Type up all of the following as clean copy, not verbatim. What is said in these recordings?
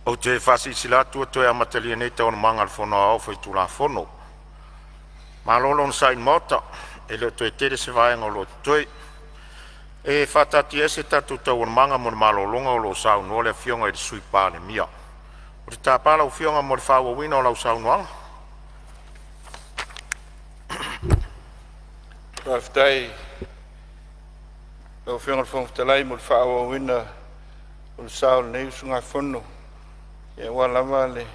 Ou te faasilasila atu ua toe amatalia nei Taualumaga a le Fono Aoao Faitulafono. Malo le onosai i le Maota, e le o toe tele se vaega o totoe. E faataatiaese tatou Taualumaga mo le malologa o lo o saunoa le Afioga i le Sui Palemia. Ou te tapa lau Afioga mo le faaauauina o lau saunoaga. Faafetai i lau Afioga i le Fofoga Fetalai mo le faaauauina o le sa o lenei usugafono aua lava le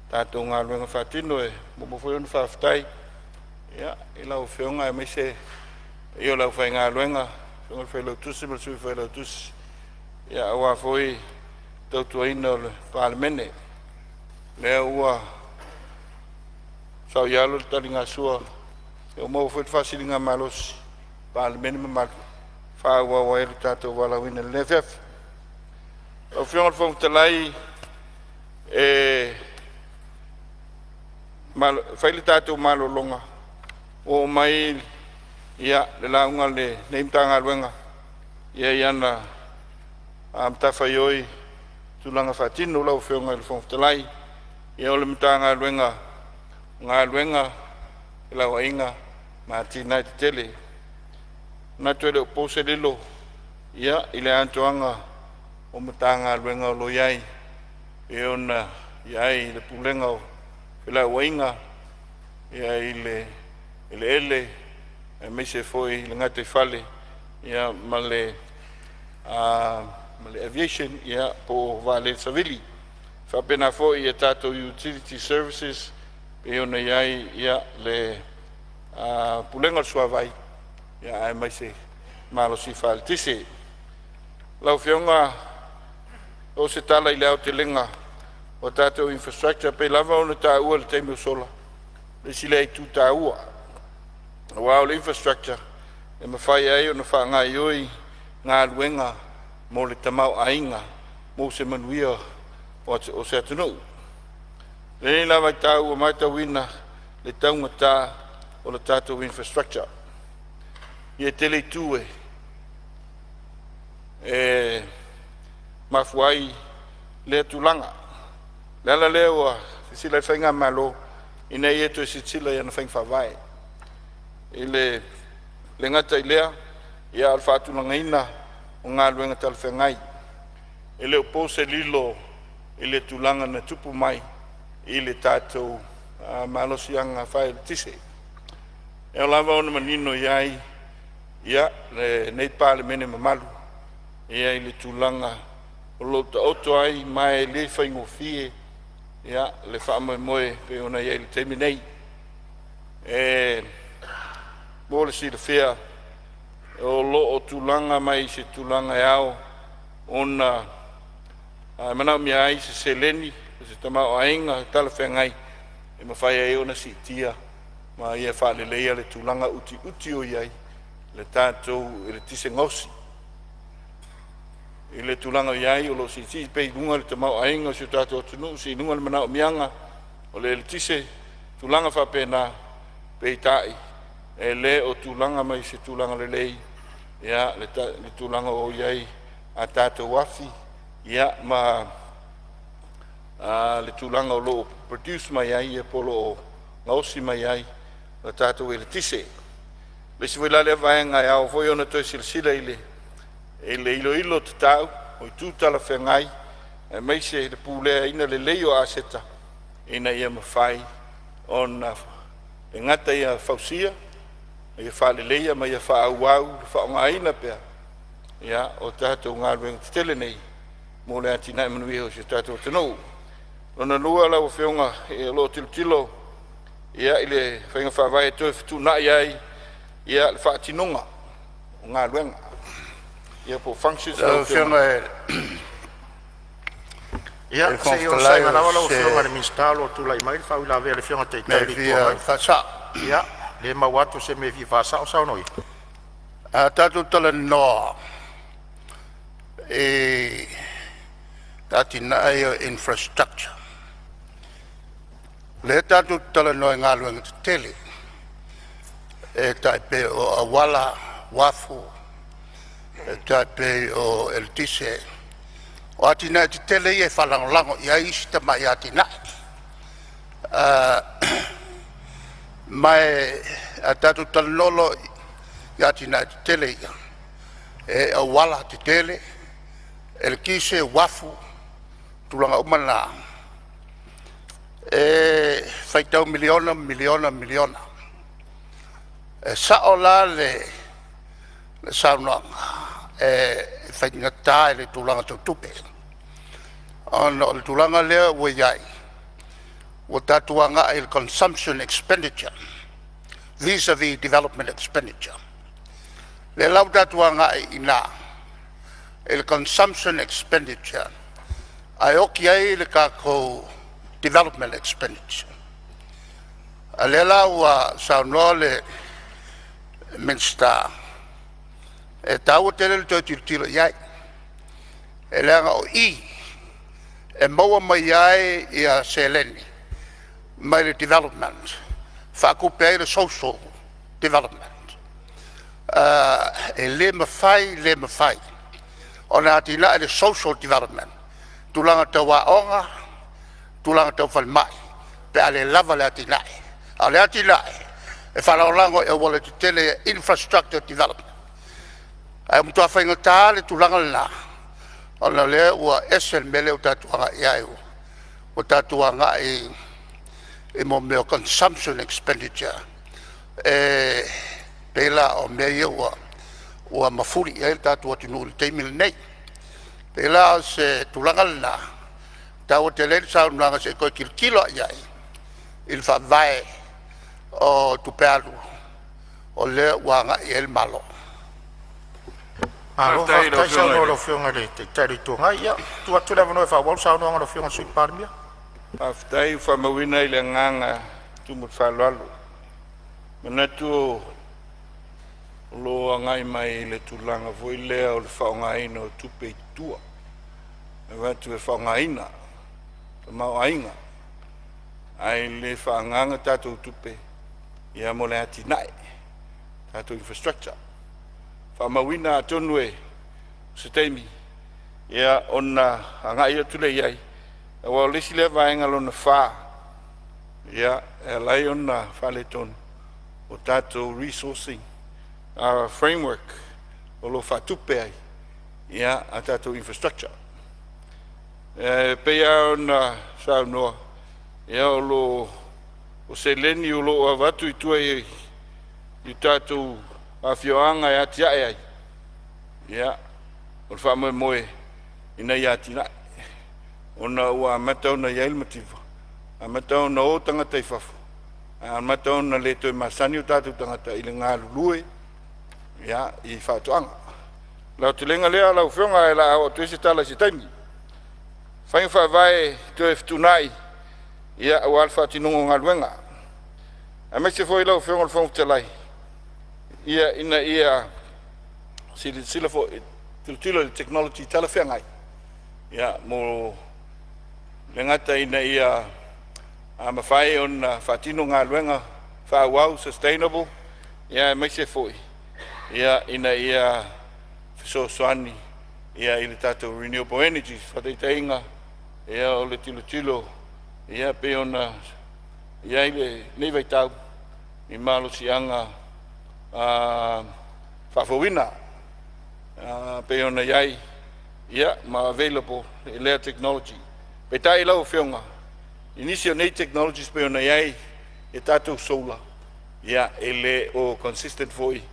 tatou galuega faatino. E muamua foi ona faafetai i lau Afioga aemaise le paia o le aufaigaluega, le Susuga i le Failautusi ma le Sui Failautusi aua foi le tautuaina o le Palemene. O lea ua saoialo le taligasua, ua maua foi le faasiligamalosi i le Palemene mamalu e faaauau ai lo tatou valaauina i lenei afiafi. Lau Afioga i le Fofoga Fetalai, e fai le tatou malologa ua oo mai le lauga a lenei Matagaluega i ana matafaioi i tulaga faatino. Lau Afioga i le Fofoga Fetalai, o le Matagaluega o Galuega, Felauaiga ma Atinae Eseese. E manatu e le o po se lilo i le atoaga o Matagaluega o lo o i ai, e pei ona i ai le Pulega o Felauaiga i le eleele aemaise foi le gataifale ma le aviation po o vaalele savili. E faapena foi i tatou utility services e pei ona i ai le Pulega o le Suavai aemaise le malosi faaeletise. Lau Afioga, o se tala i le aotelega o tatou infrastructure e pei lava ona taua i le taimi ua sola, o le isi lea itu taua, aua o le infrastructure e mafai ai ona faagaioi galuega mo le tamaoaiga mo se manuia o se atunuu. I lenei la vaitau ua matauina le taugata o le tatou infrastructure. E tele itu e mafua ai lea tulaga. O le ala lea ua silasila ai le faigamalo ina ia toe silasila i ana faiga faavae. E le gata i lea, a o le faatulagaina o galuega talafeagai. E le o po se lilo i le tulaga na tupu mai i le tatou malosiaga faaeletise. E ao lava ona manino i ai lenei Palemene mamalu i le tulaga o lo o taoto ai, ma e le faigofie le faamoemoe e pei ona i ai i le taimi nei. Mo le silafia, o lo o tulaga mai i se tulaga e ao ona manaomia ai se seleni, se tamaoaiga talafeagai e mafai ai ona siitia ma ia faaleleia le tulaga utiuti o i ai le tatou eletise gaosi. I le tulaga o i ai o lo o siisii pea i luga le tamaoaiga o si o tatou atunuu, sii i luga le manaomiaga o le eletise, tulaga faapena. Peitai, e le o tulaga mai se tulaga lelei le tulaga o i ai a tatou afi ma le tulaga o lo o produce mai ai po o lo o gaosi mai ai le tatou eletise. O le isi foi la lea vaega e ao foi ona toe silasila i le iloilo tatau o itu talafeagai aemaise le puleaina lelei o aseta ina ia mafai ona e le gata ia fausia, a ia faaleleia ma ia faaauau le faaaogaina pea o tatou galuega tetele nei mo le atinae manuia o si o tatou atunuu. Lona lua lau Afioga, o lo o tilotilo i le faiga faavae e toe fetuunai ai le faatinoga o galuega po o functions lau Lau Afioga. Afioga i le Se Fofoga i onosai Fetalai, mai o lava lau se Afioga i le Minisita o lo o tulai mai le faauilavea a le Afioga i le Taitai mea o e le Itu fia Agai. faasao. Ia, lea e maua atu o se mea e fia faasao. Saunoa ia. A tatou talanoa i atinae ia o infrastructure, lea tatou te talanoa i galuega tetele e tai pei o auala, uafu, e tai pei o eletise. O atinae tetele ia e faalagolago i ai isi tamai atinae. Ma a tatou talanoa loa i atinae tetele ia, e auala tetele, eletise, uafu, tulaga uma na, e faitau miliona miliona miliona. E sao la le saunoaga, e faigata i le tulaga tau tupe, ona o le tulaga lea ua i ai, ua tatou agai i le consumption expenditure vis-a-vis development expenditure. O lea la ua tatou agai i ina i le consumption expenditure ae oti ai le tatou development expenditure. A o lea la ua saunoa le Minisita, e taua tele le toe tilotilo i ai, e leaga o i e maua mai ai seleni mai le development e faatupe ai le social development. E le mafai, le mafai ona atiae le social development, tulaga tau aoga, tulaga tau falemai pe a le lava le atinae. A o le atinae e faalagolago i aualatetele ia, infrastructure development. Ae ua matua faigata lava le tulaga lena, ona o lea ua ese le mea lea ua tatou agai i ai, ua tatou agai i mea o consumption expenditure, e pei la o mea ia ua mafuli i ai le tatou atunuu i le taimi lenei. E pei la o se tulaga lena e taua tele ai le saunoaga se i toe tilotilo lava i ai i le faavae o tupe alu o lea ua agai i ai le Malo. Malo Faafetai i lau faafetai Afioga saunoa i i le lau Afioga i le Taitai o le Itu Agai. Ia, tuu atu le avanoa e faaauau le saunoaga a lau Afioga i le Sui Palemia. Faafetai ua faamauina le agaga tumu i le faaaloalo. E manatu o lo o agai mai i le tulaga foi lea o le faaaogaina o tupe i tua, e avatu e faaaogaina le tamaoaiga, ae le faaagaaga tatou tupe mo le atinae, tatou infrastructure. Faamauina atonu o se taimi ona agai atu lea i ai, aua o le isi lea vaega lona 4 e ala ai ona faaletonu, o tatou resourcing framework o lo o faatupe ai a tatou infrastructure. E pei lava ona saunoa, o seleni o lo o avatu i tua i tatou afioaga e atiae ai, o le faamoemoe ina ia atiae, ona ua amata ona i ai le mativa, amata ona o tagata i fafo, amata ona le toe masani o tatou tagata i le galulue i faatoaga. O le aotelega lea lau Afioga, ae o le a oo atu i ai se tala i se taimi. Faiga faavae toe fetuunai aua le faatinoga o galuega, aemaise foi lau Afioga i le Fofoga Fetalai, ina ia silasila foi, tilotilo i le technology talafeagai mo le gata ina ia mafai ona faatino galuega faaauau, sustainable, aemaise foi ina ia fesoasoani i le tatou renewable energy. Faataitaiga, o le tilotilo pei ona i ai lenei vaitau i malosiaga faafouina pei ona i ai ma available i lea technology. Peitai lau Afioga, i nisi o nei technologies pei ona i ai a tatou solar, e le o consistent foi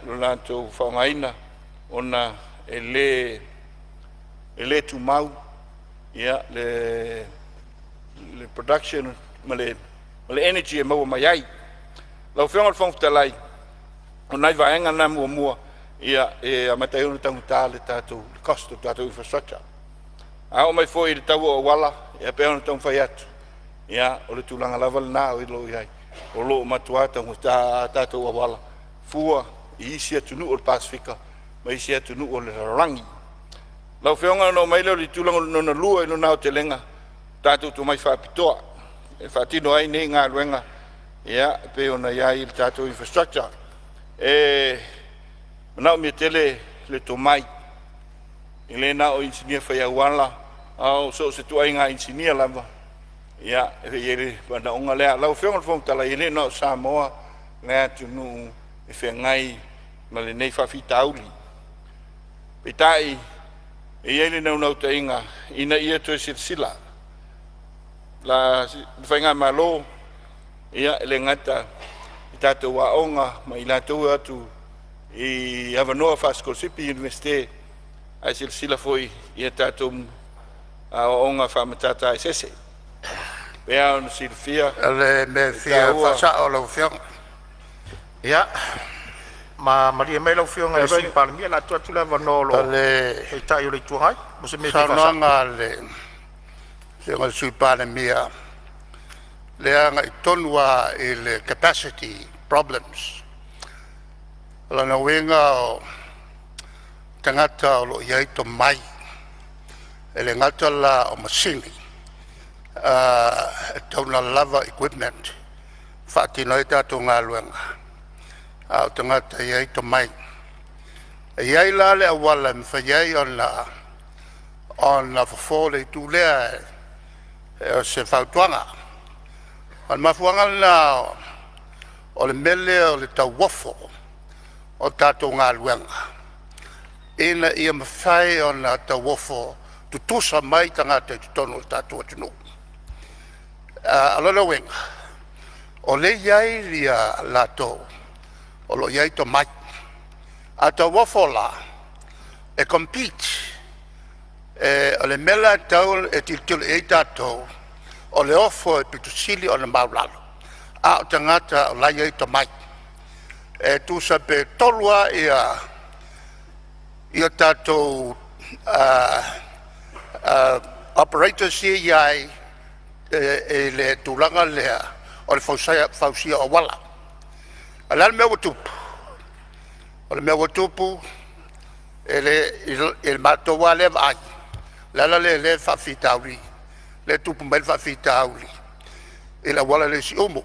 lo latou faaaogaina ona e le tumau le production ma le energy e maua mai ai. Lau Afioga i le Fofoga Fetalai, o nai vaega na muamua e amata ai ona taugata le tatou cost o le tatou infrastructure. A oo mai foi i le tau o auala, e pei ona taumafai atu, o le tulaga lava lena o lo o i ai, o lo o matua taugata lava tatou auala fua i isi atunuu o le Pasefika ma isi atunuu o le lalolagi. Lau Afioga ona oo mai lea i le tulaga lona lua i lona aotelega, tatou tomai faapitoa e faatino ai nei galuega e pei ona i ai le tatou infrastructure. E manaomia tele le tomai. E le na o inisinia fai auala, a o so o se ituaiga inisinia lava. Ia, e i ai le manaoga lea. Lau Afioga i le Fofoga Fetalai, e le na o Samoa le atunuu e feagai ma lenei faafitauli. Peitai, e i ai le naunautaiga ina ia toe silasila la le faigamalo, ia, e le gata i tatou aoga ma i latou e o atu i avanoa faasikolasipi i Iunivesite, ae silasila foi i a tatou aoaoga faa-Matata Eseese. E pei ona silafia O le mea e e fia taua. faasao lau Afioga. Ia, ma malie mai lau Afioga i le Sui Palemia, o le a tuu atu le avanoa o O lo o le Taitai o le Itu Agai mo se mea e fia faasao. saunoaga a le Afioga i le Sui Palemia lea e agai tonu lava i le capacity problems. O lona uiga o tagata o lo o i ai tomai, e le gata la o masini e tatau ona lava equipment e faatino ai a tatou galuega, a o tagata e i ai tomai. E i ai la le auala e mafai ai ona fofo le itu lea, o se fautuaga. O le mafuaaga lena o le mea lea o le tauofo o tatou galuega, ina ia mafai ona tauofo tutusa mai tagata i totonu o le tatou atunuu. O lona uiga o lea e i ai latou o lo o i ai tomai. A tauofo la, e compete. O le mea la e tatau ona tilotilo i ai tatou, o le ofo e aupito sili ona maualalo, a o tagata o la e i ai tomai. E tusa pe tolu lava tatou operators ia e i ai i le tulaga lea o le fausia o auala. A o le a le mea ua tupu? O le mea ua tupu i le matou lava lea vaai, o le ala lea o lea e faafitauli lea e tupu mai ai le faafitauli i le auala lea i Siumu.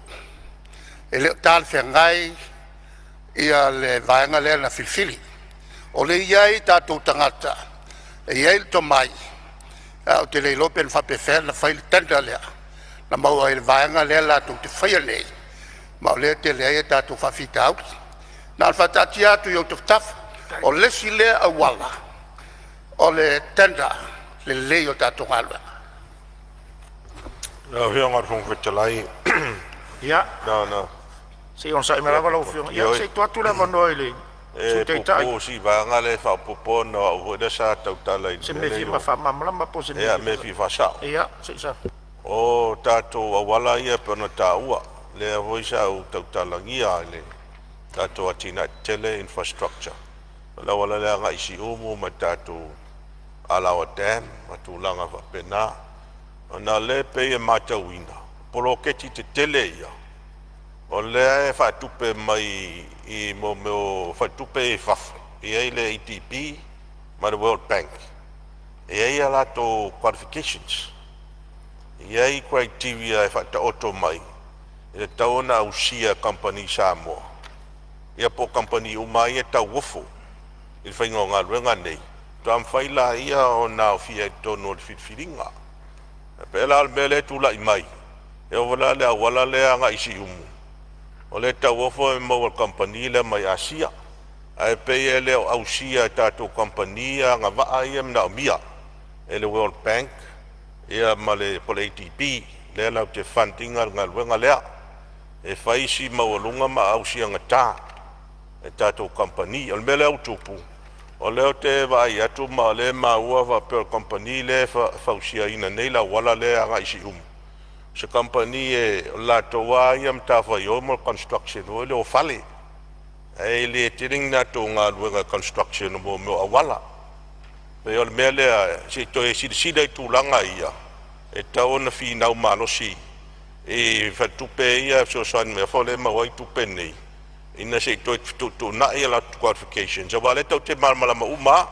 E le o talafeagai le vaega lea na filifili. O lea e i ai tatou tagata e i ai le tomai, ae ou te le iloa pe na faapefea ona fai le tender lea na maua ai e le vaega lea latou te faia nei, ma o lea e tele ai a tatou faafitauli. Na ona faataatia atu i ou tafatafa, o le isi lea auala o le tender lelei o tatou galuega. Lau Afioga i le Fofoga Fetalai, Ia, na ona se i onosai mai lava lau Afioga, ioe, se i tuu atu le avanoa i le e Sui Taitai puupuu si vaega lea e faaopoopo ona o au foi lea sa tautala i se le mea mea e lea i fia o faamalamalama po o se mea ia e mea e fia fia faasao. Ia, se i sa. O tatou auala ia pei ona taua, lea foi sa ou tautalagia i le tatou atinae tetele infrastructure, o le auala lea agai i Siumu ma le tatou Alaoa Dam ma tulaga faapena. Ona o lea e pei e matauina, poloketi tetele ia o lea e faatupe mai i mea o faletupe ia i fafo, e i ai le ADB ma le World Bank, e i ai a latou qualifications, e i ai criteria e faataoto mai e tatau ona ausia e kamupani Samoa ia po o kamupani uma lava ia e tauofo i le faiga o galuega nei, faatoa mafai lea ona aofia i totonu o le filifiliga. E pei la o le mea lea e tulai mai, e oo foi la i le auala lea e agai i Siumu, o lea e tauofo e maua e le kamupani lea mai Asia, ae pei e le o ausia e tatou kamupani ia agavaa ia e manaomia e le World Bank ia ma le po o le ADB lea latou te fund ina le galuega lea. E fai si maualuga ma ausiagata e tatou kamupani. O le mea lea ua tupu, o lea ou te vaai atu ma o lea e maua faapea o le kamupani lea e fausiaina nei le auala lea e agai i Siumu, o se kamupani o le latou lava ia matafaioi mo le construction foi lea o fale, ae le tele ni latou galuega construction o mea o auala. E pei o le mea lea se i toe silasila i tulaga ia, e tatau ona finau malosi i faletupe ia e fesoasoani mai foi lea e maua ai tupe nei, ina se i toe fetuutuunai a latou qualifications, aua o lea tatou te malamalama uma lava.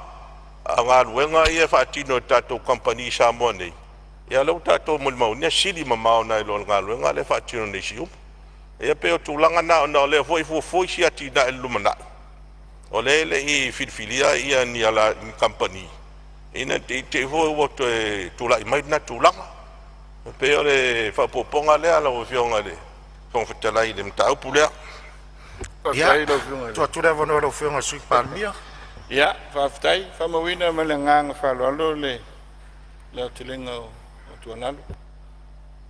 A o galuega ia e faatino e tatou kamupani i Samoa nei, ia o lea ua tatou molimauina e sili mamao nai lo le galuega lea e faatino nei i Siumu. Ia pei o tulaga na ona o lea foi e fuafua isi atinae i le lumanai, o lea e le i filifilia ni kamupani. Ina ne i te i foi ua toe tulai mai lena tulaga. E pei o le faaopoopoga lea lau Afioga i le Fofoga Fetalai i le mataupu lea. Ia, Faafetai i lau Afioga i tuu le atu le avanoa i lau Afioga i le Sui Palemia. Ia, faafetai. E faamauina ma le agaga faaaloalo le aotelega o tuualalo.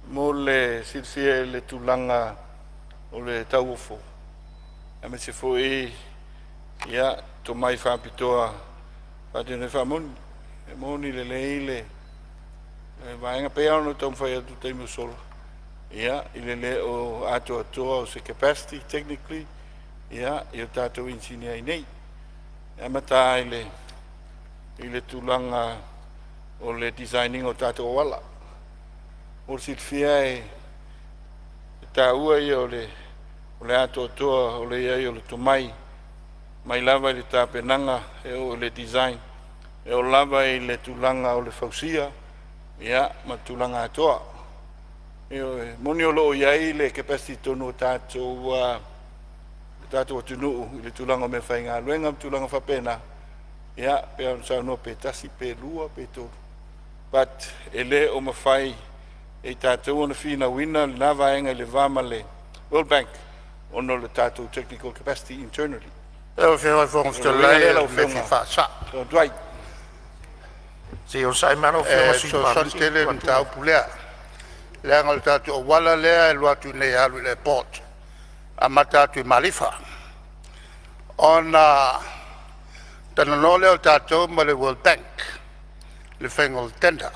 Mo le silafia i le tulaga o le tauofo, aemaise foi ia tomai faapitoa faatino ai. Faamoni, e moni lelei le vaega pei lava ona ou taumafai atu i le taimi ua sola, ia i le le o atoatoa o se capacity technically ia i o tatou inisinia i inei. E amata lava i le tulaga o le design ina o tatou auala. Mo le silafia e taua ia o le atoatoa o le i ai o le tomai mai lava i le tapenaga e oo i le design, e oo lava i le tulaga o le fausia ia ma tulaga atoa. Ioe, e moni o lo o i ai le capacity i totonu o tatou le tatou atunuu i le tulaga o meafaigaluega ma tulaga faapena, ia pei ona saunoa pe tasi pe lua pe tolu, but e le o mafai e i tatou ona finauina lena vaega i le va ma le World Bank ona o le tatou technical capacity internally. Lau Afioga i le Fofoga O le uiga Fetalai, lea o lau le mea e fia Afioga faasa'o. Fesoasoani. Se i onosai mai lau Afioga i E le Sui fesoasoani Palemia se i tele tuu le atu le mataupu lea, leaga o le tatou auala lea e alu atu i inei e alu i le airport, amata atu i Malifa. Ona talanoa lea o tatou ma le World Bank i le faiga o le tender.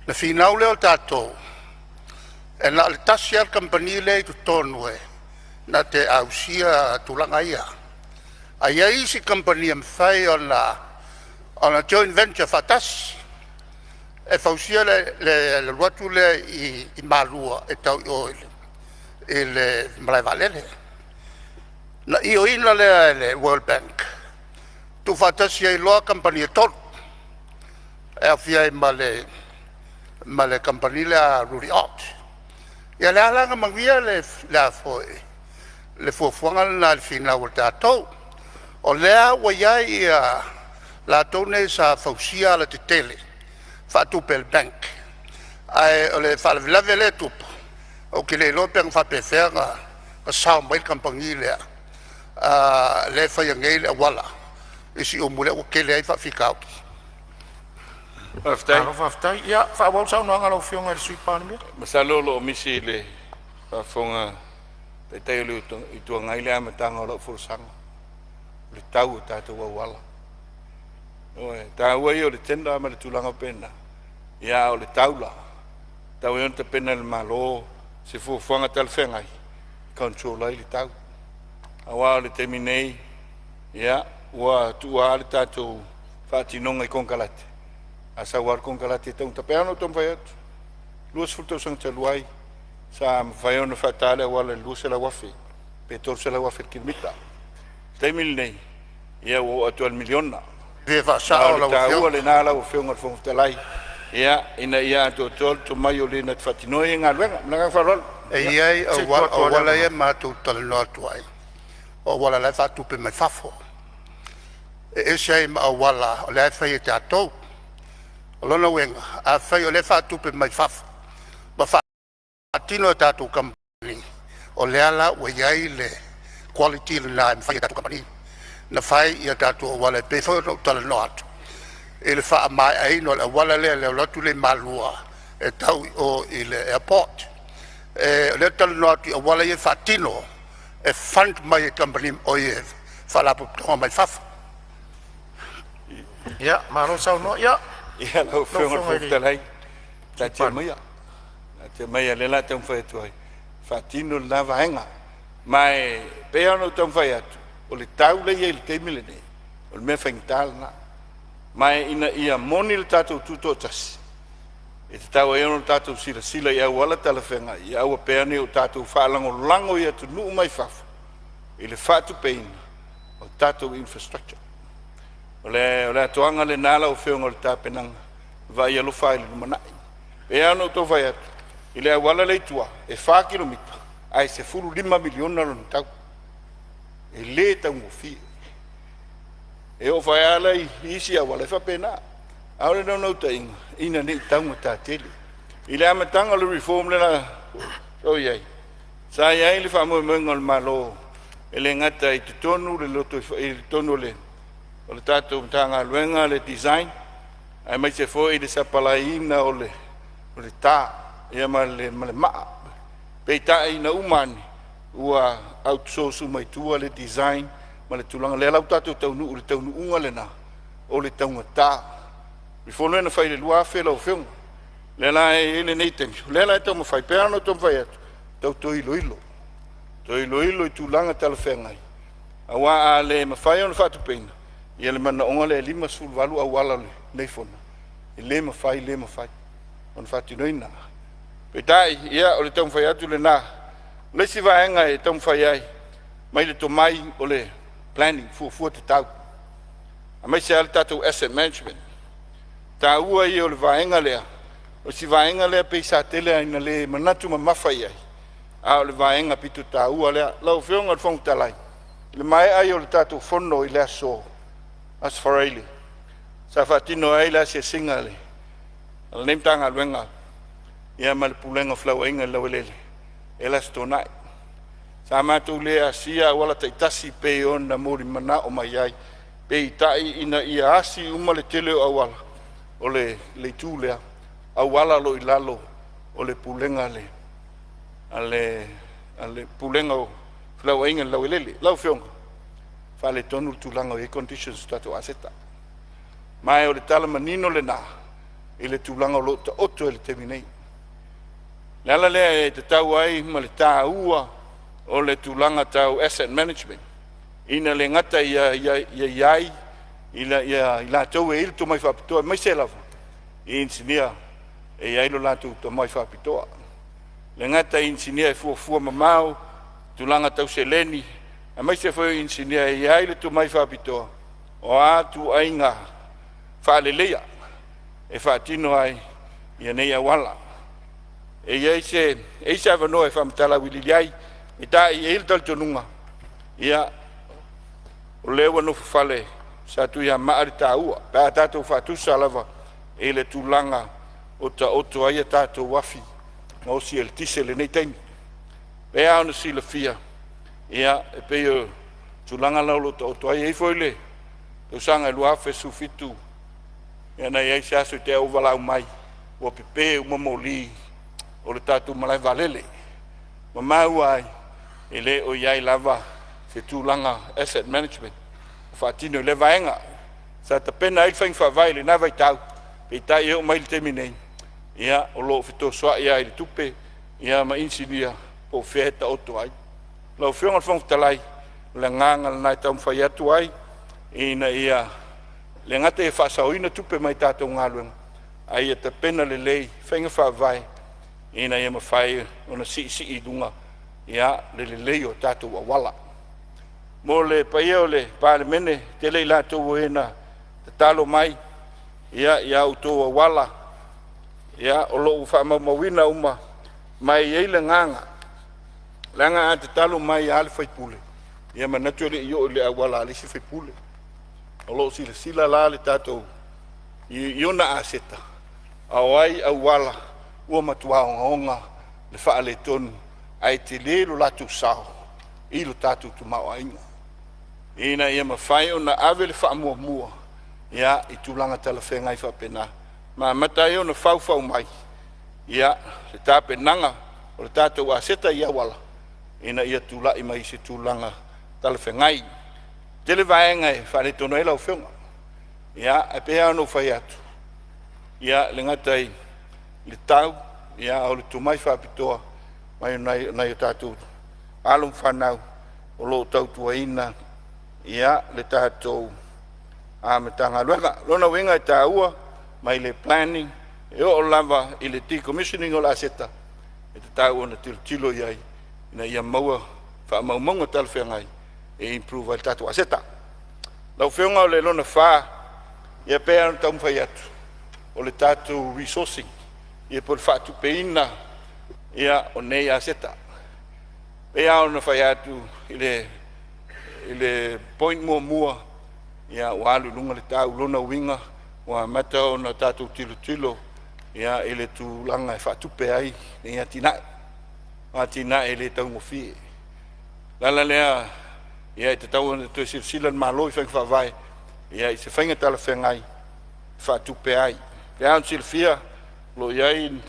Na finau lea o tatou e na o le tasi lava le kamupani lea e i totonu e na te ausia tulaga ia, ae i ai isi kamupani e mafai ona join venture faatasi e fausia le alu atu lea i Malua e tau i o i le malae vaalele. Na ioeina lea e le World Bank, tuufaatasi ai loa kamupani e tolu e aofia ai ma le kamupani lea a Rudy Ott. Ia lea la na manuia le a foi le fuafuaga lena i le finau a tatou. O lea ua i ai latou nei sa fausia alatetele faatupe e le bank, ae o le faalavelave lea e tupu, ou te le iloa pe na faapefea ona sao mai le kamupani lea lea e faia nei le auala i Siumu lea ua tele ai faafitauli. Faafetai. Malo faafetai. Ia faaauau le saunoaga a lau Afioga i le Sui Palemia. Masalo o lo o misi i le faafofoga a le Taitai o le Itu Agai le amataga o lau folasaga, o le tau o tatou auala. Ioe, e taua ia o le tender ma le tulaga faapena, ia a o le tau la, e tatau ai ona tapena e le Malo se fuafuaga talafeagai e control ai le tau. Aua o le taimi nei, ia, ua tuua le tatou faatinoga i konekarate, a sau lava le konekarate e taugata. E pei lava ona ou taumafai atu, 20 tausaga talu ai sa mafai ona faata le auala i le $200,000 pe $300,000 i le kilomita. O le taimi lenei, ia ua oo atu lava i le $1 miliona. Fia Ma o faasa'o le lau taua Afioga. lena lau Afioga i le Fofoga Fetalai, ia, ina ia atoatoa le tomai o le na te faatinoina ia galuega. Ma le agaga faaaloalo. E Ia, i ai se i tuu auala, atu lava le auala ia avanoa. matou te talanoa atu ai, o auala la e faatupe mai fafo, e ese ai ma auala o lea e fai e tatou. O lona uiga afai o lea e faatupe mai fafo ma faatino e tatou kamupani, o lea la ua i ai le quality lena e mafai e tatou kamupani ona fai tatou auala e pei foi ona ou talanoa atu i le faamaeaina o le auala lea i le alu atu lea i Malua e tau i o i le airport. O lea ou te talanoa atu i auala ia e faatino e fund mai e kamupani e faalapotopotoga mai fafo. Ia, malo saunoa. Ia, Ia, lau lau Afioga i le Afioga Fofoga i le Fetalai, Sui taatia Palemia. maia, taatia maia o lea o le a taumafai atu ai e faatino lena vaega. Ma e pei lava ona ou taumafai atu, o le tau lea e i ai i le taimi lenei, o le mea faigata lena. Ma ina ia moni le tatou tutoatasi, e tatau ai ona tatou silasila i auala talafeagai, ia aua pea ne i o tatou faalagolago i atunuu mai fafo i le faatupeina o tatou infrastructure. O le atoaga lena lau Afioga o le tapenaga, vaai alofa i le lumanai. E pei lava ona ou tau fai atu, i le auala lea i tua, e 4 kilomita ae $15 miliona lona tau. E le taugofie. E oo foi lava la i isi auala e faapena. A o le naunautaiga ina nei taugata tele. I le amataga o le reform lea o i ai, sa i ai le faamoemoega o le Malo e le gata i totonu le loto i totonu o le tatou Matagaluega le design, aemaise foi le sapalaiina o le ta ma le maa. Peitai ina uma ane ua outsource uma i tua le design ma le tulaga lea la ua tatou taunuu i le taunuuga lena o le taugata. Reform lea na fai i le 2000 lau Afioga, lea la e i ai lenei taimi, o lea la e taumafai pei ona taumafai atu, tau toe iloilo, toe iloilo i tulaga talafeagai, aua a le mafai ona faatupeina ia le manaoga lea e 58 auala o lenei fono, e le mafai, le mafai ona faatinoina. Peitai, ia, o le taumafai atu lena. O le isi vaega e taumafai ai mai le tomai o le planning, fuafua tatau, aemaise lava le tatou asset management. Taua ia o le vaega lea, o si vaega lea pei sa tele lava ina le manatu mamafa i ai, a o le vaega pito taua lea. Lau Afioga i le Fofoga Fetalai, i le maea ai o le tatou fono i le aso Faraile sa faatino ai le asiasiga a lenei Matagaluega ma le Pulega o Felauaiga i le Laueleele i le Aso Toonai. Sa matou le asia auala taitasi pei ona molimanao mai ai, peitai ina ia asi uma le tele o auala o le itu lea, auala o lo o i lalo o le Pulega a le Pulega o Felauaiga i le Laueleele. Lau Afioga, e faaletonu le tulaga o i ai conditions o tatou aseta, ma o le tala manino lena i le tulaga o lo o taoto ai i le taimi nei. O le ala lea e tatau ai ma le taua o le tulaga tau asset management, ina le gata ia i ai i latou e i ai le tomai faapitoa, aemaise lava i inisinia e i ai lo latou tomai faapitoa. E le gata i inisinia e fuafua mamao tulaga tau seleni, aemaise foi o inisinia e i ai le tomai faapitoa o a ituaiga faaleleia e faatino ai nei auala. E i ai se avanoa e faamatala auiliili ai, peitai e i ai le talitonuga, ia, o lea ua nofofale Satuiamaa le taua pe a tatou faatusa lava i le tulaga o taoto ai a tatou afi gaosi eletise i lenei taimi. E pei lava ona silafia, ia, e pei o tulaga la o lo o taoto ai. E i ai foi le tausaga e 2017, na i ai se aso i te i ua ou valaau mai ua pepe uma moli o le tatou malae vaalele, ua maua ai e le o i ai lava se tulaga asset management o faatino i lea vaega. Sa tapena ai le faiga faavae i lena vaitau, peitai e oo mai i le taimi nei, ia, o lo o fetosoai lava i le tupe, ia, ma inisinia po o fea e taoto ai. Lau Afioga i le Fofoga Fetalai, o le agaga lena e taumafai atu ai ina ia le gata ia faasaoina tupe mai tatou galuega, a ia tapena lelei faiga faavae ina ia mafai ona siisii i luga, ia, le lelei o tatou auala. Mo le paia o le Palemene, tele i latou o e na tatalo mai, ia, i a outou auala, ia, o lo o faamaumauina uma, ma e i ai le agaga, leaga a tatalo mai lava le sui usufono, ia manatu e le i oo i le auala a le isi sui usufono. O lo o silasila la le tatou i ona aseta, a o ai auala ua matua ogaoga le faaletonu ae tele lo latou sao i lo tatou tamaoaiga, ina ia mafai ona ave le faamuamua, ia, i tulaga talafeagai faapena ma amata ai ona faufau mai, ia, le tapenaga o le tatou aseta i auala ina ia tulai mai i se tulaga talafeagai. Tele vaega e faaletonu ai lau Afioga, ia, ae pei lava ona ou fai atu, ia, e le gata i le tau, ia, a o le tomai faapitoa mai nai o tatou alo ma fanau o lo o tautuaina, ia, le tatou Matagaluega. O lona uiga e taua mai le planning e oo lava i le decommissioning o le aseta, e tatau ona tilotilo i ai ina ia maua faamaumauga talafeagai e improve ai le tatou aseta. Lau Afioga o le lona fa, ia pei lava ona taumafai atu, o le tatou resourcing, ia po o le faatupeina, ia, o nei aseta. E pei lava ona fai atu i le point muamua. Ia, ua alu i luga le tau. O lona uiga ua amata ona tatou tilotilo, ia, i le tulaga e faatupe ai nei atinae. O atinae e le taugofie. O le ala lea, ia, e tatau ona toe silasila le Malo i faiga faavae, ia, i se faiga talafeagai e faatupe ai. E pei ona silafia o lo o i ai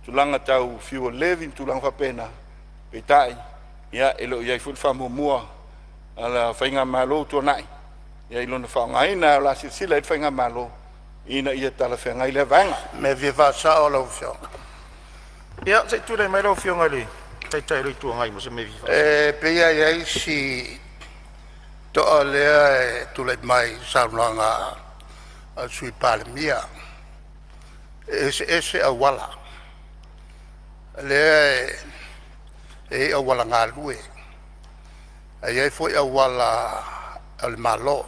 tulaga tau fuel levy ma tulaga faapena, peitai, ia, e le o i ai foi le faamuamua a le faigamalo ua tuanai, ia, i lona faaaogaina. Ae o le a silasila i ai le faigamalo ina ia talafeagai lea vaega. Mea fia faasao lau Afioga. Ia, se i tulai mai lau Afioga i le Taitai o le Itu Agai mo se mea e fia faasao. E pei lava e i ai si toa lea e tulai mai i le saunoaga a le Sui Palemia, e eseese auala. O lea e i ai auala galue ae i ai foi auala a le Malo.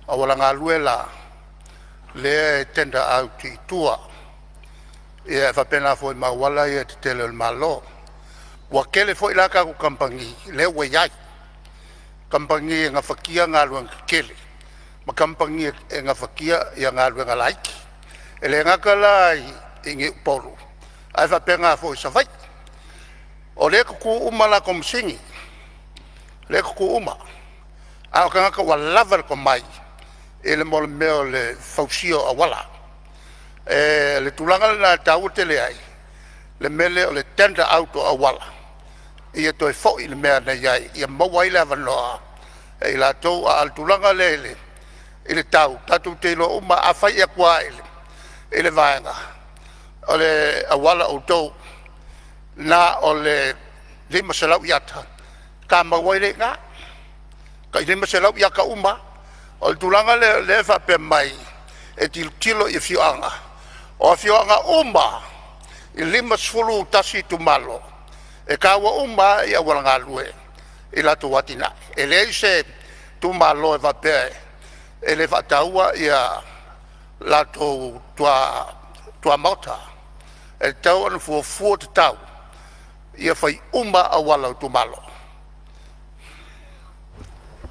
O auala galue la lea e tender out i tua, ia e faapena foi ma auala ia tetele a le Malo. Ua tele foi la tatou kamupani lea ua i ai, kamupani e gafatia galuega tetele ma kamupani e gafatia galuega laiti. E le gata la i Upolu ae faapena foi i Savaii. O lea e tutu uma a latou masini, lea e tutu uma, a o tagata ua lava le tomai i le mea o le fausia o auala. O le tulaga lena e taua tele ai le mea lea o le tender out o auala ia toe foi i le mea na i ai ia maua ai le avanoa e i latou. A o le tulaga lea i le tau, tatou te iloa uma lava, a fai atu lava i le vaega o le auala outou na o le 500 iata, tamau ai lea i ina, tai 500 iata uma lava. O le tulaga lea o lea e faapea mai e tilotilo i afioaga, o afioaga uma lava e 51 itumalo, e taua uma lava auala galue i latou atinae. E leai se itumalo e faapea e le faataua latou tuamaota. E tatau ona fuafua tatau ia fai uma lava auala o itumalo.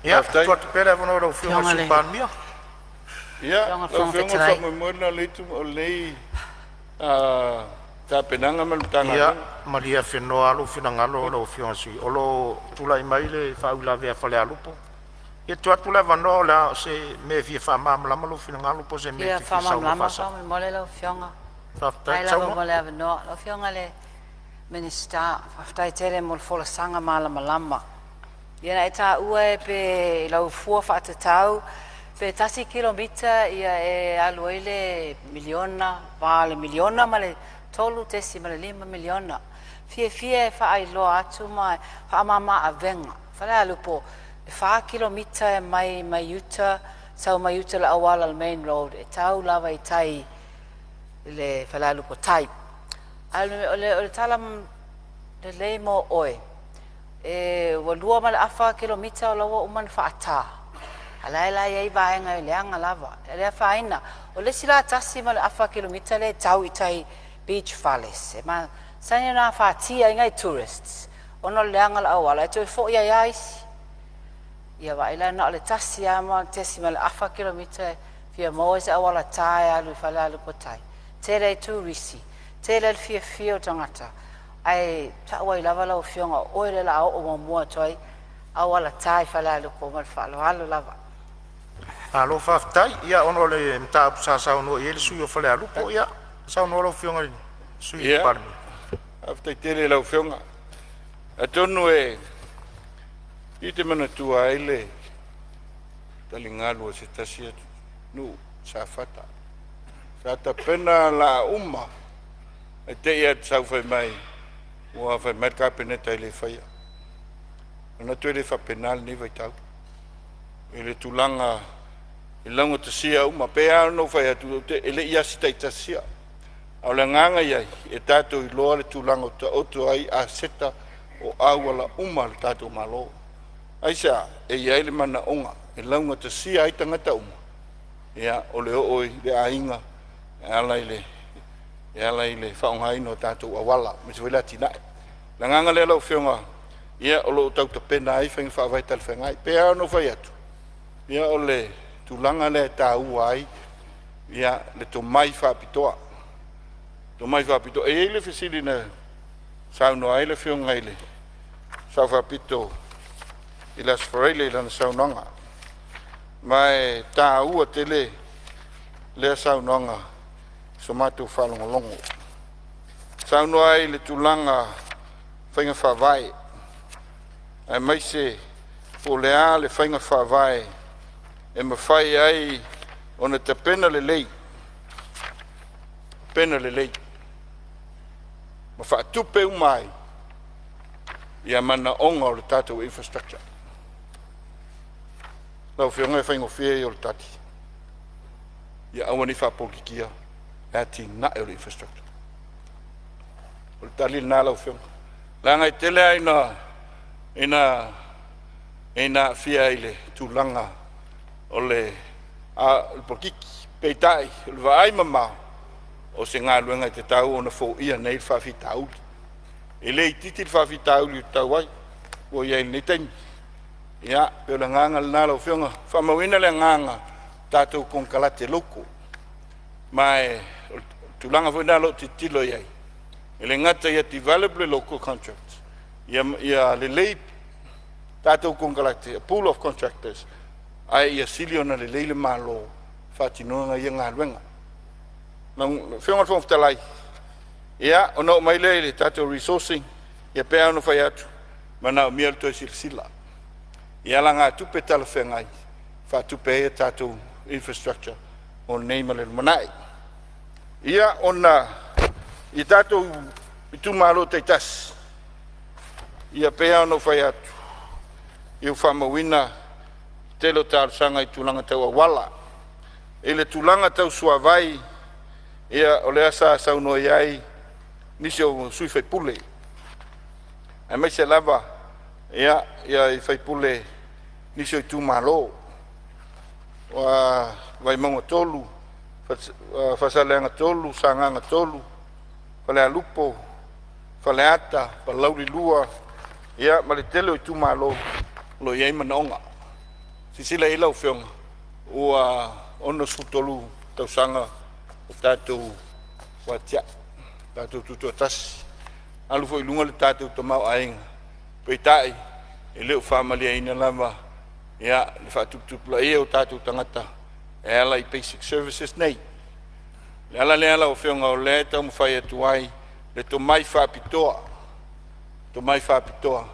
Ia, Faafetai. tuu atu pea le avanoa i lau Afioga i le Afioga Sui i le Palemia. Ia, lau Fofoga Afioga o le Fetalai. faamoemoe lena o lenei tapenaga ma le Ia, Matagaluega. malie afenoa lou finagalo lau Afioga i le sui usufono, o lo o tulai mai le faauilavea a Falealupo. Ia, tuu atu le avanoa o le a se mea e fia faamalamalama lou finagalo po o se mea e Fia te fia saunoa faamalamalama faasao. faamolemole lau Afioga. Faafetai. Faafetai lava Saunoa. mo le avanoa. Lau Afioga i le Minisita, faafetai tele mo le folasaga malamalama. Ia na e taua e pe i lau fua faatatau pe 1 kilomita e alu ai le miliona, va o le miliona ma le $3.5 miliona. Fiafia e faailoa atu ma e faamama avega, Falealupo e 4 kilomita mai uta sau mai uta i le auala o le main road e tau lava i tai i le Falealupo tai. A o le tala lelei mo oe, ua 2.5 kilomita o la ua uma ona faata, a o la e la e i ai vaega e leaga lava. E le afaina. O le isi la 1.5 kilomita lea e tau i tai i beach fales, e masani ona afatia ai nai tourists ona o le leaga o le auala e toe foi ai lava isi. Ia vaai la na o le 1.5 kilomita e fia maua ai se auala ta e alu i Falealupo tai, tele ai turisi, tele ai le fiafia o tagata, ae tau ai lava lau afioga o oe lea o le a oo muamua atu ai auala ta i Falealupo. Ma le faaaloalo lava. Malo faafetai. Ia ona o le mataupu sa saunoa i ai le sui usufono o Falealupo, ia saunoa lau Afioga i le Sui Ia, Palemia. faafetai tele i lau Afioga. Atonu e i te manatua ai le taligalu a se tasi atunuu, Safata. Sa tapena laa uma, ae te i atu sau fai mai ua fai mai le Kapeneta e le faia. Manatu e le faapena lenei vaitau i le tulaga i laugatasia uma. Pei lava ona ou fai atu, e le i asi taitasia. A o le agaga ia e tatou iloa le tulaga o taoto ai aseta o auala uma a le tatou Malo. Aisea? E i ai le manaoga e laugatasia ai tagata uma, ia, o le oo i le aiga e ala i le faaaogaina o tatou auala aemaise foi le atinae. O le agaga lea lau Afioga, ia, o lo o tau tapena ai faiga faavae talafeagai. E pei lava ona ou fai atu, Ia, o le tulaga lea e taua ai ia le tomai faapitoa, tomai faapitoa. E i ai le fesili na saunoa ai le Afioga i le Sao Faapito i le Aso Faraile i lana saunoaga, ma e taua tele lea saunoaga i so matou faalogologo. Saunoa ai i le tulaga faiga faavae aemaise po o le a le faiga faavae e mafai ai ona tapena lelei, tapena lelei ma faatupe uma ai ia manaoga o le tatou infrastructure. Lau Afioga e faigofie ia o le tali, ia aua ne i faapolokikia le atinae o le infrastructure. O le tali lena lau Afioga, leaga e tele lava ina aafia i le tulaga o le polokiki. Peitai, o le vaai mamao o se galuega e tatau ona foia nei le faafitauli. E le itiiti le faafitauli ua tau ai ua i ai i lenei taimi. Ia, pei o le agaga lena lau Afioga, faamauina le agaga tatou konekarate local, ma o le tulaga foi lena o lo o tilotilo i ai, e le gata ia develop le local contract, ia lelei tatou konekarate, a pool of contractors, ae ia sili ona lelei le Malo e faatinoina ia galuega. Lau Afioga i le Fofoga Fetalai, ia, ona oo mai lea i le tatou resourcing, ia pei lava ona fai atu, manaomia le toe silasila i alagatupe talafeagai e faatupe ai a tatou infrastructure mo nei ma le lumanai. Ia, ona i tatou itumalo taitasi, ia pei lava ona ou fai atu, ia ua faamauina le tele o talosaga i tulaga tau auala. I le tulaga tau suavai, ia o lea sa saunoa i ai nisi o sui usufono, aemaise lava ia sui usufono o nisi o itumalo, Vaimauga 3, Faasaleleaga 3, Sagaga 3, Falealupo, Faleata, Palauli 2, ia ma le tele o itumalo o lo o i ai manaoga. Silasila i ai lau Afioga, ua 63 tausaga o tatou atiae, tatou tutoatasi, alu foi i luga le tatou tamaoaiga, peitai e le o faamalieina lava ia le faatuputupulaia o tatou tagata e ala i basic services nei. O le ala lea lau Afioga o lea e taumafai atu ai le tomai faapitoa, tomai faapitoa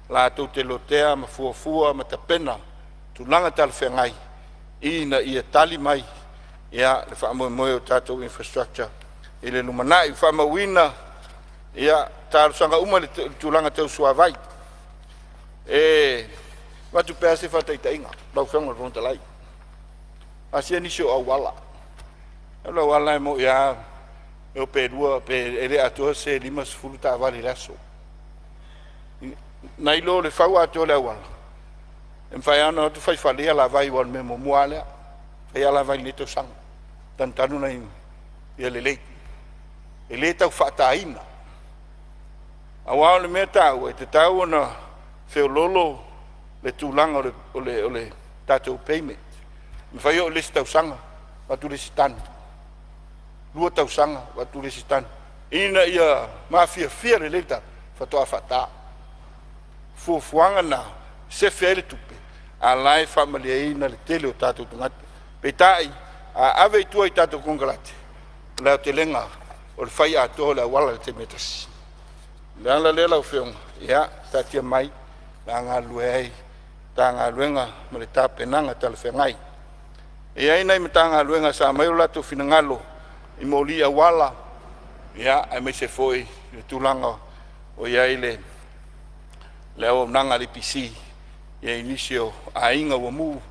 latou te lotea ma fuafua ma tapena tulaga talafeagai ina ia tali mai ia le faamoemoe o tatou infrastructure i le lumanai. Ua faamauina ia talosaga uma i le tulaga tau suavai. E avatu pea se faataitaiga lau Afioga i le Fofoga Fetalai, asia nisi o auala. O le auala e moni lava e o pe lua pe e le atoa se 50 taavale i le aso. Nai lo le fau atoa o le auala, e mafai lava ona o atu fai fale alavai, aua o le mea muamua lava lea, fai alavai i lenei tausaga, tanutanu nai ia lelei, e le tau faataina. Aua o le mea taua, e tatau ona feoloolo le tulaga o le tatou payment. E mafai oo i le isi tausaga avatu le isi tanu, 2 tausaga avatu le isi tanu, ina ia mafiafia lelei le tanu faatoa faata. Fuafuaga na sefe ai le tupe, a o la e faamalieina le tele o tatou tagata. Peitai, a ave i tua i tatou konekarate, o le aotelega o le fai atoa o le auala i le taimi e tasi. O le ala lea lau Afioga, ia taatia mai o le a galulue ai Matagaluega ma le tapenaga talafeagai. E i ai nai Matagaluega sa aumai o latou finagalo i moli auala, ia, aemaise foi le tulaga o i ai le auaunaga a le EPC i nisi o aiga ua mu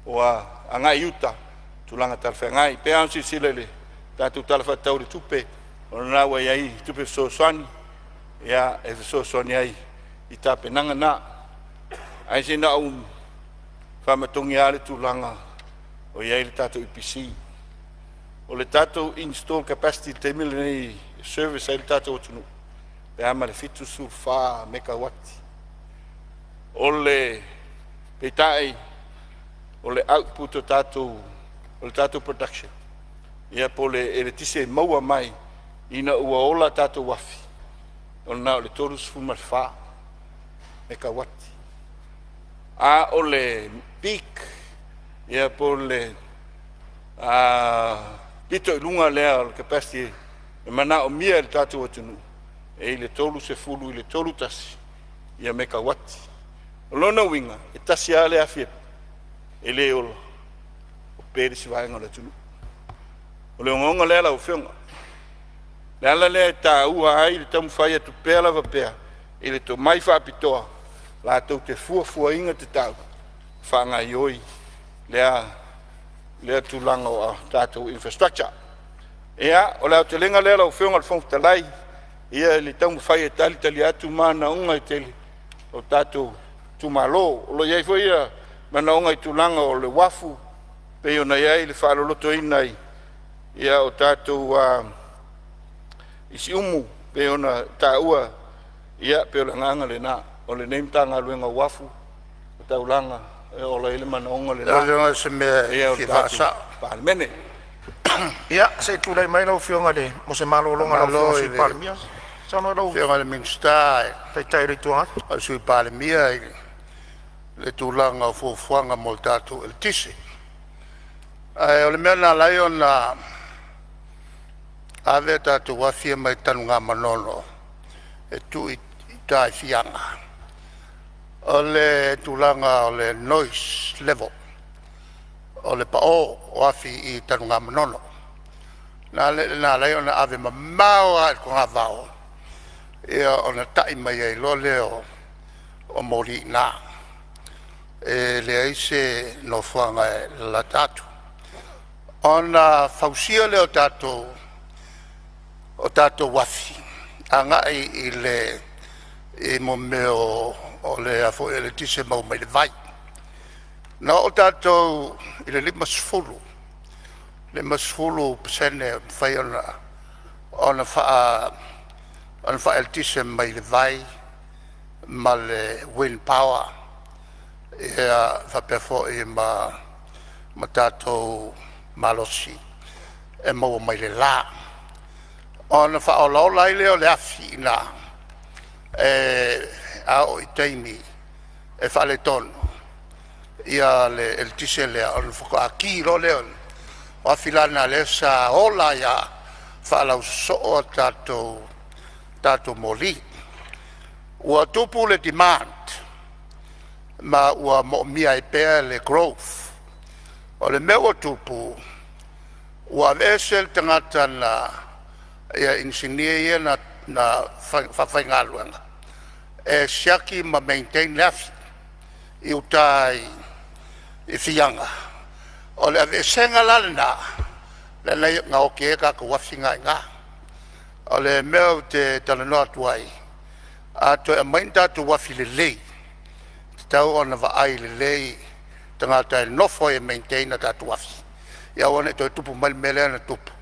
ua agai i uta i tulaga talafeagai. E pei lava ona silasila i le tatou Tala Faatatau o le Tupe, o lena ua i ai tupe fesoasoani, ia, e fesoasoani ai i tapenaga na. Ae se na ou faamatogi lava le tulaga o i ai le tatou EPC. O le tatou install capacity i le taimi lenei e service ai le tatou atunuu, pe a ma le 74 mekauati. O le peitai o le output o tatou o le tatou production, ia po o le eletise e maua mai ina ua ola tatou afi, o lena o le 34 mekauati. A o le peak, ia po o le pito i luga lea o le capacity e manaomia e le tatou atunuu, e i le 30 i le 31 ia mekauati. O lona uiga, e tasi lava le afi e le ola, ope le isi vaega o le atunuu. O le ogaoga lea lau Afioga. O le ala lea e taua ai le taumafai atu pea lava pea i le tomai faapitoa latou te fuafuaina tatau faagaioi lea lea tulaga o tatou infrastructure. Ia, o le aotelega lea lau Afioga i le Fofoga Fetalai, ia i le taumafai e talitali atu manaoga e tele o tatou itumalo. O lo o i ai foi ia manaoga i tulaga o le uafu pei ona i ai le faalolotoina i ia o tatou i Siumu pei ona taua, ia pei o le agaga lena o lenei Matagaluega o Uafu ma Taulaga e oo i ai le manaoga Lau lena Afioga o se mea ia e o le fia tatou faasao. Palemene. Ia, se i tulai mai lau Afioga i le mo se malologa a lau Faamalo Afioga i le i Sui le Palemia. Saunoa lau Afioga i le Minisita Taitai o le Itu Agai. o le Sui Palemia i le tulaga o fuafuaga mo le tatou eletise. Ae o le mea na ala ai ona ave a tatou afi ia mai Tanugamanono e tuu i uta i Fiaga, o le tulaga o le noise level, o le pao o afi i Tanugamanono. Na ala ai ona ave mamao lava i le togavao ia ona tai mai ai loa lea o moli i ina. E leai se nofoaga e lalata atu. Ona fausia lea o tatou uafi agai i le i mea o le eletise e maua mai le vai. Na oo tatou i le 50, 50% e mafai ona faaeletise mai le vai ma le wind power faapea foi ma tatou malosi e maua mai le la. Ona faaolaola ai lea o le afi i ina e a oo i taimi e faaletonu le eletise lea ona faatoa ki loa lea. O afi la na o lea sa ola ai lava faalausosoo a tatou moli. Ua tupu le demand ma ua moomia ai pea le growth. O le mea ua tupu, ua aveese le tagata na ia inisinia ia na faafaigaluega e siaki ma maintain le afi i uta i Fiaga. O le aveesega la lena lea na gaoki ai a tatou afi na i ina. O le mea ou te talanoa atu ai, a toe aumai ni tatou afi lelei, e tatau ona vaai lelei tagata e nofo ai e maintain a tatou afi, ia aua ne i toe tupu mai le mea lea na tupu,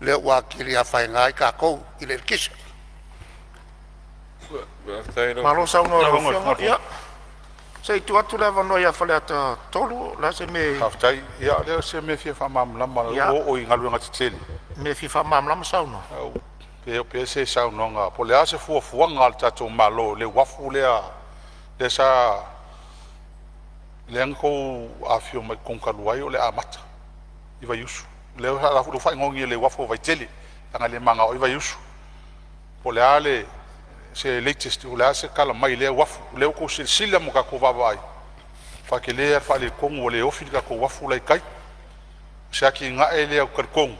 lea ua atili afaina ai tatou i le eletise. Faafetai i lau Malo saunoa i Lau lau Afioga i le Afioga. Fofoga Ia, se i tuu atu le avanoa ia Faleata 3, o le a se mea e… Faafetai. Ia o se mea e fia faamalamalama o lea ua oo i galuega tetele. Mea e fia faamalamalama saunoa. Pe oo pea se saunoaga po o le a se fuafuaga a le tatou Malo i le uafu lea lea sa lea na outou afifio mai totonu talu ai o le amata i Vaiusu. Lea ua faaigoaina i le uafu o Vaitele leaga e le manao ai Vaiusu. Po o le a le se latest, po o le a se tala mai i lea uafu, o lea ua outou silasila ma tatou vaavaai, matua tele lava le faaletonu ua le ofi le tatou uafu la e i tai. O se atinae lea ou te talitonu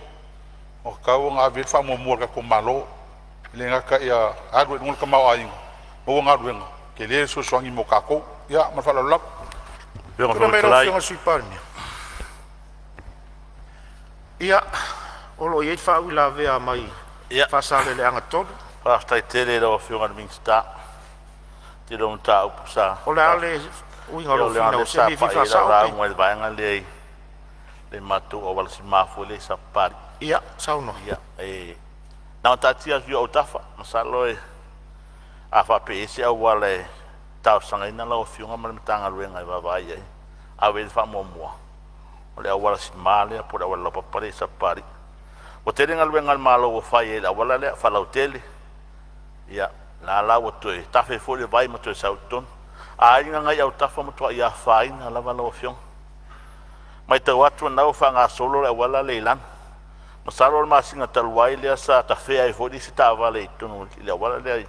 ua tatau ona ave i ai le faamuamua a le tatou Malo, e le gata ia alu ai i luga le tamaoaiga, maua galuega, tele le fesoasoani mo tatou. Ia ma le faaaloalo lava. Tulai mai lau Afioga i le Sui Palemia. Ia, o lo o i ai le faauilavea mai Faasaleleaga 3. Faafetai tele i lau Afioga i le Minisita i le tele o mataupu sa O le a le uiga o ia lou leaga o finau lea o se sa mea e fia pai i ai lau faasao pe… lauga i le vaega lea i le matou auala sima foi lea i Sapapalii. Ia, saunoa. Ia, e na ona taatia atu i ou autafa, masalo e a faapea e i ai se auala e talosagaina lau Afioga ma le Matagaluega e vaavaai i ai e ave i ai le faamuamua, O le auala sima lea po o le auala laupapa lea i Sapapalii. Ua tele galuega a le Malo ua fai ai i le auala lea, faalautele. Ia, la la ua toe tafe foi le vai ma toe sau i totonu. Aiga na i autafa ua matuai afaina lava lau Afioga. Matau atu o lena ua faagasolo le auala lea i lalo. Masalo o le masina talu ai lea sa tafea ai foi le isi taavale i totonu i le auala lea.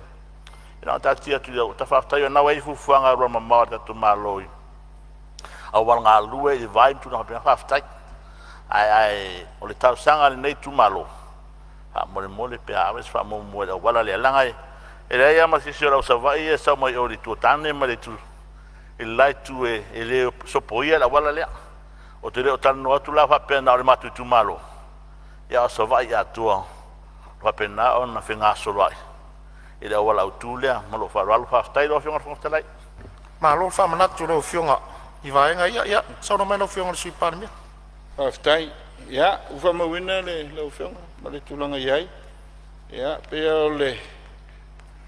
Na ona taatia atu i ou autafa. Faafetai o lena ua i ai fuafuaga alualumamao a le tatou Malo i auala galue i le vai ma tulaga faapena. Faafetai. Ae o le talosaga a lenei itumalo, faamolemole pe a ave se faamuamua i le auala lea, leaga e leai lava ma se isi o le au Savaii ia e sau mai o i le itu o Tane ma le itu i le la itu e le sopoia le auala lea. Ou te le o talanoa atu la faapea na o le matou itumalo, a o Savaii atoa o faapena ona fegasoloai i le auala autu lea. Ma lou faaaloalo, faafetai lau Afioga i le Fofoga Fetalai. Malo le faamanatu i lau Afioga i vaega ia. Ia, saunoa mai lau Afioga i le Sui Palemia. Faafetai. Ia, ua faamauina lau Afioga ma le tulaga e i ai. Ia, pei lava o le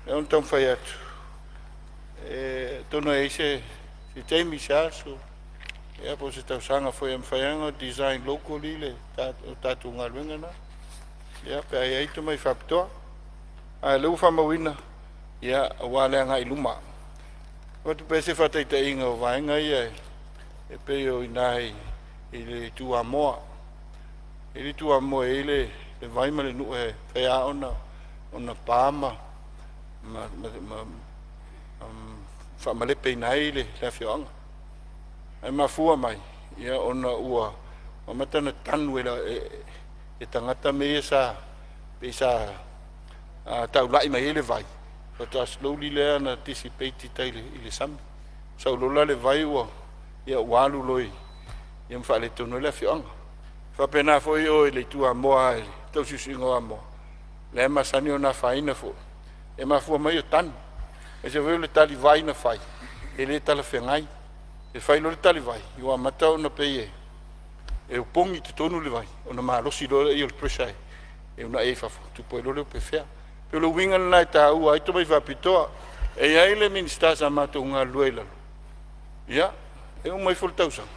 mea na taumafai atu, atonu e i ai se taimi, se aso, ia po o se tausaga foi e mafai lava ona design locally le tatou galuega lena, ia pe a i ai tomai faapitoa. A o lea ua faamauina, ia, aua le agai i luma. E avatu pea se faataitaiga o vaega ia e pei o i ina i le itu Amoa. E i ai le itu Amoa e i ai le vai ma le nuu e fai lava ona pa ma faamalepeina ai le afioaga. Ae mafua mai ona ua amata ona tanu e tagata mea ia sa pei sa taulai mai ai le vai, faatoa slowly lea ona dissipate i tai i le sami. Sau loa la le vai ua alu loa ma faaletonu ai le afioaga. E faapena foi o i le itu Amoa i le tausiusiuga o Amoa, lea e masani ona afaina foi, e mafua mai o tanu. Aemaise foi o le talivai na fai, e le talafeagai. E fai loa le talivai, ua amata ona pei e opogi i totonu le vai, ona malosi loa lea o le pressure e uunai ai i fafo, tupu ai loa le opefea. E pei o le uiga lena e taua ai tomai faapitoa. E i ai le Minisita sa matou galulue ai i lalo, ia, e uma ifo le tausaga,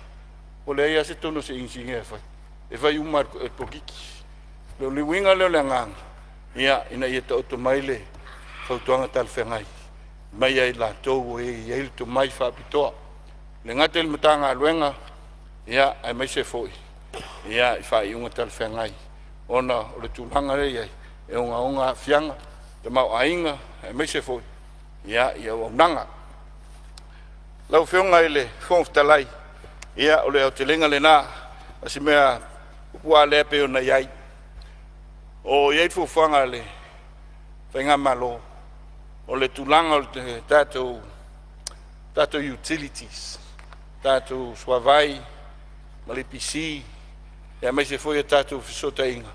ua leai lava se tonu a se inisinia e fai, e fai uma lava e le polokiki. O le uiga lea o le agaga, ia, ina ia taoto mai le fautuaga talafeagai mai ia i latou e i ai le tomai faapitoa, e le gata i le Matagaluega, aemaise foi i faaiuga talafeagai, ona o le tulaga lea e i ai, e ogaoga aafiaga, tamaoaiga, aemaise foi i auaunaga. Lau Afioga i le Fofoga Fetalai, ia o le aotelega lena, o si mea puupuu lava lea pei ona i ai. O i ai fuafuaga a le faigamalo, o le tulaga o le tatou utilities, tatou suavai ma le EPC, aemaise foi o tatou fesootaiga,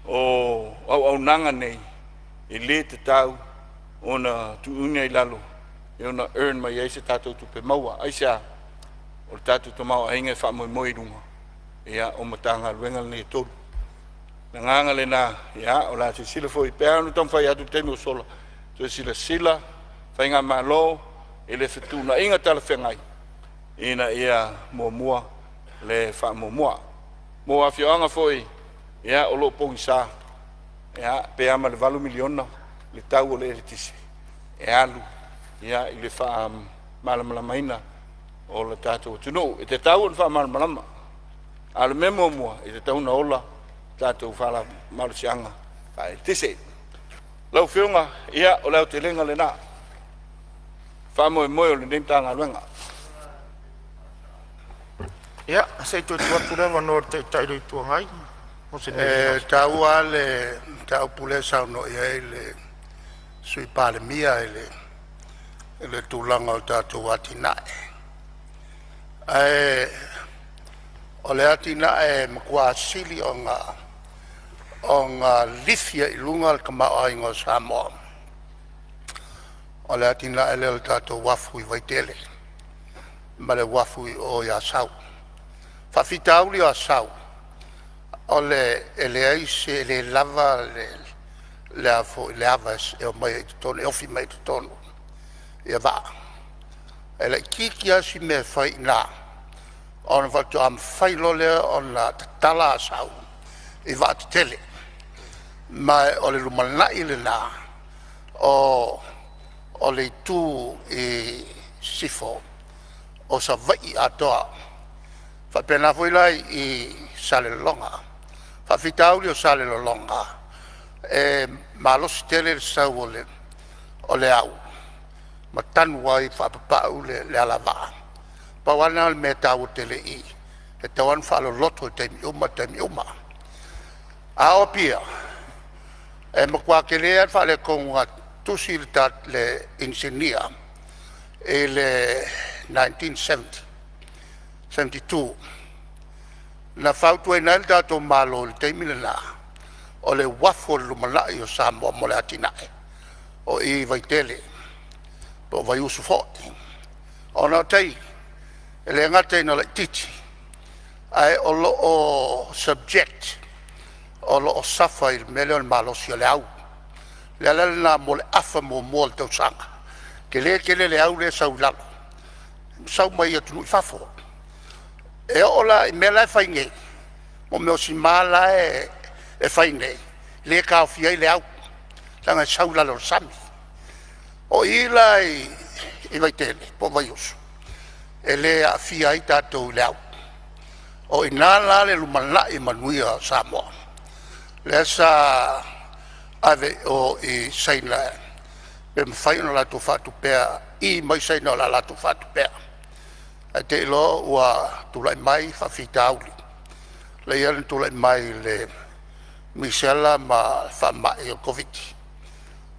o auaunaga nei e le tatau ona tuuina i lalo e ono earn mai ai se tatou tupe maua. Aisea? O le tatou tamaoaiga e faamoemoe i luga ia o Matagaluega nei e tolu. O le agaga lena, ia, o le a silasila foi e pei lava ona taumafai atu i le taimi ua sola, toe silasila faigamalo i le fetuunaiga talafeagai ina ia muamua le faamuamua. Mo afioaga foi ia o lo o pogisa, ia, pe a ma le $8 miliona le tau o le eletise e alu ia i le faamalamalamaina o le tatou atunuu. E tatau ona faamalamalama, a o le mea muamua e tatau ona ola tatou malosiaga faaeletise. Lau Afioga, ia o le aotelega lena, faamoemoe o lenei Matagaluega. Ia, se i toe tuu atu le avanoa i le Taitai o le Itu Agai mo se E taua lava le mataupu lea e saunoa i ai le Sui Palemia i le tulaga o tatou atinae. Ae o le atinae e matua sili ona lifi ai i luga le tamaoaiga o Samoa, o le atinae lea o le tatou uafu i Vaitele ma le uafu i Asau. O le faafitauli o Asau, e leai se, e le lava le ava e omai ai i totonu e ofi mai ai i totonu ia vaa. E laitiiti lava si mea e fai i ina ona faatoa mafai loa lea ona tatala asau i vaa tetele. Ma o le lumanai lena o le itu i sisifo o Savaii atoa, faapena foi la i Salelologa. O faafitauli o Salelologa, e malosi tele le sau o le au ma tanu ai faapapau le alavaa. Pau lava lena o le mea e taua tele i i, e tatau lava ona faaloloto i taimi uma taimi uma. A o Apia, e matua tele lava le faaletonu na tusi le inisinia i le 1972 na fautuaina ai le tatou Malo i le taimi lena, o le uafu o le lumanai o Samoa mo le atinae o i i Vaitele po o Vaiusu foi. Ona o tai e le gata ina laitiiti ae o lo o subject o lo o suffer i le mea lea o le malosi o le au. O le ala lena mo le afa muamua o le tausaga, tele tele le au lea e sau i lalo, sau mai atunuu i fafo. E oo la i mea la e fai nei, mo mea o sima la e fai nei lea e taofi ai le au leaga e sau i lalo o le sami. O i la i Vaitele po o Vaiusu, e le aafia ai tatou i le au. O i ina la le lumanai manuia o Samoa lea sa ave i o i Saina pe mafai ona latou faatupea, i mai Saina o le a latou faatupea. Ae te i loa ua tulai mai faafitauli lea na tulai mai i le misela ma le faamai o le Koviti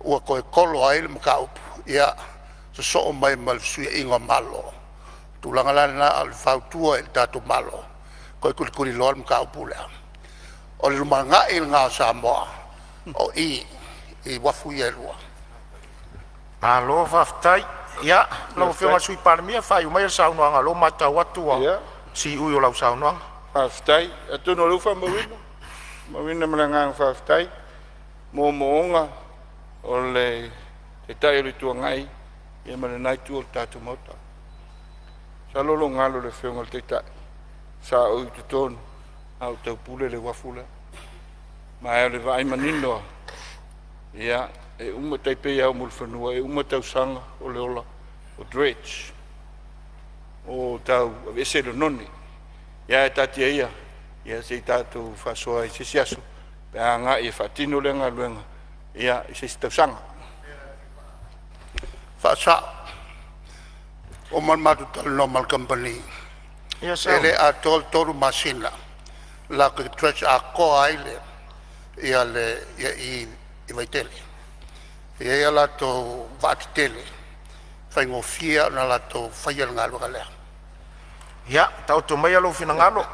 ua toe tolo ai le mataupu, ia sosoo mai ma le fesuiaiga o Malo. O le tulaga la lena o le fautua i le tatou Malo, toe tulituliloa le mataupu lea. O le lumanai lena o Samoa o i i uafu ia e lua. Malo faafetai. Ia lau Afioga i le Sui Palemia, faaiu maia le saunoaga o lea ua matau atu ua siui o lau saunoaga. Faafetai. Atonu o lea ua faamauina, faamauina ma le agaga faafetai moomooga o le Taitai o le Itu Agai ia ma lena itu o le tatou Maota. Masalo o lo o galo i le Afioga i le Taitai sa ou i totonu a o taupule le uafu lea. Ma o le vaai manino lava, ia e uma, e tai pei lava o Mulifanua, e uma tausaga o le ola o dredge, o tau aveese le oneone. Ia ae taatia ia, ia se i tatou faasoa i se isi aso pe a agai e faatino lea galuega ia i se isi tausaga. Faasa'o, ua uma ona matou talanoa ma le kamupani Ia e saunoa. le atoa le 3 masina latou te dredge atoa ai le i i Vaitele. E i ai a latou vaa tetele e faigofie ona latou faia le galuega lea. Ia taoto maia lou finagalo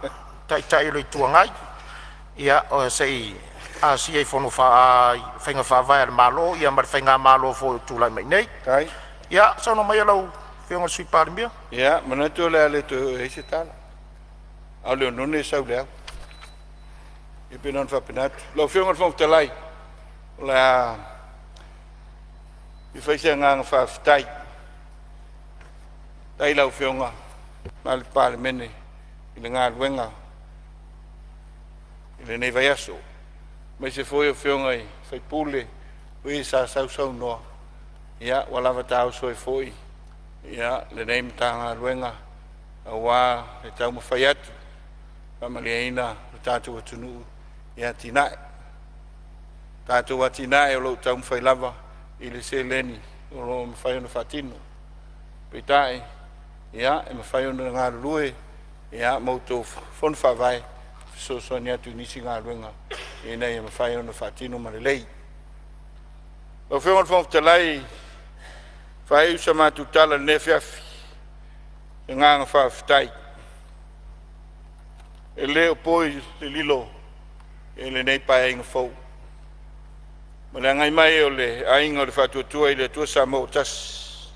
Taitai o le Itu Agai, ia se i asia i faiga faavae a le Malo ma le faigamalo foi o tulai mai nei. Faafetai. Ia saunoa maia lau Afioga i le Sui Palemia. Ia, manatu o le a le toe oo i ai se tala, a o le oneone e sau i le au. Ia pei na ona faapena atu. Lau Afioga i le Fofoga Fetalai, o le a fia fai se agaga faafetai. Faafetai i lau Afioga ma le Palemene i le galuega i lenei vaiaso, aemaise foi o Afioga i sui usufono o e sa sausaunoa, ia ua lava taoso ai foi ia lenei Matagaluega aua le taumafai atu e faamalieina le tatou atunuu i atinae. O tatou atinae o lo o taumafai lava i le seleni o lo o mafai ona faatino. Peitai, ia e mafai ona galulue ia ma outou Fono Faavae e fesoasoani atu i nisi galuega ina ia mafai ona faatino ma lelei. Lau Afioga i le Fofoga Fetalai, e faaiu sa matou tala i lenei afiafi i le agaga faafetai. E le o po se lilo i lenei Paeaiga fou ma le agai mai o le Aiga o le Faatuatua i le Atua Samoa ua Tasi.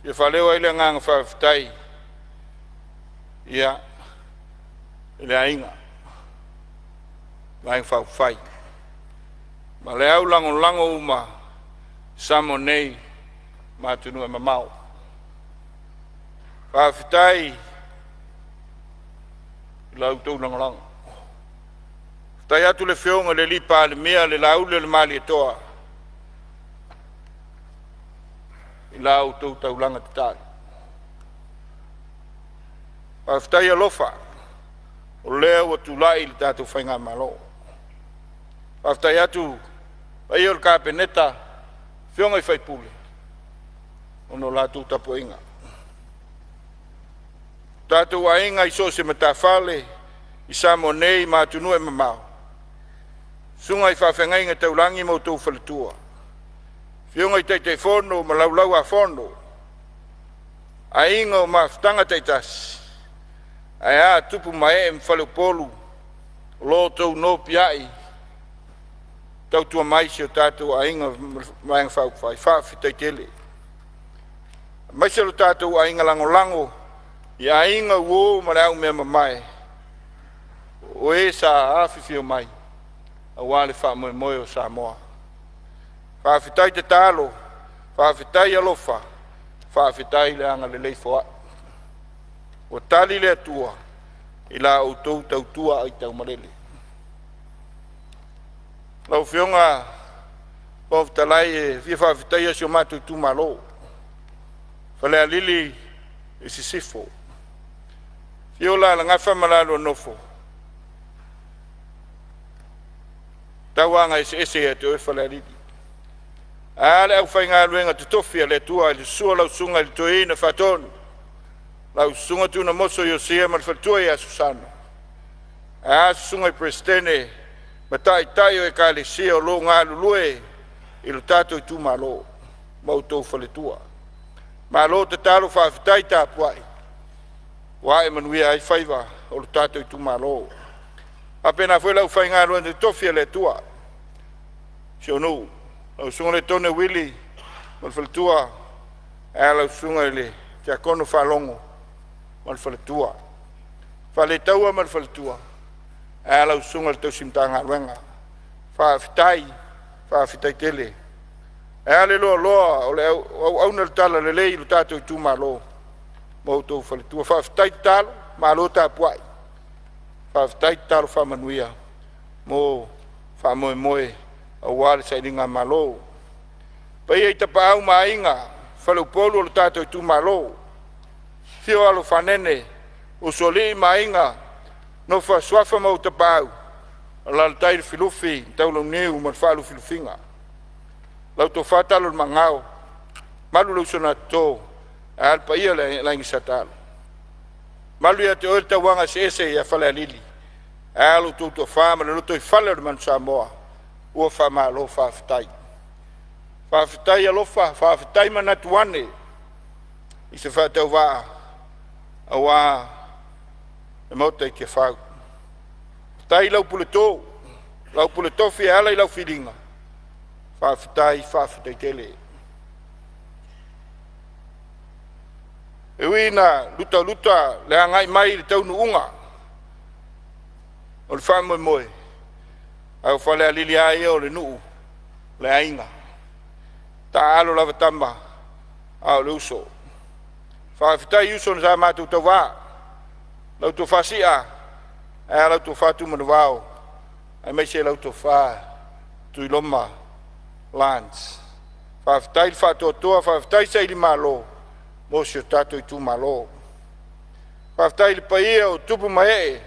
E fia faaleo ai le agaga faafetai ia i le aiga Vaega Faaupufai ma le au lagolago uma i Samoa nei ma atunuu e mamao. Faafetai. la outou lagolago. Faafetai atu i le Afioga i le Palemia, le Lauli o le Malietoa i la outou taulaga tatalo. Faafetai alofa o lea ua tulai le tatou faigamalo. Faafetai atu i le paia o le Kapeneta, afioga i sui usufono ona o la outou tapuaiga. O tatou aiga i so o se matafaale i Samoa nei ma atunuu e mamao, susuga i faafeagaiga taulagi ma outou faletua, afioga i Taitaifono ma Laulau-a-Fono, aiga o mafutaga taitasi, ae a tupu ma ee ma faleupolu o lo o outou nopiai tautua mai si o tatou aiga Vaega Faaupufai, faafetai tele. Aemaise lo tatou aiga lagolago i aiga uo ma le aumeamamae o e sa afifio mai aua le faamoemoe o Samoa. Faafetai tatalo, faafetai alofa, faafetai le agalelei foai. Ua tali le Atua i la outou tautua aitaumalele. Lau Afioga i le Fofoga Fetalai, e fia faafetaia si o matou itumalo, Falealili i Sisifo. Afio Alalagafa ma la lua Nofo, Tauagaeseese ia te oe Falealili. Ae a le aufaigaluega totofi a le Atua i le susu o lau susuga i le Toeaina Faatonu, lau susuga Tunamoso Iosia ma le faletua ia Susana, ae a susuga i Peresetene ma taitai o ekalesia o lo o galulue i lo tatou itumalo ma outou faletua. Malo tatalo, faafetai tapuai ua ae manuia ai faiva o le tatou itumalo. Faapena foi le aufaigaluega totofi a le Atua i si ou nuu, lau susuga Letone Uili ma le faletua, ae a lau susuga i le Tiakono Faalogo ma le faletua, Faletaua ma le faletua, ae a lau susuga i le tausi Matagaluega. Faafetai, faafetai tele. Ae a le loaloa o le auauna le talalelei i lo tatou itumalo ma outou faletua. Faafetai tatalo, malo tapuai, faafetai tatalo faamanuia mo faamoemoe aua le sailigamalo. Paia i Tapaau ma Aiga, Faleupolu o le tatou itumalo, afio Alo Fanene, Usoalii ma Aiga, Nofo a Suafa ma ou Tapaau, alaalatai Lufilufi, Taulauniu ma le Faalufilufiga. Lau Tofa Talo le Magao, malu le uso na toto, ae a le paia o le Aiga Sa Talo. Malu ia te oe le tauaga eseese ia Falealili, ae a lo outou toafa ma le lotoifale o le Manu Samoa, ua faamalo faafetai. Faafetai alofa, faafetai manatu ane i se faatauvaa aua le Maota i Tiafau. Faafetai i lau puleto, lau pule tofi e ala i lau filiga, faafetai, faafetai tele. E ui ina lutaluta le agai mai i le taunuuga o le faamoemoe, ae o Falealili lava ia o le nuu, o le aiga. Taaalo lava tama a o le uso. Faafetai uso sa matou tauva, lau tofa Sia ae a lau tofa Tumanuvao, aemaise lau tofa Tuiloma Lance. Faafetai le faatoatoa, faafetai sailimalo mo si o tatou itumalo. Faafetai i le paia o tupu ma ee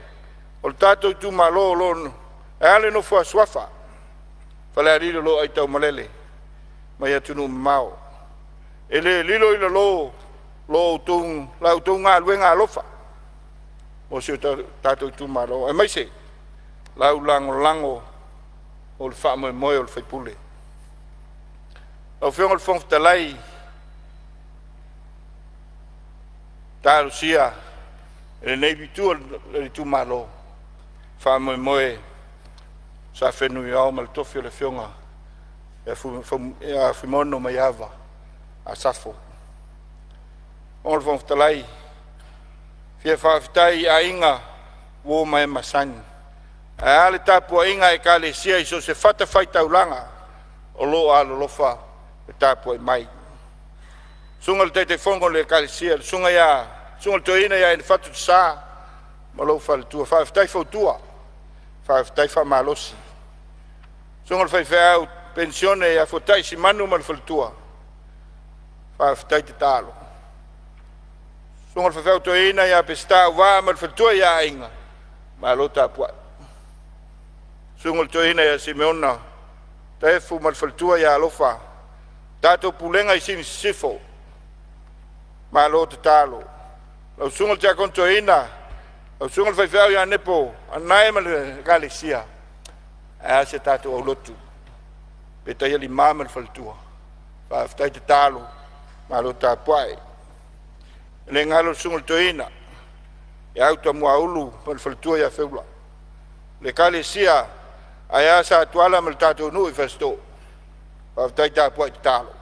o le tatou itumalo o lo o ae a le nofo a suafa Falealili o lo o aitaumalele mai atunuu mamao. E le lilo i lalo lo outou, la outou galuega alofa mo si o tatou itumalo, aemaise lau lagolago o le faamoemoe o le faipule. Lau Afioga i le Fofoga Fetalai, talosia e lenei itu o le itumalo faamoemoe sa fenumiao ma le tofi o le Afioga ia Fuimaono Maiava Asafo. Lau Afioga i le Fofoga Fetalai, fia faafetai i aiga uo ma e masani, ae a le tapuaiga a ekalesia i so o se fatafaitaulaga o lo o alolofa ma tapuai mai. Susuga i le Taitaifono o le Ekalesia, le Susuga i le Toeaina ia Enifato Lesa. ma lou faletua. Faafetai fautua, faafetai faamalosi. Susuga i le faifeau penisione ia Fuatai Simanu ma le faletua, faafetai tatalo. Susuga i le faifeau toeaina ia Peseta Auvaa ma le faletua ia Aiga, malo tapuai. Susuga i le toeaina ia Simeona Taefu ma le faletua ia Alofa, tatou pulega i Sini Sisifo, malo tatalo. Lau susuga i le Tiakono Toeaina, lau susuga i le faifeau ia Nepo Anae ma le ekalesia, ae a si a tatou aulotu, Petaia Lima ma le faletua, faafetai tatalo, malo tapuai. E le galo le susuga i le toeaina ia Utamuaulu ma le faletua ia Feula, le ekalesia ae a Satuala ma le tatou nuu i Fasitoo, faafetai tapuai tatalo.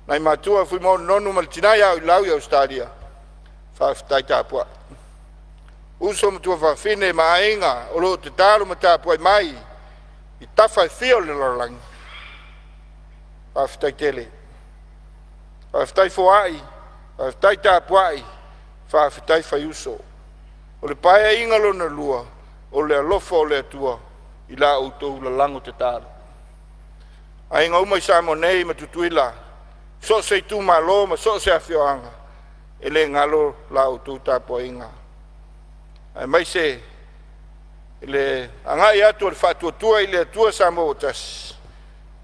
Nai matua Fuimaono Nonu ma le tina ia Oilau i Ausetalia, faafetai tapuai. Uso ma tuafafine ma aiga o lo o tatalo ma tapuai mai i tafa e fia o le lalolagi, faafetai tele. Faafetai foai, faafetai tapuai, faafetai faiuso. O le Paeaiga lona lua, o le alofa o le Atua i la outou lalago tatalo. Aiga uma i Samoa nei ma Tutuila, so o se itumalo ma so o se afioaga, e le galo la outou tapuaiga, aemaise le agai atu o le Faatuatua i le Atua Samoa ua Tasi,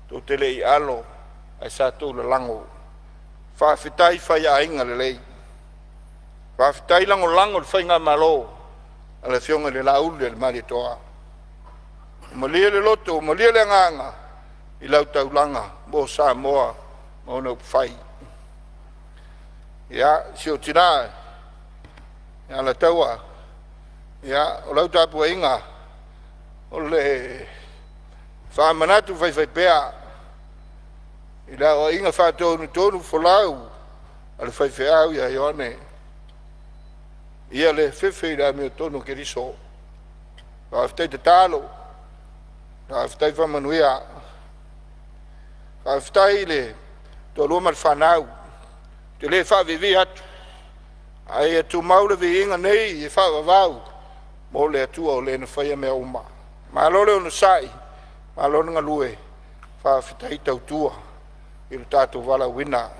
tou te le i alo ae sa outou lalago. Faafetai faiaiga lelei, faafetai lagolago i le faigamalo a le Afioga i le Laaulialemalietoa. Ua malie le loto ua malie le agaga i lau taulaga mo Samoa ma ona upufai. Ia, si ou tina ia Alataua, ia, o lau tapuaiga o le faamanatu faifaipea i le aoaiga faatonutonufolau a le faifeau ia Ioane, ia le fefe i le amiotonu a Keriso. Faafetai tatalo, faafetai faamanuia, faafetai i le toalua ma le fanau. Ou te le faaviivii atu, ae ia tumau le viiga nei e faavavau mo le Atua o le na faia mea uma. Malo le onosai, malo le galue, faafetai tautua i le tatou valaauina.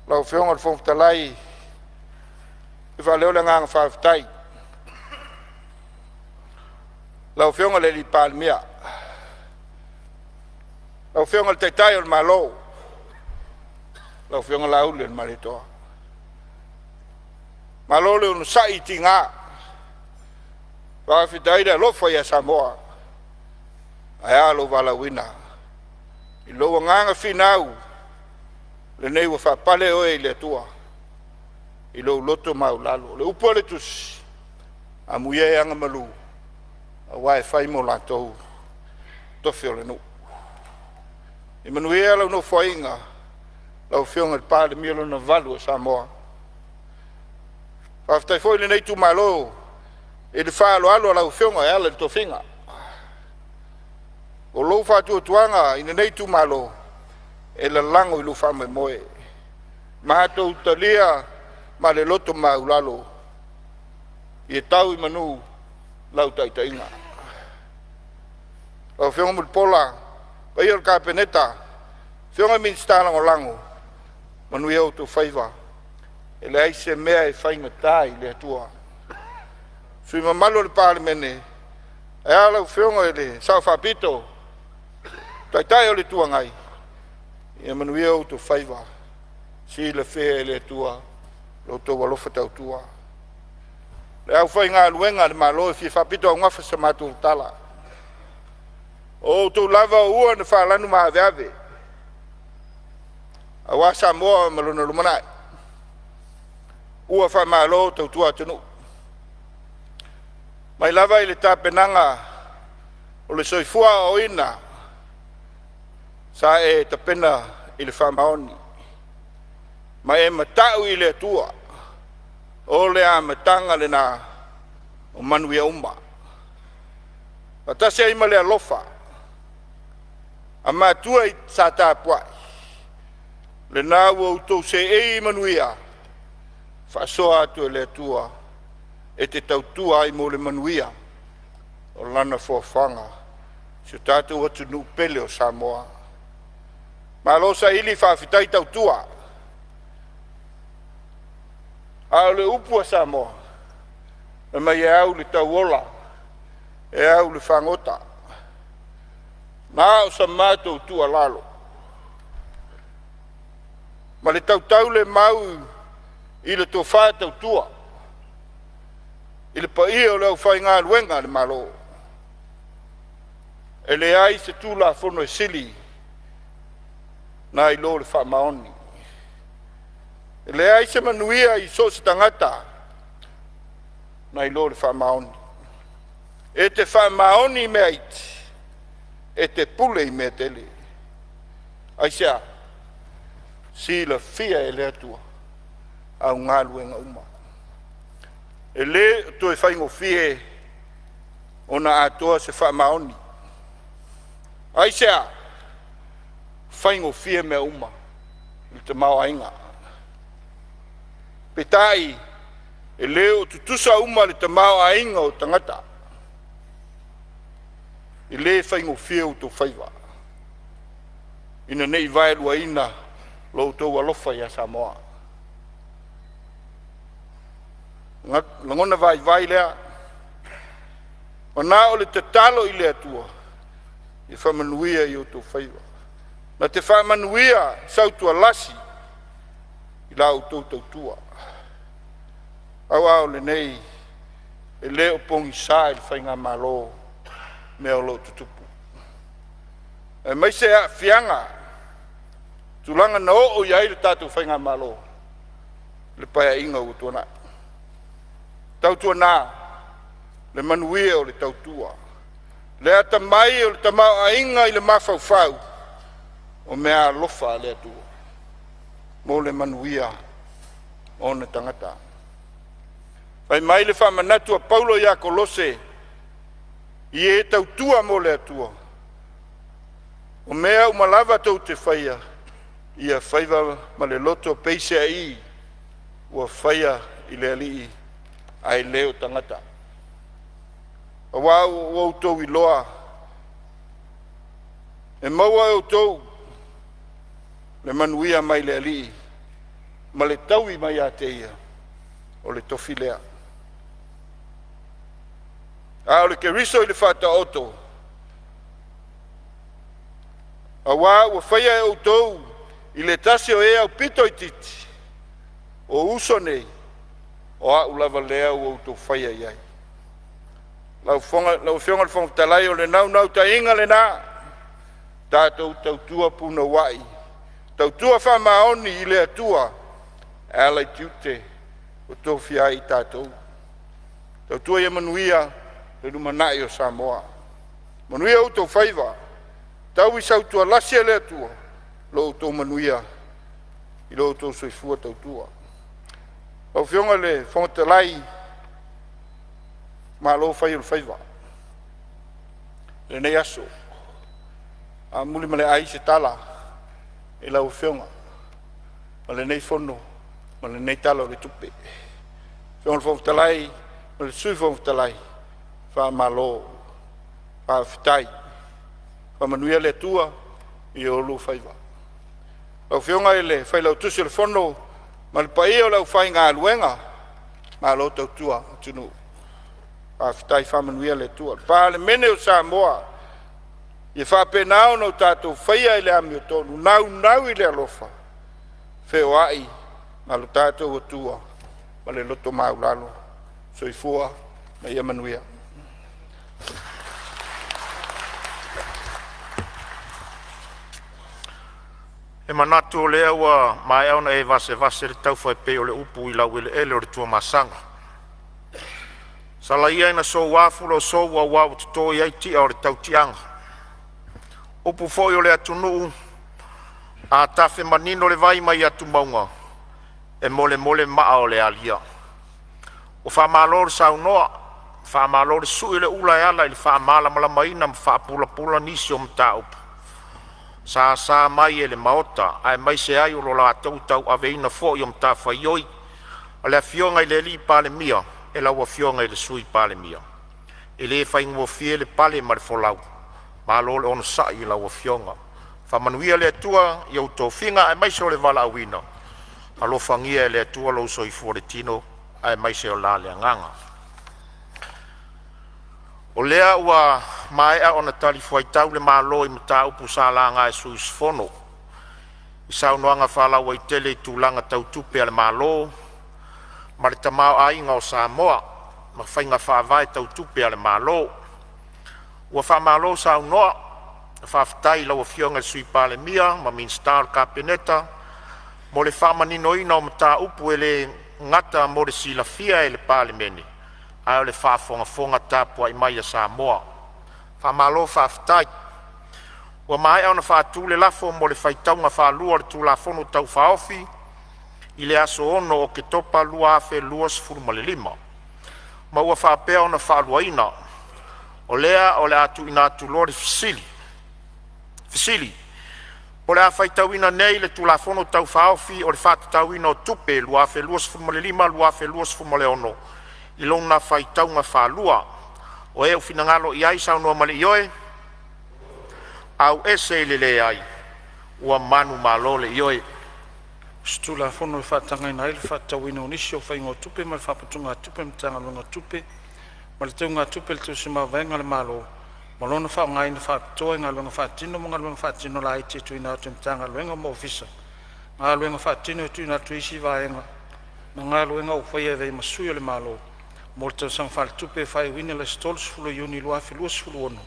Lau Afioga i le Fofoga Fetalai, e faaleo le agaga faafetai lau Afioga i le Palemia, lau Afioga i le Taitai o le Malo, lau Afioga Laaulialemalietoa. Malo le onosai i tiga, faafetai le alofa ia Samoa. Ae a lou valaauina i lou agaga finau, lenei ua faapale oe i le Atua i lou loto maualalo. O le upu a le Tusi, amuia e agamalu aua e fai mo latou tofi o le nuu. Ia manuia lau nofoaiga lau Afioga i le Palemia lona valu o Samoa. Faafetai foi lenei itumalo i le faaaloalo a lau Afioga e ala i le tofiga. O lou faatuatuaga i lenei itumalo e lalago i lou faamoemoe. Matou talia ma le loto maualalo ia tau i manu lau taitaiga. Lau Afioga Mulipola, paia o le Kapeneta, Afioga i Minisita Lagolago, manuia outou faiva. E leai se mea e faigata i le Atua. Sui usufono mamalu o le Palemene, ae a lau Afioga i le Sao Faapito, Taitai o le Itu Agai, ia manuia outou faiva. Silafia e le Atua lo outou alofa tautua. Le aufaigaluega a le Malo e fia faapitoaugafa sa matou tala, o outou lava o ua na faalanu maaveave aua Samoa ma lona lumanai. Ua faamalo tautua atunuu. Mai lava i le tapenaga o le soifua aoaoina sa e tapena i le faamaoni ma e matau i le Atua, o le amataga lena o manuia uma. Faatasi ai ma le alofa a matua sa tapuai, lena ua outou seei i manuia. faasoa atu e le Atua e te tautua ai mo le manuia o Lana foafoaga i si o tatou atunuu pele o Samoa. Malo saili faafetai tautua. A o le upu a Samoa, fai mai e au i le tauola, e au i le fagota. Na o sa matou tuualalo ma le tautaulemau i le tofa tautua i le paia o le aufaigaluega a le Malo, e leai se Tulafono e sili nai lo le faamaoni. E leai se manuia i so o se tagata nai lo le faamaoni. E te faamaoni i mea iti, e te pule i mea tele. Aisea? Silafia e le Atua au galuega uma. E le o toe faigofie ona atoa se faamaoni. Aisea? Faigofie mea uma i le tamaoaiga, peitai e le o tutusa uma le tamaoaiga o tagata. E le faigofie outou faiva ina ne i vaeluaina lo outou alofa ia Samoa. O lagona vaivai lea, ua na o le tatalo i le Atua ia faamanuia i outou faiva, na te faamanuia sautualasi i la outou tautua. Aua o lenei, e le o pogisa i le faigamalo mea o lo o tutupu, aemaise aafiaga o tulaga na oo i ai le tatou faigamalo i le Paeaiga ua tuanai. Tautuana le manuia o le tautua, le atamai o le tamaoaiga i le mafaufau o meaalofa a le Atua mo le manuia o ona tagata. Fai mai le faamanatu a Paulo ia Kolose, “I e tautua mo le Atua, o mea uma lava tou te faia, ia fai ma le loto peiseai ua faia i le Alii, ae le o tagata. Aua ua outou iloa, e maua e outou le manuia mai le Alii ma le taui mai ia te Ia o le tofi lea. A o le Keriso i le Faataoto, auā ua faia e outou i le tasi o e aupito itiiti o uso nei, o a'u lava lea ua outou faia i ai.” Lau Afioga i le Fofoga Fetalai, o le naunautaiga lena, tatou tautua punouai, tautua faamaoni i le Atua e ala i tiute ua tofia ai tatou. Tautua ia manuia le lumanai o Samoa. Manuia outou faiva, tau sautualasi e le Atua lo outou manuia i lo outou soifua tautua. Lau Afioga i le Fofoga Fetalai, malo fai o le faiva i lenei aso. Amuli ma le ai se tala i lau Afioga ma lenei fono ma lenei Tala o le Tupe. Lau Afioga i le Fofoga Fetalai ma le Sui Fofoga Fetalai, faamalo faafetai. Faamanuia le Atua i oulua faiva. Lau Afioga i le Failautusi o le Fono ma le paia o le aufaigaluega, malo tautua atunuu, faafetai. Faamanuia le Atua. Le Palemene o Samoa, ia faapena ona tatou faia i le amiotonu, naunau i le alofa, feoai ma lo tatou Atua ma le loto maualalo. Soifua ma ia manuia. E manatu o lea ua maea ona e vasevase le taufa e pei o le upu i laueleele o le Tuamasaga. Sala ia ina sou afu lou sou aua ua toto i ai tia o le tautiaga. O upu foi a le atunuu, a tafe manino le vai mai atumauga, e molemole maa o le alia. Ua faamalo le saunoa, faamalo le sui o le ula e ala i le faamalamalamaina ma faapulapula nisi o mataupu sa asa mai e le maota, aemaise ai o lo latou tauaveina foi o matafaioi a le Afioga i le Palemia e lau Afioga i le Sui Palemia. E le faigofie le pale ma le folau, malo le onosai i lau afioga. Faamanuia le Atua i ou tofiga aemaise o le valaauina, alofagia e le Atua lou soifua ma le tino aemaise o la le agaga. O lea ua maea ona talifuaitau le Malo i mataupu sa laga e sui usufono i saunoaga faalauaitele i tulaga tau tupe a le Malo ma le tamaoaiga o Samoa ma faiga faavae tau tupe a le Malo. Ua faamalo saunoa, faafetai i lau Afioga i le Sui Palemia ma Minisita o le Kapeneta mo le faamaninoina o mataupu e le gata mo le silafia e le Palemene a o le faafogafoga tapuai mai a Samoa. Faamalo faafetai. Ua maea ona faatu le lafo mo le faitauga faalua o le Tulafono Tau Faaofi i le aso 6 Oketopa 2025, ma ua faapea ona faaluaina. O lea o le a tuuina atu loa le fesili. Fesili: Po o le a faitauina nei le Tulafono Tau Faaofi o le Faatatauina o Tupe 2025/2026 i lona faitauga faalua? O e ua finagalo i ai saunoa ma le ioe, auese le leai, manumalo le ioe. E faatagaina ai le faatatauina o nisi o faiga o tupe ma le faaputugatupe a le Matagaluega o Tupe ma le Teugatupe a le Tusi Mavaega a le Malo ma lona faaaogaina faapitoa i galuega faatino ma galuega faatino laiti e tuuina atu e Matagaluega ma Ofisa, galuega faatino e tuuina atu e isi vaega ma galuega ua faia e avea ai ma sui o le Malo, mo le tausaga faaletupe e faaiuina i le aso 30 Iuni 2026,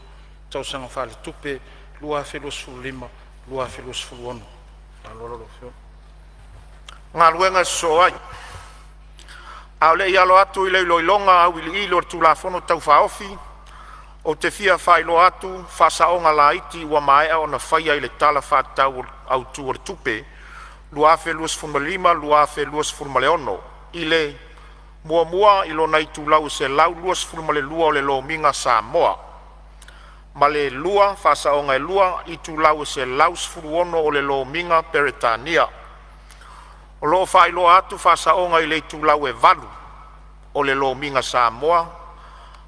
tausaga faaletupe 2025/2026. Ma le faaaloalo. A o le i alo atu i le iloiloga auiliili o le Tulafono Tau Faaofi, ou te fia faailoa atu Faasaoga laiti ua maea ona faia i le Tala Faatatau Autu o le Tupe 2025/2026 i le: 1. I lona itulau e 122 o le Lomiga Samoa; ma le 2. Faasaoga e 2 itulau e 116 o le Lomiga Peretania. O lo o faailoa atu faasaoga i le itulau e 8 o le Lomiga Samoa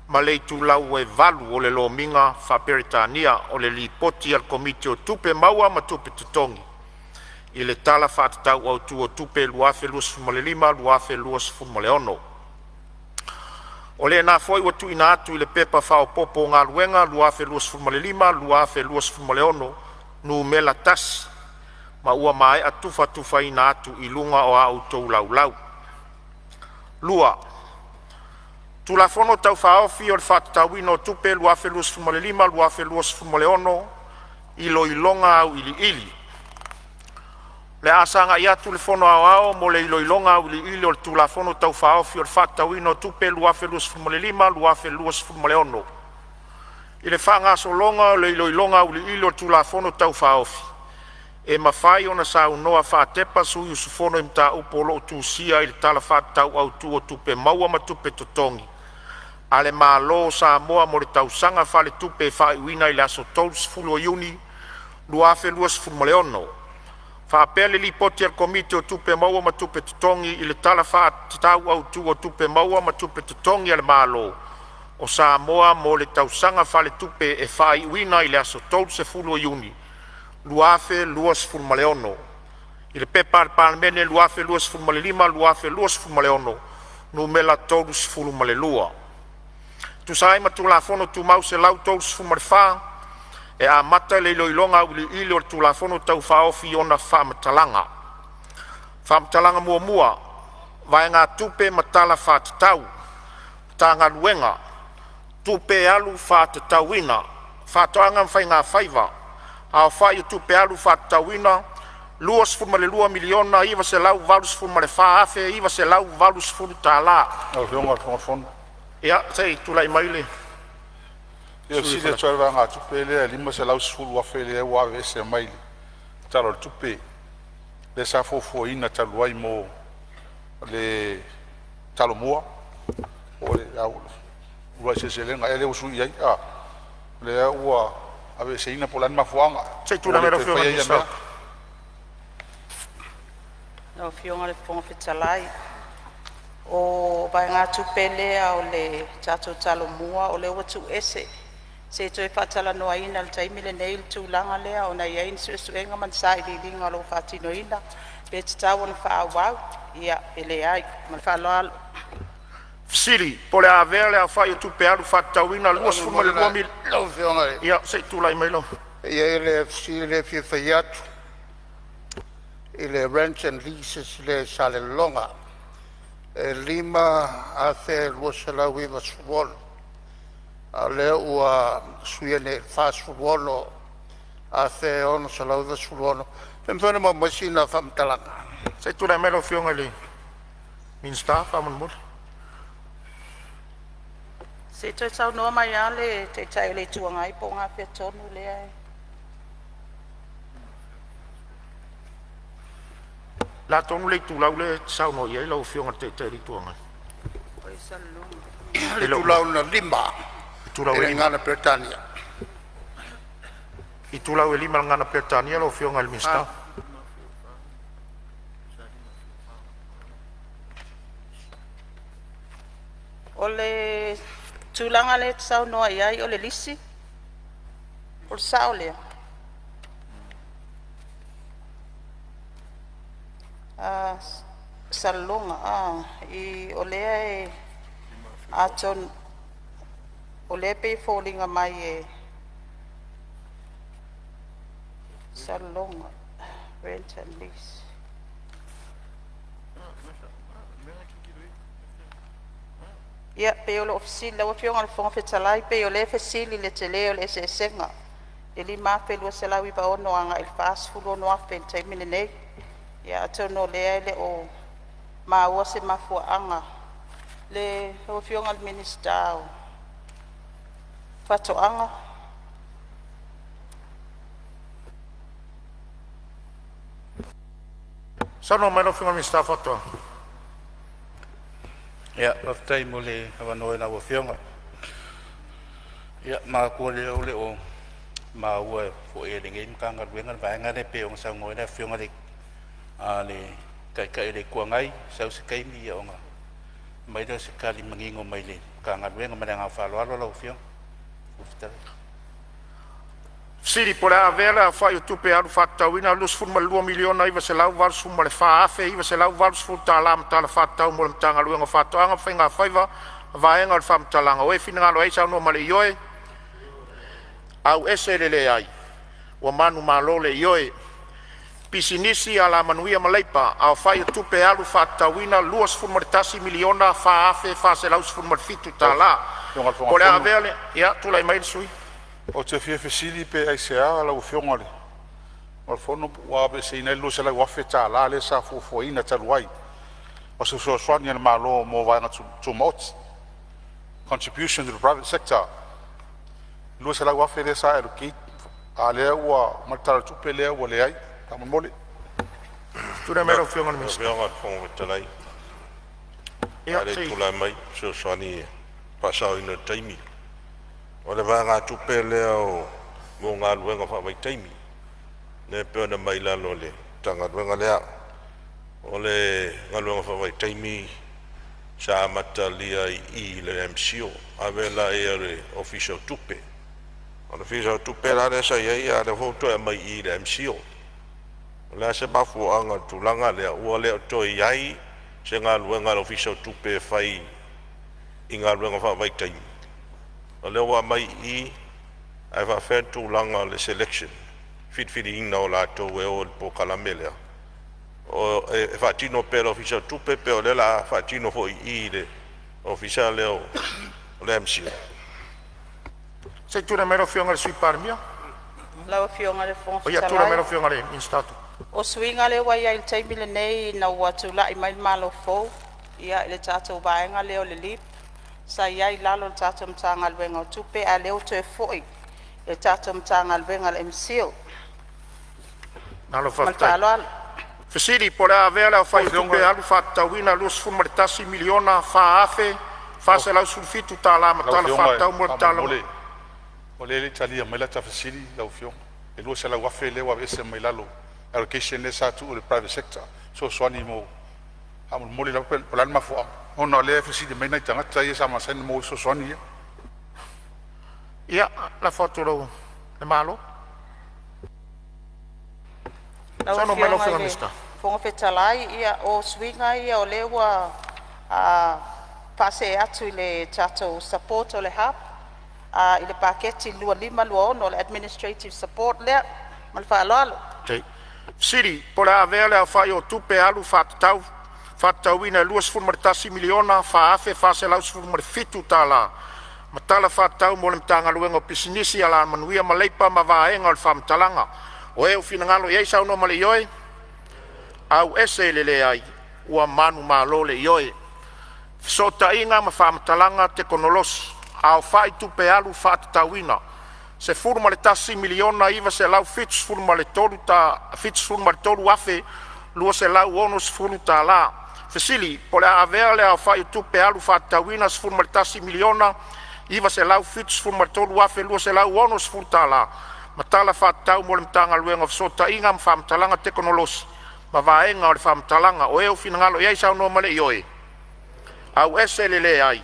ma le itulau e 8 o le Lomiga faa-Peretania o le Lipoti a le Komiti o Tupe Maua ma Tupe Totogi i le Tala Faatatau Autu o Tupe 2025/2026. O lena foi ua tuuina atu i le Pepa Faaopoopo o Galuega 2025/2026 Nu.1 ma ua maea tufatufaina atu i luga o a outou Laulau. 2. Tulafono Tau Faaofi o le Faatatauina o Tupe 2025/2026 Iloiloga Auiliili. O le a sagai atu le Fono Aoao mo le iloiloga auiliili o le Tulafono Tau Faaofi o le Faatatauina o Tupe 2025/2026. I le faagasologa o le iloiloga auiliili o le Tulafono Tau Faaofi, e mafai ona saunoa faatepa sui usufono i mataupu o lo o tusia i le Tala Faatatau Autu o Tupe Maua ma Tupe Totogi a le Malo o Samoa mo le tausaga faaletupe e faaiuina i le aso 30 Iuni 2026, faapea le Lipoti a le Komiti o Tupe Maua ma Tupe Totogi i le Tala Faatatau Autu o Tupe Maua ma Tupe Totogi a le Malo o Samoa mo le tausaga faaletupe e faaiuina i le aso 30 Iuni 2026 i le P.P.2025/2026 Nu.32. E tusa ai ma Tulafono Tumau 134, e amata le iloiloga auiliili o le Tulafono Tau Faaofi i ona faamatalaga. Faamatalaga Muamua, Vaegatupe ma Tala Faatatau Matagaluega Tupe Alu Faatatauina Faatoaga ma Faigafaiva Aofai o Tupe Alu Faatatauina $22,984,980. Lau Afioga i le Fofoga Fetalai. Ia se i tulai mai le E sui fesili atu lava i le vaegatupe lea e $510,000 lea ua aveese mai le Tala o le Tupe lea sa fuafuaina talu ai mo le Talomua mo le Uluai Seleselega. Ea lea ua sui ai lea ua aveeseina po o le a le mafuaaga? Ua tulai le mai lau toe Afioga i faia le ia Minisita. mea. Lau Afioga i le Fofoga Fetalai, O vaegatupe lea o le tatou Talomua o lea ua tuuese, se i toe faatalanoaina i le taimi lenei le tulaga lea ona e iai ni suesuega ma ni sailiiliga o loo faatinoina pe tatau ona faaauau, ia pe leai. Ma le faaaloalo. Po o le a avea le aofai o tupe alu faatatauina $22 Lau Afioga i Ia se i tulai mai lau E i ai le fesili lea e fia fai atu i le rent and leases lea i Salelologa e $5,296, a o lea ua suia nei i le $46,696. Pe mafai ona maua mai sina faamatalaga? Se i tulai mai lau Afioga i le Minisita faamolemole. Se i toe saunoa mai lava le Taitai o le Itu Agai po o gafea tonu lea. O le a tonu le itulau lea e te saunoa i ai lau Afioga i le Taitai o le Itu Agai? O le itulau na 5 Itulau i e le 5. Gagana Peretania. Itulau e 5 i le Gagana Peretania lau Afioga i le Minisita. O le tulaga lea e te saunoa iai o le lisi, o le sao lea? Salelologa O lea e atonu o lea e pei e foliga mai e Salelologa Rent and Lease. Ia pei o loo fesili lau Afioga i le Fofoga Fetalai, pei o lea e fesili i le tele o le eseesega e $5,296 agai le $46,000 i le taimi lenei. Ia atonu o lea e le o maua se mafuaaga. Lau Afioga i le Minisita o Faatoaga. Saunoa mai lau Afioga i le Minisita o Faatoaga. Ia, faafetai mo le avanoa i lau Afioga. Ia manatua lea o loo maua foi e lenei Matagaluega le vaega lea e pei ona saunoa ai le Afioga i le Taitai o le Itu Agai, sau se taimi ona aumai lea o se tali manino mai le Matagaluega. Ma le agaga faaaloalo lau Afioga i le Fofoga Fetalai. Po o le a avea le aofai o tupe alu faatatauina $22,984,980 ma tala faatatau mo le Matagaluega o Faatoaga ma Faigafaiva vaega o le faamatalaga, o e finagalo ai saunoa ma le ioe, auese le leai. Ua manumalo le Ioe. Pisinisi, Alamanuia ma Leipa, aofai o tupe alu faatatauina $21,004,417. Lau Afioga i le Po Fofoga o le a Fetalai, avea le… Ia, tulai mai le sui. Ou te fia fesili pe aisea lau Afioga i le Fono ua aveeseina ai le $200,000 lea sa fuafuaina talu ai o se fesoasoani a le Malo mo Vaega Tumaoti, contribution to the private sector. $200,000 lea sa allocate a o lea ua aumai le Tala o le Tupe lea ua leai. Faamolemole. Tulai mai lau Afioga i le Minisita. Lau Afioga i le Fofoga Fetalai, a o le i tulai mai, e fesoasoani i le faasaoina o le taimi. O le vaegatupe lea mo galuega faavaitaimi lea e pei ona aumai i lalo o le Matagaluega lea. O le galuega faavaitaimi sa amatalia i i le MCIL, ave lea i le Ofisa o Tupe. O le Ofisa o Tupe la lea sa i ai, a o lea foi ua toe aumai i i le MCIL. O le a se mafuaaga o le tulaga lea ua le o toe i ai se galuega a le Ofisa o Tupe e fai i galuega faavaitaimi, o lea ua aumai i i, ae faafefea le tulaga o le selection, filifiliina o latou e o i le polokalame lea? E faatino pea e le Ofisa o Tupe pe o lea o le a faatino foi i i le Ofisa lea o le MCIL? Se i tulai mai lau Afioga i le Sui Palemia. Lau Afioga i le Fofoga Ia, tulai mai Fetalai, lau Afioga i le Minisita o Tupe. O suiga lea ua iai i le taimi lenei ina ua tulai mai le Malo fou i le tatou vaega lea o le LEAP sa iai i lalo o le tatou Matagaluega o Tupe, a o lea ua toe foi i le tatou Matagaluega o le MCIL. Malo Ma le faafetai. faaaloalo. Po o le a avea le aofai Lau o tupe Afioga, alu faatatauina $21,004,417 ma lau tala Afioga faatatau mo le Tala faamolemole, o lea e le i talia mai lata fesili lau Afioga. E $200,000 lea ua aveese mai lalo allocation lea sa tuu i le private sector e fesoasoani mo… Faamolemole lava po o le a le mafuaaga? Ona o lea e fesili mai nai tagata ia sa masani ona maua fesoasoani ia. Ia, lafo atu i le Malo. Lau Afioga i le Fofoga Fetalai, ia o suiga ia o lea ua faasee atu i le tatou support o le hub i le paketi 2025/2026, le administrative support lea. Ma le faaaloalo. Fesili po o le a avea le aofai o tupe alu faatatauina e $21,004,417 ma tala faatatau mo le Matagaluega o Pisinisi, Alamanuia ma Leipa ma Vaega o le Faamatalaga. O e ua finagalo ai saunoa ma le ioe, auese i le leai, ua manumalo le ioe. Fesootaiga ma Faamatalaga Tekonolosi Aofai Tupe Alu Faatatauina $11,973,260. Fesili po o le a avea le aofai o tupe alu faatatauina $11,973,260 ma tala faatatau mo le Matagaluega o Fesootaiga ma Faamatalaga Tekonolosi ma Vaega o le Faamatalaga. O e ua finagalo ai saunoa ma le ioe, auese le leai,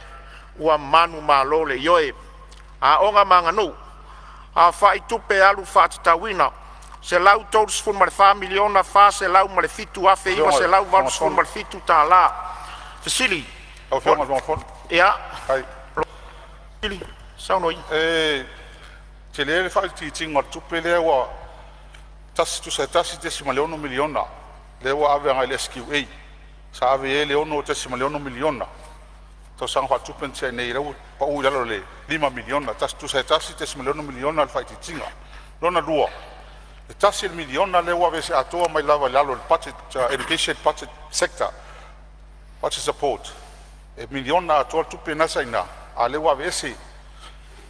ua manumalo le ioe. Aoga ma Aganuu. Aofai Tupe Alu Faatatauina $134,407,987. Fesili Lau Afioga i le Fofoga Ia, Fetalai, saunoa ia. E tele le faaitiitiga o le tupe lea ua tusa e $1.6 miliona lea ua ave agai le SQA. Sa ave i ai le $6.6 miliona i le tausaga faaletupe na tea nei, lea ua pau i lalo i le $5 miliona, tusa e $1.6 miliona le faaitiitiga. Lona lua, e $1 miliona lea ua aveese atoa mai lava i lalo o le budget Education Budget Sector Budget Support, e miliona atoa le tupe na sa i ina, a o lea ua aveese.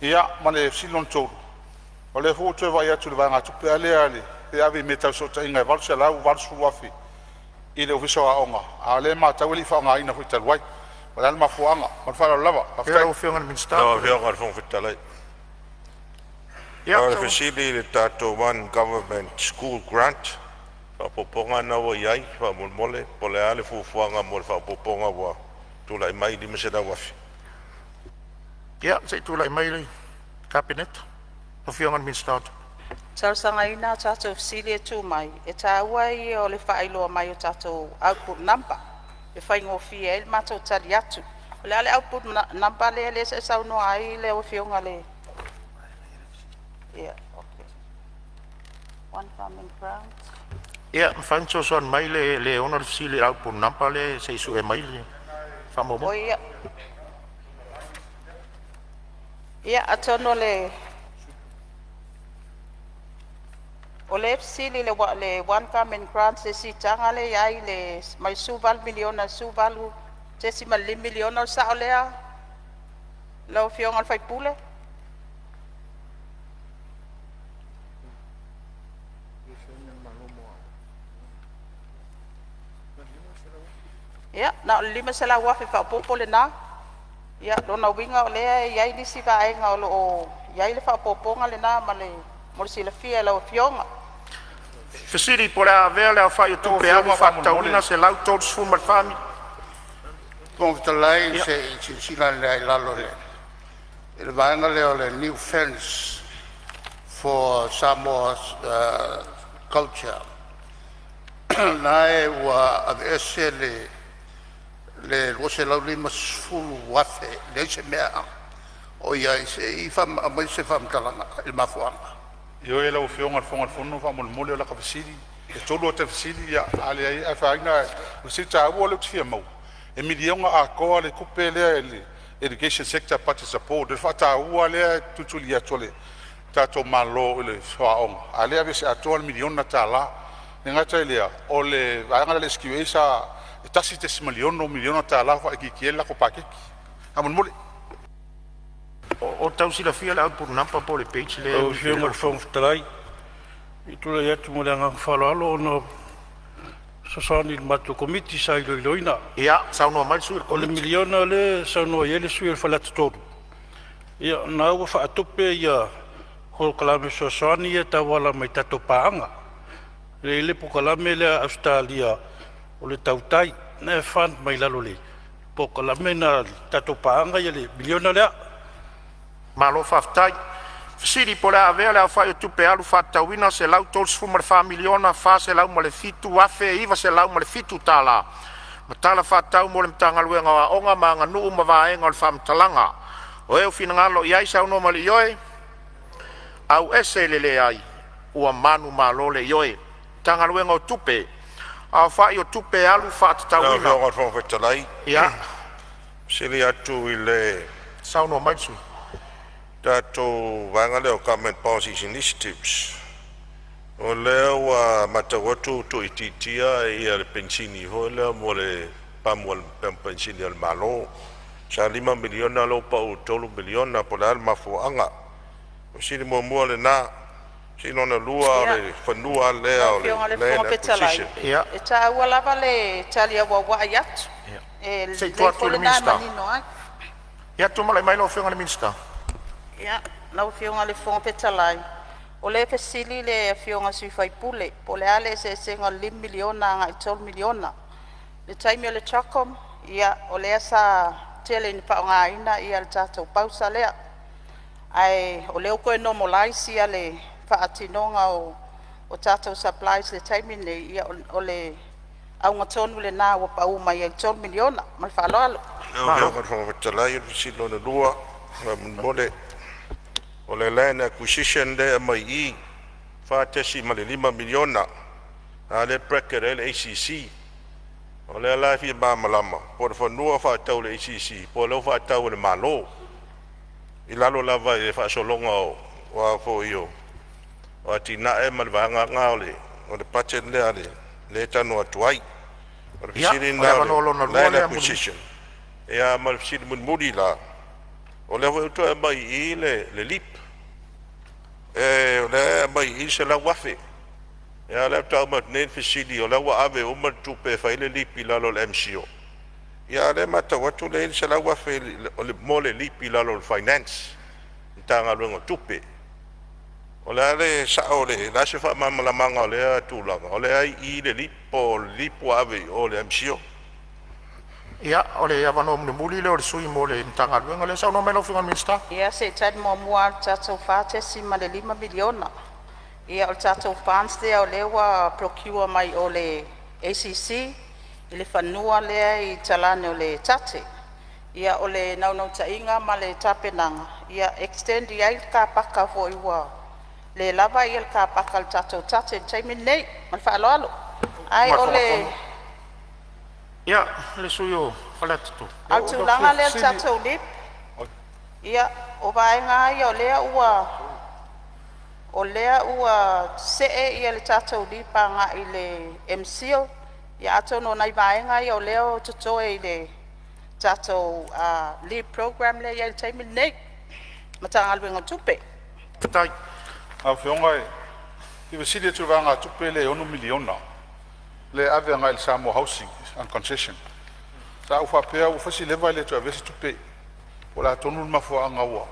Ia ma le fesili lona tolu, o lea foi ua ou toe vaai atu i le vaegatupe lava lea e ave i mea tau fesootaiga e $880,000 i le Ofisa o Aoga, a o lea e matau e le i faaaogaina foi talu ai. O le a le mafuaaga? Ma le faaaloalo lava. Ia Faafetai. lau Afioga i le Minisita. Lau Afioga i le Fofoga Fetalai. Ia O le saunoa. fesili i le tatou One Government School Grant, faaopoopoga lena ua i ai faamolemole, po o le a le fuafuaga mo le faaopoopoga ua tulai mai le $500,000? Ia se i tulai mai le Kapeneta, lau Afioga i le Minisita o Tupe. E talosagaina a tatou fesili e tuu mai, e taua ia o le faailoa mai o tatou output number e faigofie ai le matou tali atu. O le a le output number lea sa e saunoa ai lau Afioga i le? Ia, okay. One Government Grant. Ia, mafai ona fesoasoani mai le e ona le fesili i le output number lea se i sue mai le faamaumauga. Oi ia, atonu o lea e fesili i le One Government Grant, le siitaga lea e i ai le mai le $18 miliona i le $18.5 miliona. O le sao lea lau Afioga i le sui usufono? Ia, na o le $500,000 faaopoopo lena. Ia, lona uiga o lea e i ai nisi vaega o lo o i ai le faaopoopoga lena ma le mo le silafia e lau Afioga. Fesili po o le a avea le aofai o Lau tupe alu Afioga faatatauina faamolemole. $134 Fofoga Fetalai, Ia, se i silasila ane lava i lalo i le vaega lea o le new fence for Samoa culture, lena e ua aveese le $250,000, e leai se mea o i ai. Se i aumai se faamatalaga i le mafuaaga. Ioe lau Afioga i le Fofoga Fetalai, faamolemole o lata fesili, e tolu ata fesili a leai e afaina. O le fesili taua lea ou te fia maua, e miliona atoa le tupe lea i le Education Sector Budget Support, le faataua lea e tulituli atu e le tatou Malo i le aoga, a o lea e aveese atoa le miliona tala. E le gata i lea, o le vaega lea a le SQA sa e $1.6 miliona tala faaitiitia ai le latou paketi. Faamolemole. O tau silafia le output number po o le page lea Lau e Afioga i le Fofoga Fetalai, ou te tulai atu ma le agaga faaaloalo ona e fesoasoani i le matou Komiti sa iloiloina. Ia, saunoa mai le sui o le O le Komiti. miliona lea e saunoa i ai le sui usufono o Faleata 3, ia o lena ua faatupe ia polokalame fesoasoani ia e tauala mai tatou paaga. E i ai le polokalame lea a Ausetalia o le TAUTAI, lena e fund mai lalo o le polokalame lena a le tatou paaga ia le miliona lea. Malo faafetai. Fesili po o le a avea le aofai o tupe alu faatatauina $134,407,907 ma tala faatatau mo le Matagaluega o Aoga ma Aganuu ma Vaega o le Faamatalaga. O e ua finagalo i ai saunoa ma le ioe, auese le leai, ua manumalo le ioe. Matagaluega o Tupe, Aofai o Tupe Alu Lau Faatatauina. Afioga i le Fofoga Fetalai, Ia, sili atu i le saunoa mai le sui. tatou vaega lea o Government Policies Initiatives, o lea ua matau atu ua tuuitiitia ia le penisini foi lea mo le pamu penisini a le Malo, sa $5 miliona lea ua pau i le $3 miliona. Po o le a le mafuaaga? O le fesili muamua lena. O le fesili lona lua o le fanua lea Lau o le Afioga i le Land Fofoga Fetalai, Acquisition. E taua lava le tali auauai atu, e Se i tuu lelei atu i foi le lena e Minisita. manino ai. Ia, tulai mai lau Afioga i le Minisita. Ia, lau Afioga i le Fofoga Fetalai, o lea e fesili le Afioga i le sui usufono po o le a le eseesega o le $5 miliona agai le $3 miliona. I le taimi o le CHOGM, ia o lea sa tele ina faaaogaina le tatou pausa lea, ae o lea ua toe normalise le faatinoga o tatou supplies i le taimi lenei, ia o le auga tonu lena ua pa'u mai ai i le $3 miliona. Ma le faaaloalo. Lau Afioga i le Fofoga Fetalai o le fesili lona lua faamolemole, o le Land Acquisition lea e aumai i i $4.5 miliona, a lea e bracket ai le ACC. O lea la e fia malamalama po o le fanua faatau e le ACC po o lea ua faatau e le Malo i lalo lava i le faasologa o a foi o atinae ma le vaega lena o le budget lea e talanoa atu ai. O le Ia, fesili o le lena o avanoa lona le lua Land lea Mulimuli. Acquisition. Ia ma le fesili mulimuli la, o lea foi ua toe aumai i i le LEAP. O lea e aumai i i le $100,000. Ia a o lea faatoa uma atu nei le fesili o la ua ave uma le tupe e fai ai le LEAP i lalo o le MCIL, a o lea e matau atu lea e i ai le $100,000 mo le LEAP i lalo o le Finance, Matagaluega o Tupe. O le a le sao o le a se faamalamalamaga o lea tulaga, o lea e i i le LEAP po o le LEAP ua ave i o i le MCIL? Ia, o le avanoa mulimuli lea o le sui usufono mo le Matagaluega lea. Saunoa mai lau Afioga i le Minisita. Ia se i tali muamua lava i le tatou $4.5 miliona. Ia o le tatou funds lea o lea ua procure mai o le ACC i le fanua lea i talane o le TATTE. Ia o le naunautaiga ma le tapenaga ia extend i ai le car paka foi ua le lava le car paka a le tatou TATTE i le taimi lenei. Ma le faaaloalo. Ae o le Ia, le sui usufono mo Faleata 3. A o le tulaga lea i le tatou LEAP, ia o vaega lava ia o lea ua see le tatou LEAP agai i le MCIL. Ia atonu o nai vaega ia o lea e totoe i le tatou LEAP program lea e i ai i le taimi lenei, Matagaluega o Tupe. Lau Afioga e fia fesili atu i le vaegatupe lea e $6 miliona lea e ave agai le Samoa Housing and Concession. Sa ou faapea ua fai si leva e le toe avea se tupe. Po o le a tonu le mafuaaga ua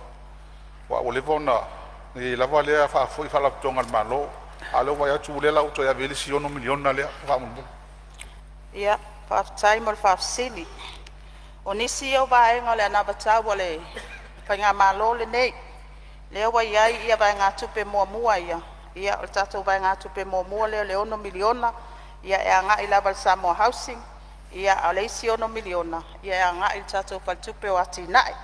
aua ua leva ona i ai lava lea faafoi i faalapotopotoga a le Malo, a o lea ua vaai atu o lea la ua toe ave i ai le isi $6 miliona lea faamolemole. Ia, faafetai mo le faafesili. O nisi ia o vaega o le anavatau a le faigamalo lenei, lea ua i ai vaegatupe muamua ia, ia o le tatou vaegatupe muamua lea o le $6 miliona e agai lava i le Samoa Housing, a o le isi $6 miliona e agai i le tatou Faletupe o Atinae,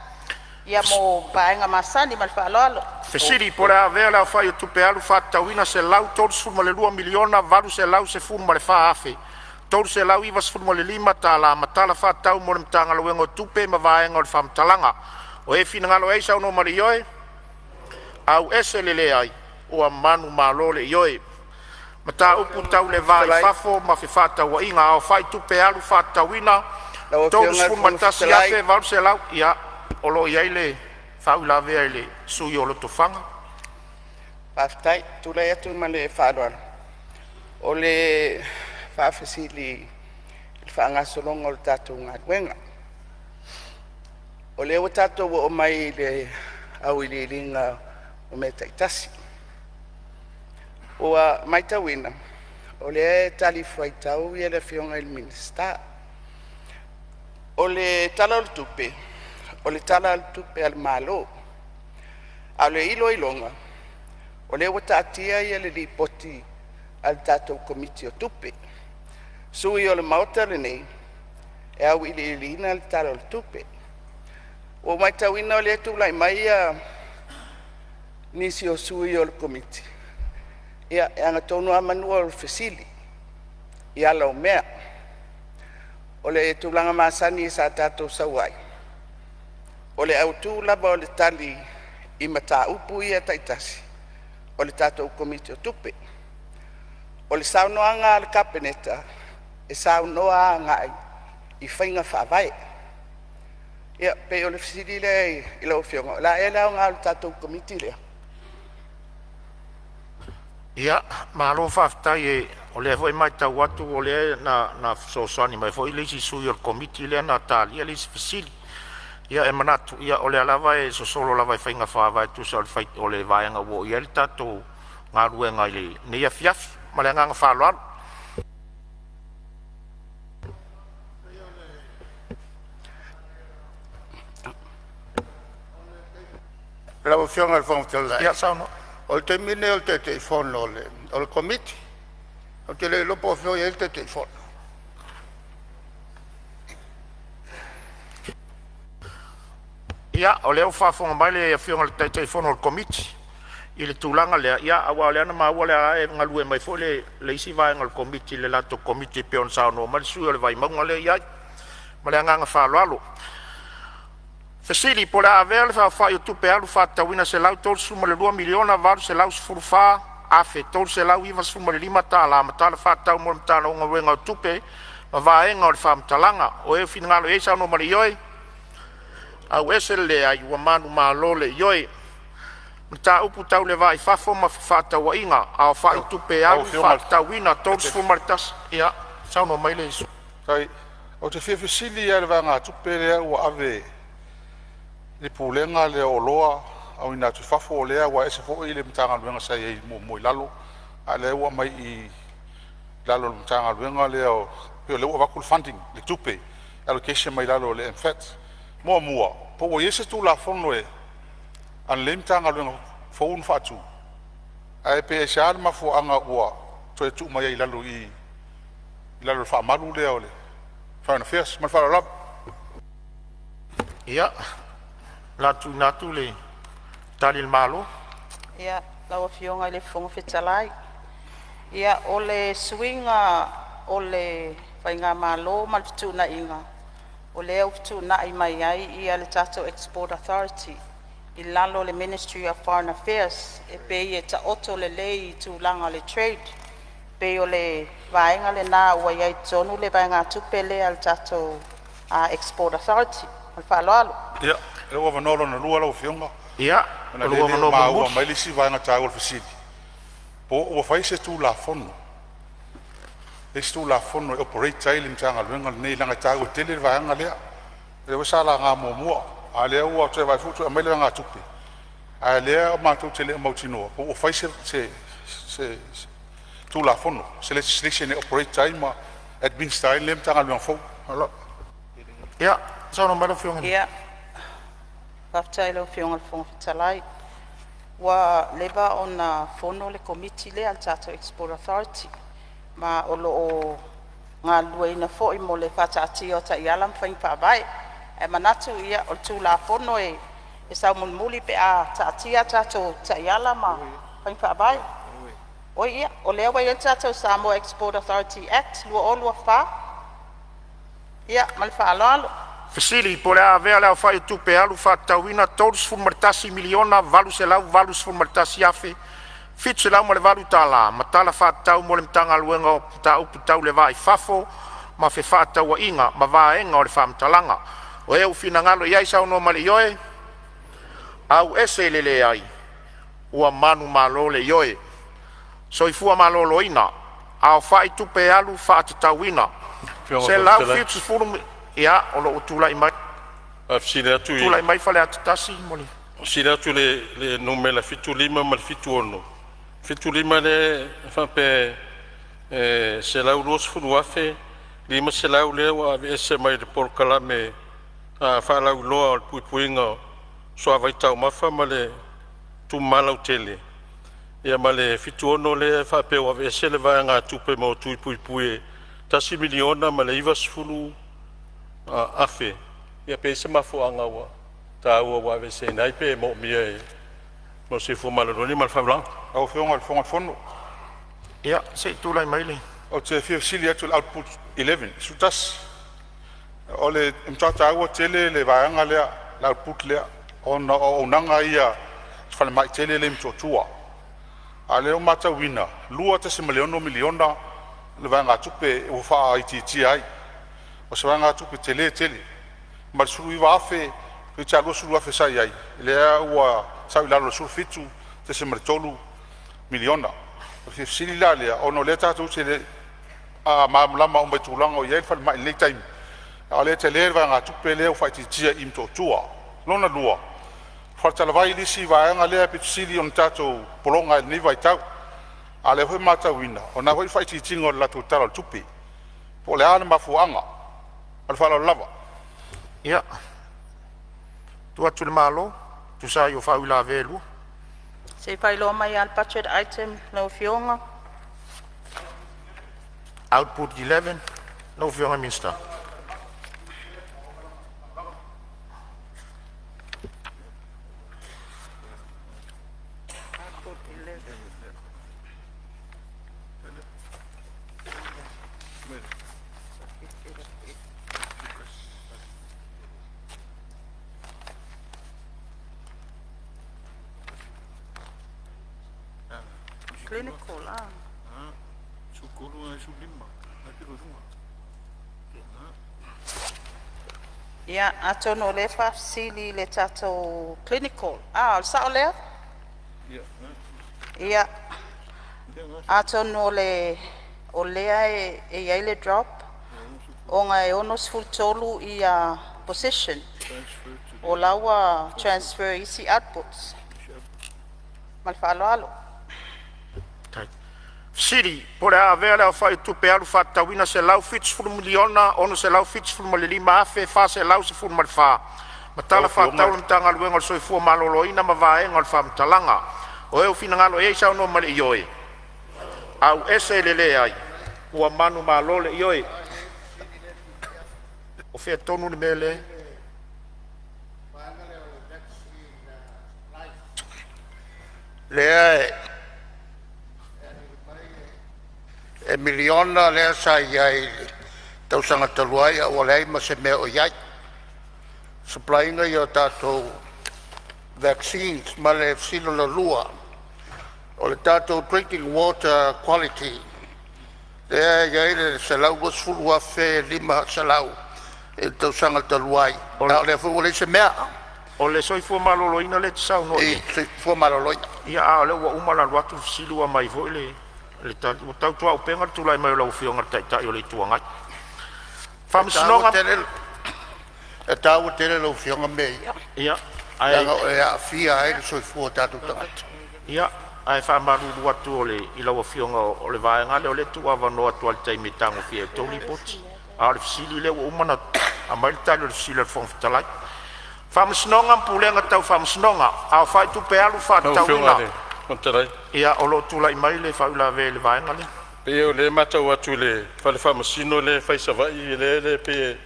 ia mo vaega masani. Ma le faaaloalo. Fesili po o le a avea le aofai o tupe alu faatatauina $132,814,395 ma tala faatatau mo le Matagaluega o Tupe ma Vaega o le Faamatalaga. O e finagalo ai saunoa ma le ioe, auese le leai, ua manumalo le ioe. Mataupu tau le Va i Fetalai. Fafo ma Fefaatauaiga, aofai tupe alu faatatauina Lau Afioga i le Fofoga Fetalai, 31,800 ia o lo o i ai le faauilavea i le sui usufono o Lotofaga. Faafetai. Ou te tulai atu ma le faaaloalo o le faafesili i le faagasologa o le tatou galuega. O lea ua tatou oo mai i le auiliiliga o mea taitasi. Ua matauina o lea e talifuaitau le Afioga i le Minisita. O le Tala o le Tupe, o le Tala o le Tupe a le Malo, a o le iloiloga o lea ua taatia le Lipoti a le tatou Komiti o Tupe. Sui o le Maota lenei e auiliiliina le Tala o le Tupe. Ua ou matauina o lea e tulai mai nisi o sui o le Komiti, ia e agatonu lava manu o le fesili i ala o mea. O le tulaga masani sa tatou sau ai, o le autu lava o le tali i mataupu ia taitasi, o le tatou Komiti o Tupe. O le saunoaga a le Kapeneta, e saunoa agai i faiga faavae. Ia pei o le fesili lea i lau Afioga, o le a ea le aoga o le tatou Komiti lea? Ia, malo faafetai, o lea foi e matau atu o lea na fesoasoani mai foi le isi sui o le Komiti lea na talia le isi fesili. Ia e manatu o lea lava e sosolo lava i faiga faavae tusa o le vaega ua oo i ai le tatou galuega i lenei afiafi. Ma le agaga faaaloalo. Lau Afioga i le Fofoga Fetalai, Ia saunoa. O le taimi lenei o le Taitaifono o le Komiti. Ou te le iloa po o afea o i ai le Taitaifono. Ia, o lea ua faafofoga mai le Afioga i le Taitaifono o le Komiti i le tulaga lea, aua o lea na maua o lea lava e galue mai foi le isi vaega o le Komiti i le latou Komiti e pei ona saunoa mai le sui usufono o le Vaimauga lea e i ai. Ma le agaga faaaloalo. Po o le a avea le aofai o Tupe Alu faatatauina $132,814,395 ma tala faatatau mo le Matagaluega o Tupe ma vaega o le faamatalaga. O e finagalo ai saunoa ma le ioe, auese le leai ua manumalo le ioe. Mataupu tau le Va i Fafo ma Fefaatauaiga, Aofai Tupe Lau Alu Afioga i le Faatatauina 31. Ia saunoa mai le Fetalai, ou te fia fesili lava i le vaegatupe lea ua ave i le Pulega lea o Oloa Auina atu i Fafo lea ua ese foi le Matagaluega sa i ai muamua i lalo, a o lea ua aumai i i lalo o le Matagaluega lea o… pei o lea ua avatu le funding le tupe allocation mai lalo o le MFAT. Muamua, po ua i ai se Tulafono a lenei Matagaluega fou na faatu, ae pe aisea le mafuaaga ua toe tuu mai ai i lalo i i i lalo o le faamalu lea o le Foreign Affairs. Ma le faaaloalo lava. Ia, o le a tuuina atu le Tali a le Malo. Ia, lau Afioga i le Fofoga Fetalai, ia o le suiga o le faigamalo ma le fetuunaiga o lea ua fetuunai mai ai ia le tatou Export Authority i lalo o le Ministry of Foreign Affairs e pei e taoto lelei i tulaga o le trade. E pei o le vaega lena ua i ai tonu le vaegatupe lea a le tatou Export Authority. Ma le faaaloalo. Ia, lou avanoa lona lua lau Afioga, Ia, ona o o lou lea e le o avanoa maua mulimuli. mai le isi vaega taua o le fesili, po ua fai se Tulafono, le isi Tulafono e operate ai le Matagaluega lenei leaga e taua tele le vaega lea. O lea foi sa laga muamua, a o lea ua toe vaai foi ua toe aumai le vaegatupe, a o lea matou te le o mautinoa po ua fai se Tulafono, se legislation e operate ai ma administer ai lenei Matagaluega fou. Ia, saunoa mai lau Afioga. Ia, faafetai i lau Afioga i le Fofoga Fetalai. Ua leva ona fono le Komiti lea a le tatou Export Authority ma o loo galulueina foi mo le faataatia o taiala ma faiga faavae. Ae manatu ia o le Tulafono e saumulimuli pe a taatia a tatou taiala ma faiga faavae. Oi ia, o lea ua i ai le tatou Samoa Export Authority Act 2024. Ia ma le faaaloalo. Fesili po o le a avea le aofai o tupe alu faatatauina $31,881,708 ma tala faatatau mo le Matagaluega o Mataupu Tau le Va i Fafo ma Fefaatauaiga ma vaega o le faamatalaga. O e ua finagalo ai saunoa ma le ioe, auese le leai, ua manumalo le ioe. Soifua Maloloina, Aofai Tupe Alu Faatatauina Afioga i le Fofoga Fetalai, $170 ia o loo tulai mai faafesili atu i tulai mai Faleata 1 mo le. Fesili atu i le numera 75 ma le 76. 75 lea e faapea e $120,000 $500 lea ua aveese mai le polokalame faalauiloa o le puipuiga o suavai taumafa ma le tumama lautele, ia ma le $76,000 lea e faapea ua aveese le vaegatupe mo tui puipui e $1,090,000. Ia pe i ai se mafuaaga ua taua ua aveeseina ai pe moomia e mo le soifua maloloina. Ma le faaaloalo. Lau Afioga i le Fofoga Fetalai. Ia se i tulai mai le Ou te fia fesili atu i le output 11, o le matua taua tele le vaega lea, le output lea ona o auaunaga ia i le falemai tele lea i Motootua. A o lea ua matauina e $2.6 miliona le vaegatupe ua faaitiitia ai. O se vaegatupe tele tele ma le $19,000 toeitiiti lava $20,000 sa i ai, lea ua sau i lalo i le $17.3 miliona. O le fia fesili la lea ona o lea tatou te le i malamalama uma i tulaga o i ai le falemai i lenei taimi, a o lea e tele le vaegatupe lea ua faaitiitia i Motootua. Lona lua, o Faletalavai le isi vaega lea aupito sili ona tatou pologa ai i lenei vaitau, a o lea foi ua matauina o lena foi ua faaitiitia o le latou Tala o le Tupe. Po o le a le mafuaaga? Ma le faaaloalo lava. Ia, tuu atu i le Malo e tusa ai o faauilavea e lua. Se i faailoa mai lava le budget item lau Afioga. Output 11 lau Afioga i le Minisita. Clinical. Ia, atonu o lea e faafesili i le tatou clinical. O le sao lea? Ia, atonu o lea e i ai le drop ona e 63 position o la ua transfer i isi outputs. Ma le faaaloalo. Po o le a avea le aofai o Tupe Alu faatatauina $170,675,414 ma Lau tala Afioga faatatau a le Matagaluega o le Soifua Maloloina ma vaega o le faamatalaga O e ua finagalo ai saunoa ma le ioe, auese le leai, ua manumalo le ioe. O fea tonu le mea lea? Lea e miliona lea sa i ai i le tausaga talu ai ae ua leai ma se mea o i ai. Supply ina ia o tatou vaccines. Ma le fesili lona lua, o le tatou drinking water quality lea e i ai le $120,500 i le tausaga talu ai, a o lea foi ua leai se mea. O le soifua maloloina lea e te saunoa i i ai? Soifua Maloloina. Ia, a o lea ua uma ona alu atu le fesili ua aumai foi le tali. Ua tautuaupega le tulai mai o lau Afioga i le Taitai o le Itu Agai. E taua Faamasinoga. tele, e taua tele lau Afioga mea ia, Ia, ae leaga e aafia ai le soifua o tatou tagata. Ia, ae faamalulu atu i lau Afioga, o le vaega lea o lea e tuuavanoa atu lava i le taimi e tagofia ai e outou lipoti. A o le fesili lea ua uma ona aumai le tali o le fesili a le Fofoga Fetalai. Faamasinoga ma Pulega Tau Faamasinoga, aofai tupe alu Lau Afioga faatatauina. i le Fofoga Fetalai. Ia, o lo o tulai mai le faauilavea i le vaega lea. Pei o lea e matau atu i le fale faamasino lea e fai i Savaii, lea e pei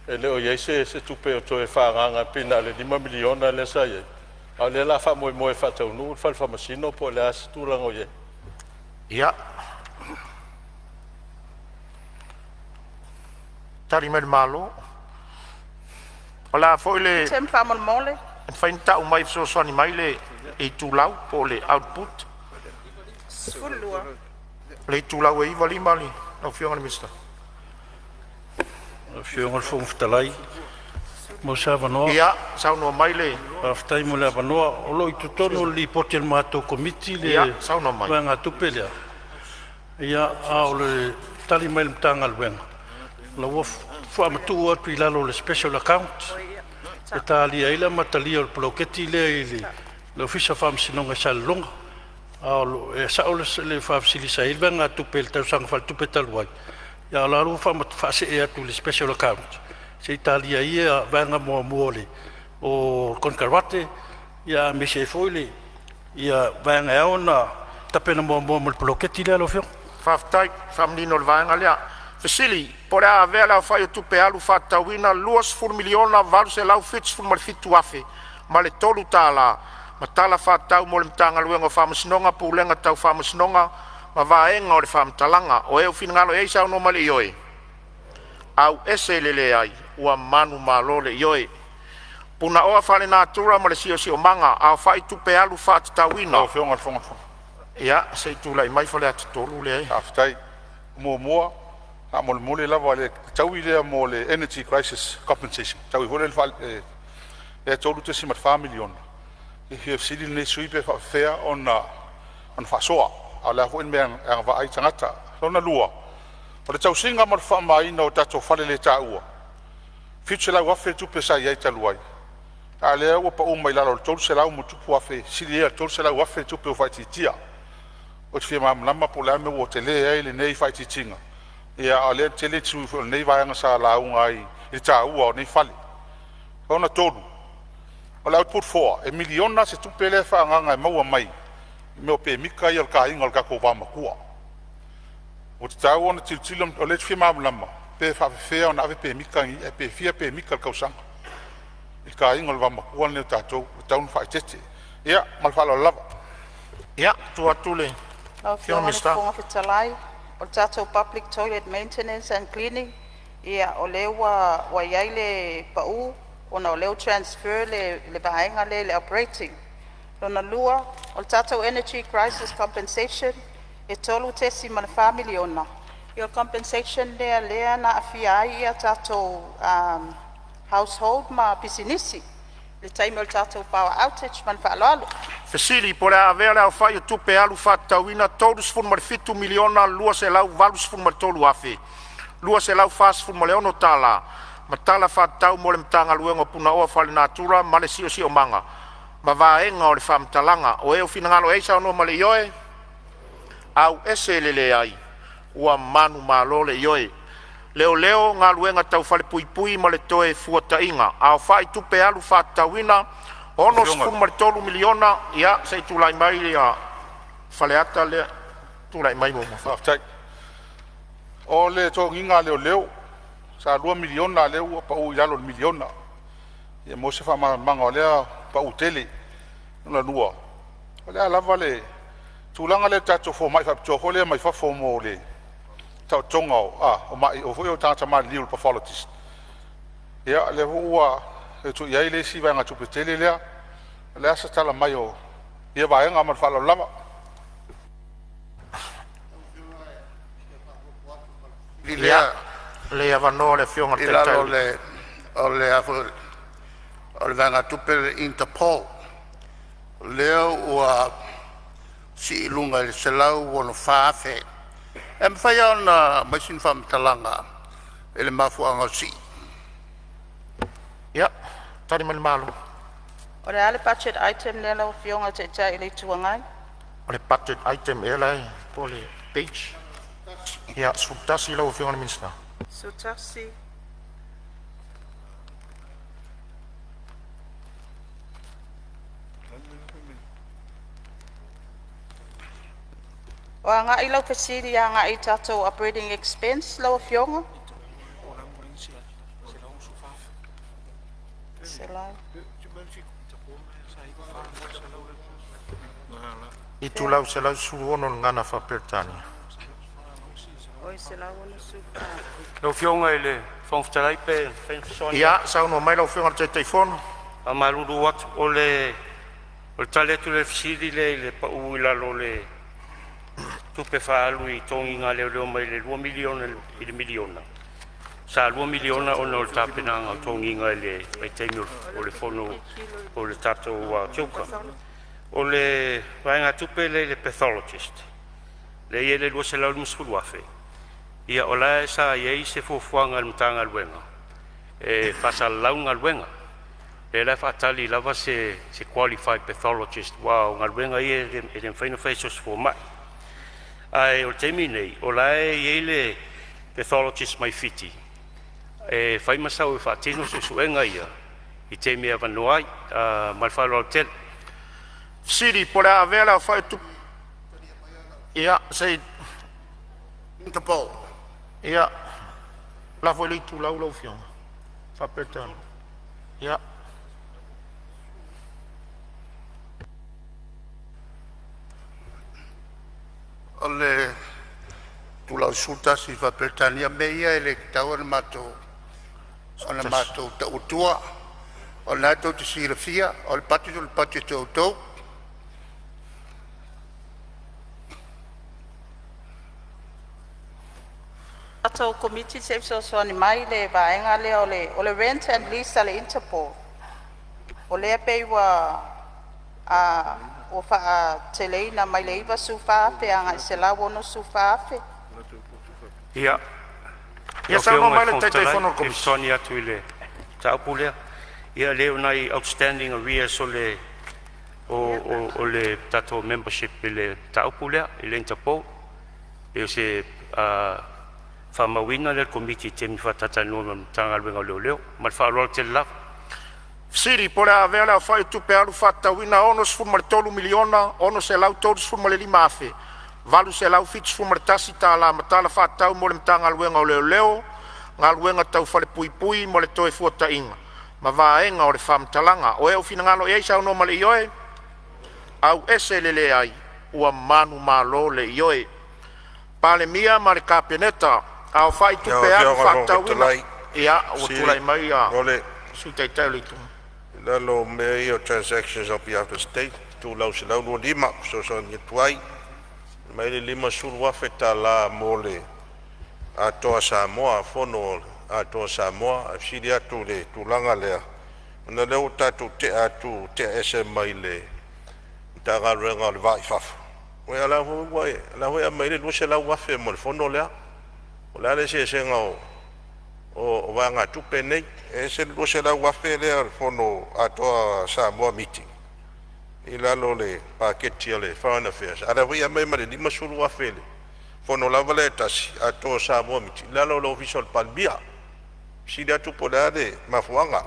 e le o i ai se tupe o toe faaagaaga, pei na o le $5 miliona lea sa i ai, a o lea o le a faamoemoe e faataunuu le fale faamasino po o le a se tulaga o i ai? Ia. Tali mai le Malo. O le a foi le Item faamolemole. E mafai ona tau mai e fesoasoani mai le itulau po o le output. 12. O le itulau e 95 lau Afioga i le Minisita. Lau Afioga i le Fofoga Fetalai, mo se avanoa. Ia, saunoa mai le. Faafetai mo le avanoa. O lo o i totonu o le lipoti a le matou Komiti Ia, le saunoa mai. vaegatupe lea. Ia, a o le tali mai a le Matagaluega, o la ua faamatuu atu i lalo o le special account e talia ai le amatalia o le poloketi lea i le Ofisa o Faamasinoga i Salelologa. A o lo e sao le faafesili sa i ai le vaegatupe i le tausaga faaletupe talu ai, A o la ua faasee atu i le special account se i talia ai ia vaega muamua o le konekarate, aemaise ai foi le vaega e ao ona tapena muamua mo le poloketi lea lau Afioga. Faafetai mo le faamanino o le vaega lea. Fesili po o le a avea le aofai o tupe alu faatatauina $20,877,003 ma tala faatatau mo le Matagaluega o Faamasinoga, Pulega Tau Faamasinoga ma Vaega o le Faamatalaga. O e ua finagalo ai saunoa ma le Ioe, auese le leai, ua manumalo le Ioe. Punaoa Faalenatura ma le Siosiomaga, aofai tupe alu faatatauina. Lau Afioga i le Fofoga Fetalai. Ia se i tulai mai Faleata 3 lea. Faafetai. Muamua, faamolemole lava le taui lea mo le Energy Crisis Compensation, le taui foi lea e $3.4 miliona. E fia fesili lenei sui usufono pe faapefea ona faasoa, a o le a foi le mea e agavaa ai tagata. Lona lua, o le tausiga ma le faamamaina o tatou faleletaua, e $700,000 le tupe sa i ai talu ai, a o lea ua pau mai lalo i le $300+ afe, sili ia i le $300,000 le tupe ua faaitiitia. Ou te fia malamalama po o le a le mea ua tele ai lenei faaitiitiga, a o lea e tele sui usufono foi o lenei vaega sa lauga ai i le taua o nei fale. Lona tolu, o le output 4, e miliona se tupe lea e faaagaaga e maua mai i mea o pemita ia o le taina o le tatou vaomatua. Ua tatau ona tilotilo, o lea ou te fia malamalama pe faapefea ona ave pemita nei ae pe fia pemita i le tausaga i le taina o le vaomatua lenei o tatou, ua tatau ona faaeteete. Ia ma le faaaloalo lava. Ia, tuu atu le Lau Afioga Afioga i i le le Minisita. Fofoga Fetalai, o le tatou public toilet maintenance and cleaning, ia o lea ua i ai le pau ona o lea ua transfer le vaega lea i le operating. Lona lua, o le tatou energy crisis compensation e $3.4 miliona. Ia o le compensation lea lea na aafia ai a tatou household ma pisinisi i le taimi o le tatou power outage. Ma le faaaloalo. Fesili po o le a avea le aofai o tupe alu faatatauina $37,283,246 ma tala faatatau mo le Matagaluega o Punaoa Faalenatura ma le Siosiomaga ma Vaega o le Faamatalaga. O e ua finagalo ai saunoa ma le Ioe, auese le leai, ua manumalo le Ioe. Leoleo, Galuega Tau Falepuipui ma le Toefuataiga, aofai tupe alu faatatauina $63,000,000. Ia se i tulai mai ia Faleata lea, tulai mai muamua. Faafetai. O le totogiina a leoleo sa $2 miliona a o lea ua pau i lalo i le $1 miliona. Ia mo se faamalamalamaga o lea pau tele. Lona lua, o le a lava le tulaga lea i tatou fomai faapitoa foi lea mai fafo mo le taotoga o tagata maliliu, le pathologist, ia lea foi ua toe tuu i ai le isi vaegatupe tele lea. O le a se tala mai o ia vaega? Ma le faaaloalo lava. Ia, le avanoa o le Afioga i I le lalo Taitai. o le a foi o le vaegatupe le Interpol, o lea ua sii i luga i le $164,000. E mafai lava ona aumai sina faamatalaga i le mafuaaga o le sii? Ia, tali mai le Malo. O le a le budget item lea lau Afioga i le Taitai o le Itu Agai? O le budget item ea la po o le page? Ia, 11 lau Afioga i le Minisita. 11. O agai lau fesili agai i tatou operating expense lau Afioga? Itulau 116 o le Gagana Faa-Peretania. Lau Afioga i le Fofoga Fetalai pe mafai ona fesoasoani Ia, atu. saunoa mai lau Afioga i le Taitaifono. Faamalulu atu, o le tali atu lea i le fesili lea i le pau i lalo o le tupe faaalu i tototgiga a leoleo mai le $2 miliona i le $1 miliona. Sa $2 miliona ona o le tapenaga o toniga i le vaitaimi o le fono o le tatou CHOGM. O le vaegatupe lea i le Pathologist lea e i ai le $250,000, ia o la e sa i ai se fuafuaga a le Matagaluega e faasalalau le galuega. O lea la e faatali lava se qualified pathologist aua o galuega ia e le mafai ona faia e se fomai. Ae o le taimi lenei, o la e i ai le pathologist mai Fiti e fai ma sau e faatino suesuega ia i taimi e avanoa ai. Ma le faaaloalo tele. Fesili po o le a avea le aofai o tupe. Ia, se i Ia, lafo i le itulau lau Afioga Faa-Peretania. Ia. O le itulau 11 faa-Peretania, o mea ia e le tatau ona matou tau atua, o lena tou te silafia o le budget o le budget a outou. Tatou Komiti se i fesoasoani mai i le vaega lea o le rent and lease a le Interpol. O lea pei ua faateleina mai le $94,000 agai le $164,000. Ia, Ia lau saunoa Afioga i mai le le Fofoga Fetalai, Taitaifono o le ou te Komiti. fesoasoani atu i le mataupu lea. Ia lea o nai outstanding arrears o le o, o, o le tatou membership i le mataupu lea i le Interpol. E o se faamauina lea e le Komiti i taimi faatatalanoa ma le Matagaluega o Leoleo. Ma le faaaloalo tele lava. Fesili po o le a avea le aofai o tupe alu faatatauina $63,635,871 ma tala faatatau mo le Matagaluega o Leoleo, Galuega Tau Falepuipui ma le Toefuataiga ma vaega o le faamatalaga. O e finagalo ai saunoa ma le ioe, auese le leai, ua manumalo le ioe. Palemia ma le Kapeneta, aofai Lau tupe alu Afioga i le Fofoga faatatauina. Fetalai, Ia, ua sili tulai mai le o le Sui Taitai o le Itu Agai. I lalo o mea ia o transactions on behalf of State, itulau 125 e fesoasoani atu ai, aumai le $50,000 mo le Atoa Samoa, Fono a le Atoa Samoa. Ae fesili atu i le tulaga lea, ona o lea ua tatou te'a atu, te'a ese mai le Matagaluega o le Va i Fafo, a o la foi ua e aumai ai le $200,000 mo le fono lea. O le a le eseesega o vaegatupe nei? E ese le $200,000 lea o le Fono Atoa Samoa Meeting i lalo o le paketi a le Foreign Affairs, a o lea foi e aumai ma le $50,000 i le fono lava lea e tasi Atoa Samoa Meeting i lalo o le Ofisa o le Palemia. E fesili atu po o le a le mafuaaga?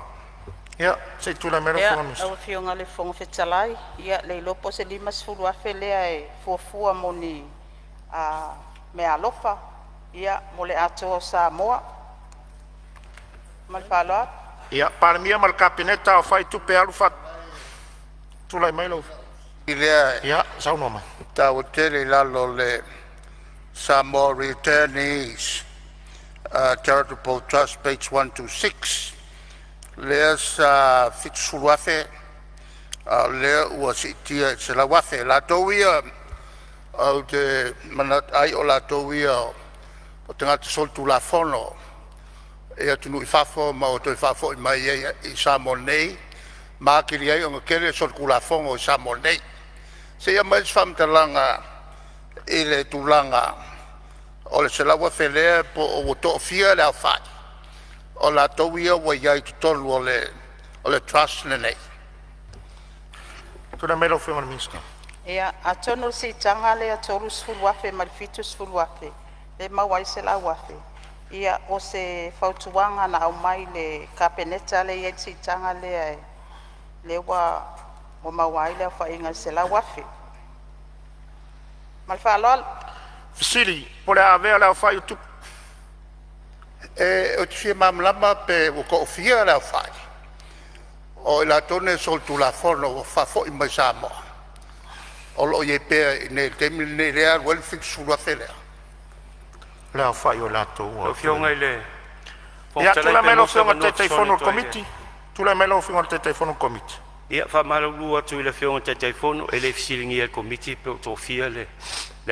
Ia, se i tulai mai lau Ia, Afioga i le Minisita. lau Afioga i le Fofoga Fetalai, ia le iloa po o se $50,000 lea e fuafua mo ni meaalofa ia mo le Atoa o Samoa. Ma le faaaloalo. Ia, Palemia ma le Kapeneta, aofai tupe alu faa… Tulai mai lau… I lea Ia, saunoa mai. taua tele i lalo o le Samoa Returnees Charitable Trust page 126, lea sa 70,000 a o lea ua siitia i le 100,000. Latou ia ou te manatu ai o latou ia o tagata solitulafono i atunuu i fafo ma ua toe faafoi mai ai i Samoa nei ma atili ai ona tele solitulafono i Samoa nei. Se i aumai se faamatalaga i le tulaga o le 100,000 lea po o ua toafia le aofai o latou ia ua i ai i totonu o le trust lenei. Tulai mai lau Afioga i le Minisita. Ia, atonu o le siitaga lea e $30,000 mai le $70,000 lea e maua ai le $100,000. Ia, o se fautuaga na aumai i le Kapeneta lea e i ai le siitaga lea, lea ua maua ai le aofaiga e $100,000. Ma le faaaloalo. Fesili po o le a avea le aofai o tupe. Ou te fia malamalama pe ua toafia le aofai o i latou nei solitulafono ua faafoi mai Samoa o lo o i ai pea i inei i le taimi lenei lea e alu ai le 70,000 lea. Le aofai o latou ua Lau Afioga i le Fofoga Ia, Fetalai, tulai pe mai lau maua se Afioga i le avanoa e Taitaifono fesoasoani o le atu ai i le Komiti. Tulai mai lau Afioga i le Taitaifono o le Komiti. Ia, faamalulu atu i le Afioga i le Taitaifono, e le i fesiligia e le Komiti pe ua toafia le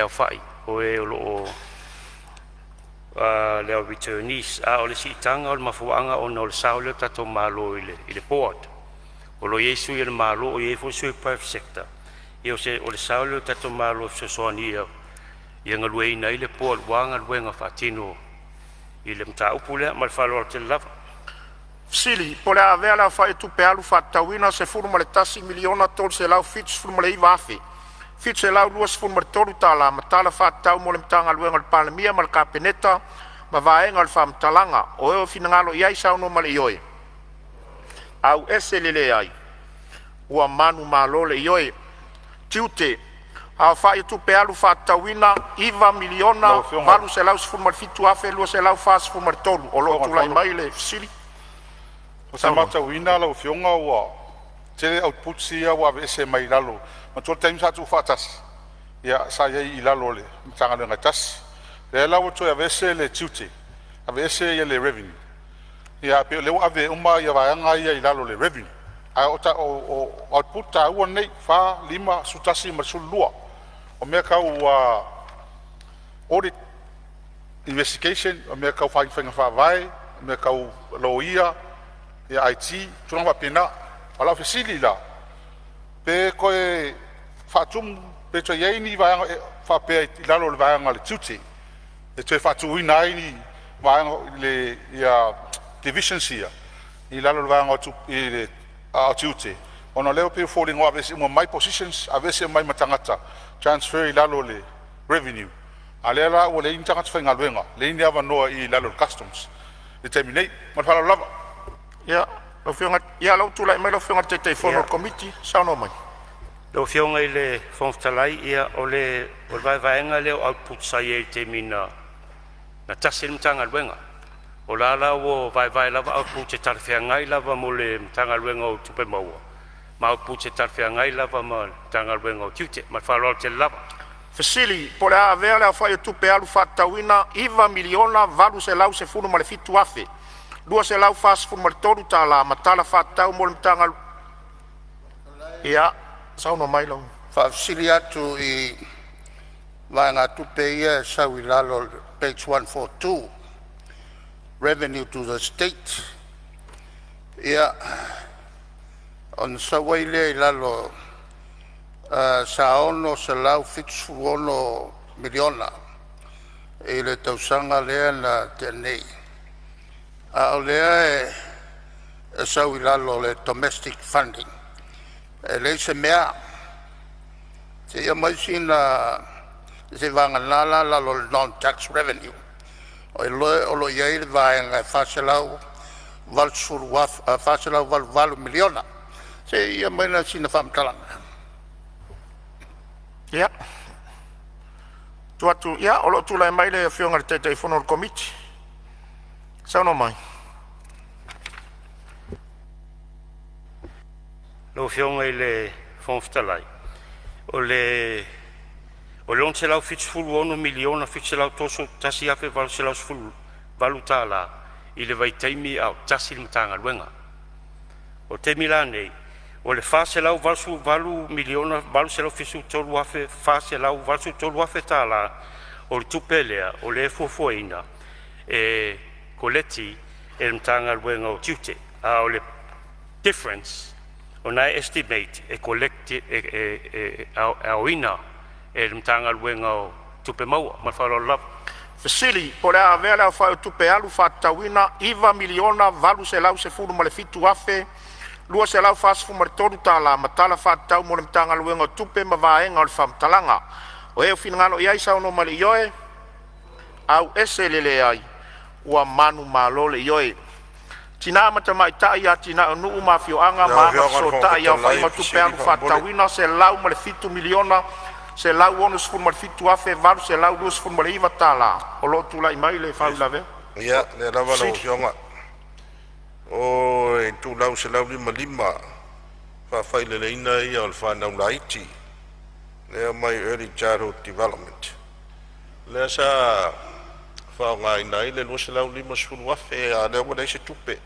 aofai o e o lo o le au returnees, a o le siitaga o le mafuaaga ona o le sao lea o le tatou Malo i le Board. O lo o i ai sui o le Malo, o i ai foi sui o le private sector. Ia o le sao lea o le tatou Malo e fesoasoani ia galueaiina ai le Board aua galuega faatino i le mataupu lea. Ma le faaaloalo tele lava. Fesili po o le a avea le aofai o tupe alu faatatauina $11,379,723 ma tala faatatau mo le Matagaluega a le Palemia ma le Kapeneta ma Vaega o le Faamatalaga. O e ua finagalo i ai saunoa ma le ioe, auese le leai, ua manumalo le Ioe. Tiute: Aofai o Tupe Alu Faatatauina $9,817,243. O lo o tulai mai le fesili. O sa matauina lau Afioga ua tele outputs ia ua aveese mai lalo. Manatua le taimi sa tuufaatasi, ia sa i ai i lalo o le Matagaluega e tasi. Lea la ua toe aveese le Tiute, aveese le Revenue, ia ae pei o lea ua ave uma vaega ia i lalo o le Revenue. Ae o output taua nei 4, 5, 11 ma le 12. O mea tau audit, investigation, o mea tau faiga faavae, o mea tau loia, ia IT, tulaga faapena. A o lau fesili la, pe toe faatumu pe toe i ai ni vaega faapea i lalo o le vaega o le Tiute e toe faatuina ai ni vaega divisions ia i lalo o le vaega o Tiute, ona o lea e pei e foliga ua aveese uma mai positions, aveese uma mai ma tagata transfer i lalo o le Revenue, a o lea la ua leai ni tagata faigaluega, leai ni avanoa i lalo o le Customs i le taimi nei. Ma le faaaloalo lava. Ia, lau Afioga, ia lea ua tulai mai lau Afioga i le Taitaifono o le Komiti, saunoa mai. Lau Afioga i le Fofoga Fetalai, ia o le vaevaega lea o outputs sa i ai i le taimi na tasi ai le Matagaluega. O la ua vaevae lava outputs e talafeagai lava mo le Matagaluega o Tupe Maua ma outputs e talafeagai lava ma le Matagaluega o Tiute. Ma le faaaloalo tele lava. Fesili po o le a avea le aofai o tupe alu faatatauina $9,817,243 ma tala faatatau mo le Matagaluega. Ia, saunoa mai lau Faafesili atu i vaegatupe ia e sau i lalo o le page 142 Revenue to the State. Ia, ona sau ai lea i lalo $676 miliona i le tausaga lea na tea nei, a o lea e sau i lalo o le domestic funding, e leai se mea. Seia aumai sina seiavagana la lalo o le non-tax revenue o lo o i ai le vaega e $488 miliona. Se i aumai la sina faamatalaga. Ia, tuu atu, ia o lo o tulai mai le Afioga i le Taitaifono o le Komiti. Saunoa mai. Lau Afioga i le Fofoga Fetalai, o le $676,731,818 i le vaitaimi a o tasi le Matagaluega. O le taimi la lenei, o le $488,873,483 tala o le tupe lea o lea e fuafuaina e koleti e le Matagaluega o Tiute, a o le difference o lena e estimate e collect e aoina e le Matagaluega o Tupe Maua. Ma le faaaloalo lava. Fesili po o le a avea le aofai o tupe alu faatatauina $9,817,243 ma tala faatatau mo le Matagaluega o Tupe ma Vaega o le Faamatalaga. O e ua finagalo i ai saunoa mai i le Ioe, auese le leai, ua manumalo le Ioe. Tina ma Tamaitai, Atinae o Nuu ma Afioaga Lau ma Afioga i le Fofoga Agafesootai, Fetalai, aofaiga o e tupe fesili alu faamolemole. faatatauina $107,167,829. O lo o tulai mai le faauilavea. Ia, lea lava lau Sili. Afioga. O itulau 155, faafaileleina ia o le fanau laiti lea mai Early Childhood Development, lea sa faaaogaina ai le $250,000, a o lea ua leai se tupe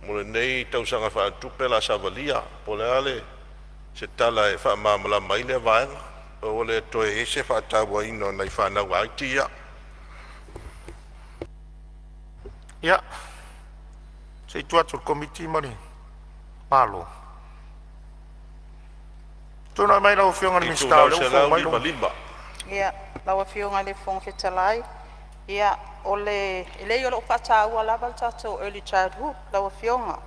mo lenei tausaga faaletupe, o le a savalia. Po o le a se tala e faamalamalama ai lea vaega, ua le toe i ai se faatauaina o nai fanau laiti ia. Ia, se i tuu atu i le Komiti ma le Malo. Tulai mai lau Afioga i le Minisita Itulau o lea ua fou mai lou 155. Ia, lau Afioga i le Fofoga Fetalai, ia o le e leai o lo o faataua lava le tatou early childhood lau Afioga,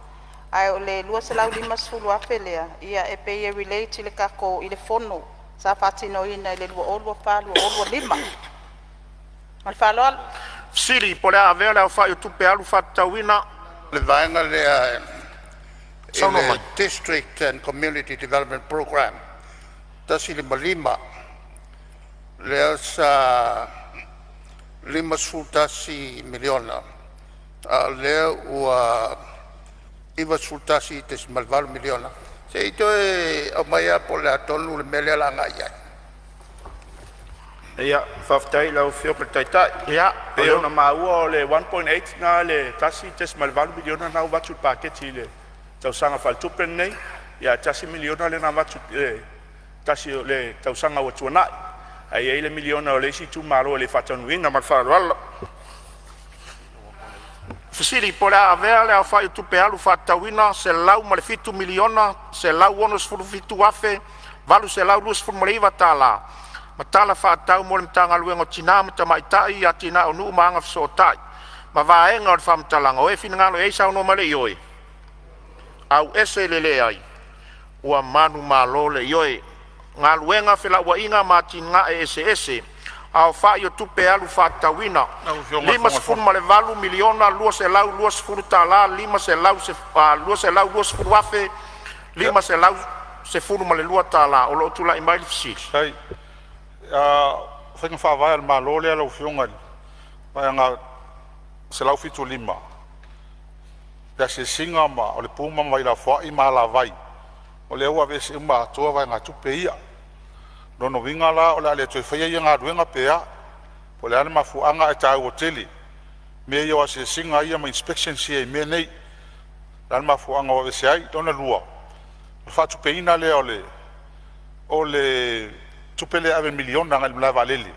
ae o le $250,000 lea, ia e pei e relate i le tatou fono sa faatinoina i le 2024/2025. Ma le faaaloalo. Fesili po o le a avea le aofai o tupe alu faatatauina Le vaega lea i Saunoa le mai. District and Community Development Program 155, lea sa $51 miliona a o lea ua $91.8 miliona. Se i toe aumai lava po o le a tonu le mea lea o le a agai i ai. Ia, faafetai i lau Afioga i le Taitai. Pei ona maua o le 1.8 lena le $1.8 miliona lena ua avatu i le paketi i le tausaga faaletupe lenei, ae $1 miliona lea na avatu i le tasi o le tausaga ua tuanai. Ae i ai le miliona o le isi itumalo e le i faataunuuina. Ma le faaaloalo. Fesili po o le a avea le aofai o tupe alu faatatauina $107,167,829 ma tala faatatau mo le Matagaluega o Tina ma Tamaitai, Atinae o Nuu ma Agafesootai ma Vaega o le Faamatalaga o e finagalo ai, saunoa mai le ioe, auese le leai. Ua manumalo le Ioe. Galuega, Felauaiga ma Atinae Eseese, aofai o tupe alu faatatauina Lau Afioga i le Fofoga $58,220.00 520,000 512 tala. O lo o tulai mai le fesili. Fetalai. O faiga faavae a le Malo lea lau Afioga i le Vaega 175, i asiasiga ma o le pu ma vailafoai ma alavai, o lea ua aveese uma atoa vaegatupe ia. O lona uiga la o le a le toe faia ia galuega pe a? Po o le a le mafuaaga ae taua tele mea ia o asiasiga ia ma inspections ia i mea nei. O le a le mafuaaga ua aveese ai? Lona lua, o le faatupeina lea o le tupe lea e ave e $1 miliona agai le malae vaalele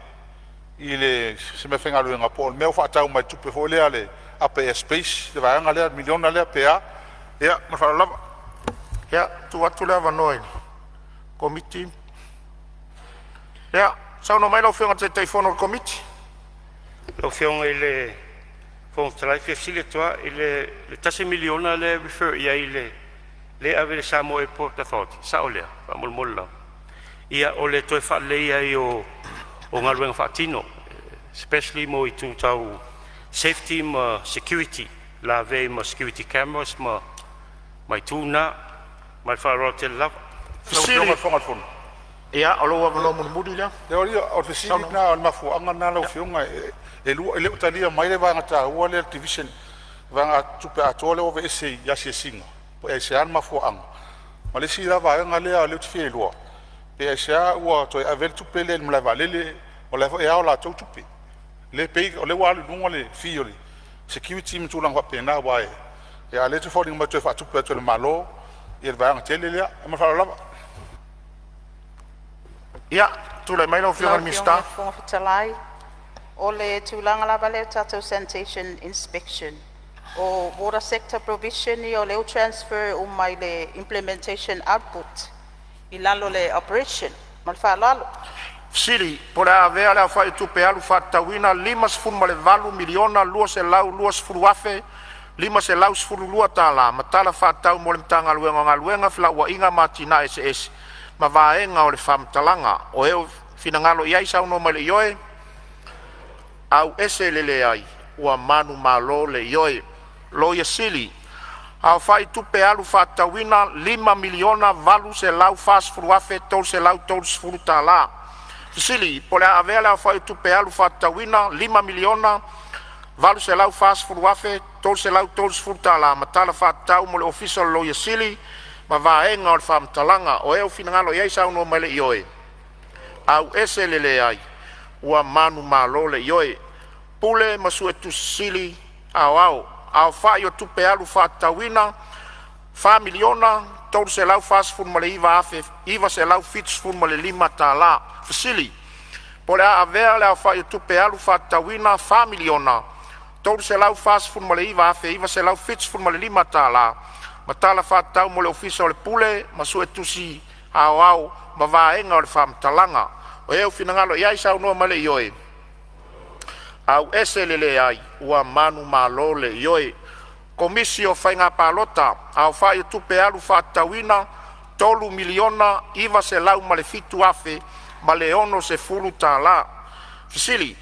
i le se meafaigaluega po o le mea ua faatau mai le tupe foi lea a le Upper Airspace le vaega lea le $1 miliona lea pe a? Ia ma le faaaloalo lava. Ia, tuu atu le avanoa i le Komiti. Ia, saunoa mai lau Afioga i le Taitaifono o le Komiti. Lau Afioga i le Fofoga Fetalai e fia fesili atu lava i le $1 miliona lea e refer i ai i le lea e ave i le Samoa Airport Authority, e sao lea? Faamolemole lava. Ia o le toe faaleleia ai o galuega faatino, especially mo itu tau safety ma security, lavea ai ma security cameras ma itu na. Ma le faaaloalo tele lava. Lau Afioga i le Fofoga o le Fono. Ia, o lou avanoa mulimuli lea. O le fesili lena, o le mafuaaga lena lau Afioga, e le o talia mai le vaega taua lea o le division, vaegatupe atoa lea ua aveese i asiasiga, pe aisea le mafuaaga? Ma le isi la vaega lea ou te fia iloa, pe aisea ua toe ave ai le tupe lea i le malae vaalele, o la e foi e ao latou tupe, lea e pay, o lea ua alu i luga le fee o le security ma tulaga faapena, aua e… a o lea e tau foliga mai e toe faatupe atu e le Malo le vaega tele lea. Ma le faaaloalo lava. Ia, tulai mai lau Afioga Lau i le Afioga i Minisita. le Fofoga Fetalai, o le tulaga lava lea i le tatou sanitation inspection, o water sector provision ia o lea ua transfer uma i le implementation output i lalo o le operation. Ma le faaaloalo. Fesili po o le a avea le aofai o tupe alu faatatauina $58,220,512 ma tala faatatau mo le Matagaluega o Galuega, Felauaiga ma Atinae Eseese ma Vaega o le Faamatalaga o e finagalo ai, saunoa mai le ioe, auese le leai. Ua manumalo le Ioe. Loia Sili, aofai tupe alu faatatauina $5,840,330. Fesili po o le a avea le aofai o tupe alu faatatauina $5,840,330 ma tala faatatau mo le Ofisa o le Loia Sili ma Vaega o le Faamatalaga. O e ua finagalo ai saunoa mai le Ioe, auese le leai. Ua manumalo le Ioe. Pule ma Suetusi Sili Aoao, aofai o tupe alu faatatauina $4,349,975. Fesili po o le a avea le aofai o tupe alu faatatauina $4,349,975 ma tala faatatau mo le Ofisa o le Pule ma Suetusi Aoao ma Vaega o le Faamatalaga. O e ua finagalo ai saunoa mai le Ioe, auese le leai. Ua manumalo le Ioe. Komisi o Faiga Palota, aofai o tupe alu faatatauina $3,907,060. Fesili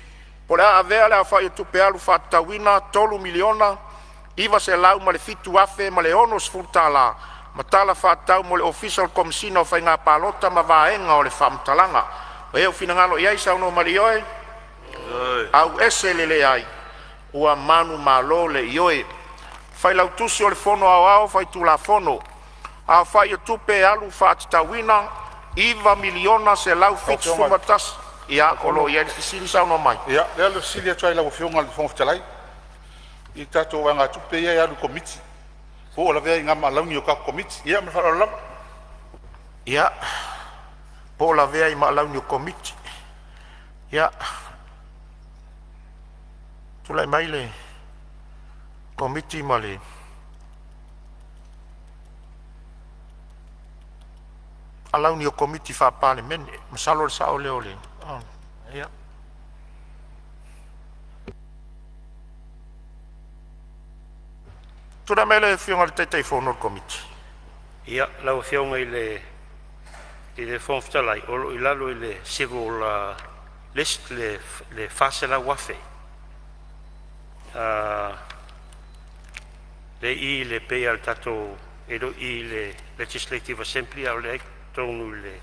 Po o le a avea le aofai o tupe alu faatatauina $3,907,060 ma tala faatatau mo le Ofisa o le Komesina o Faiga Palota ma Vaega o le Faamatalaga. O e ua finagalo i ai saunoa mai i le ioe, auese le leai, ua manumalo le ioe. Failautusi o le Fono Aoao Faitulafono, aofai o tupe alu faatatauina $9,171,000. Ia, o lo o i ai le fesili, saunoa mai. Ia, lea o le fesili atu ai i lau Afioga i le Fofoga Fetalai i tatou vaegatupe ia e alu i Komiti, po o lavea ai ma alauni o tatou Komiti. Ia ma le faaaloalo lava. Ia, po o lavea ai ma alauni o Komiti. Ia, tulai mai le Komiti ma le alauni o Komiti Faa-Palemene. Masalo o le sao lea o le… Ia. Tulai mai le Afioga i le Taitaifono o le Komiti. Ia, lau Afioga i le Fofoga Fetalai, o lo o i lalo i le Civil List le $400,000 lea e i i le pei lava o le tatou, e le o i i le Legislative Assembly a o lea e i totonu i le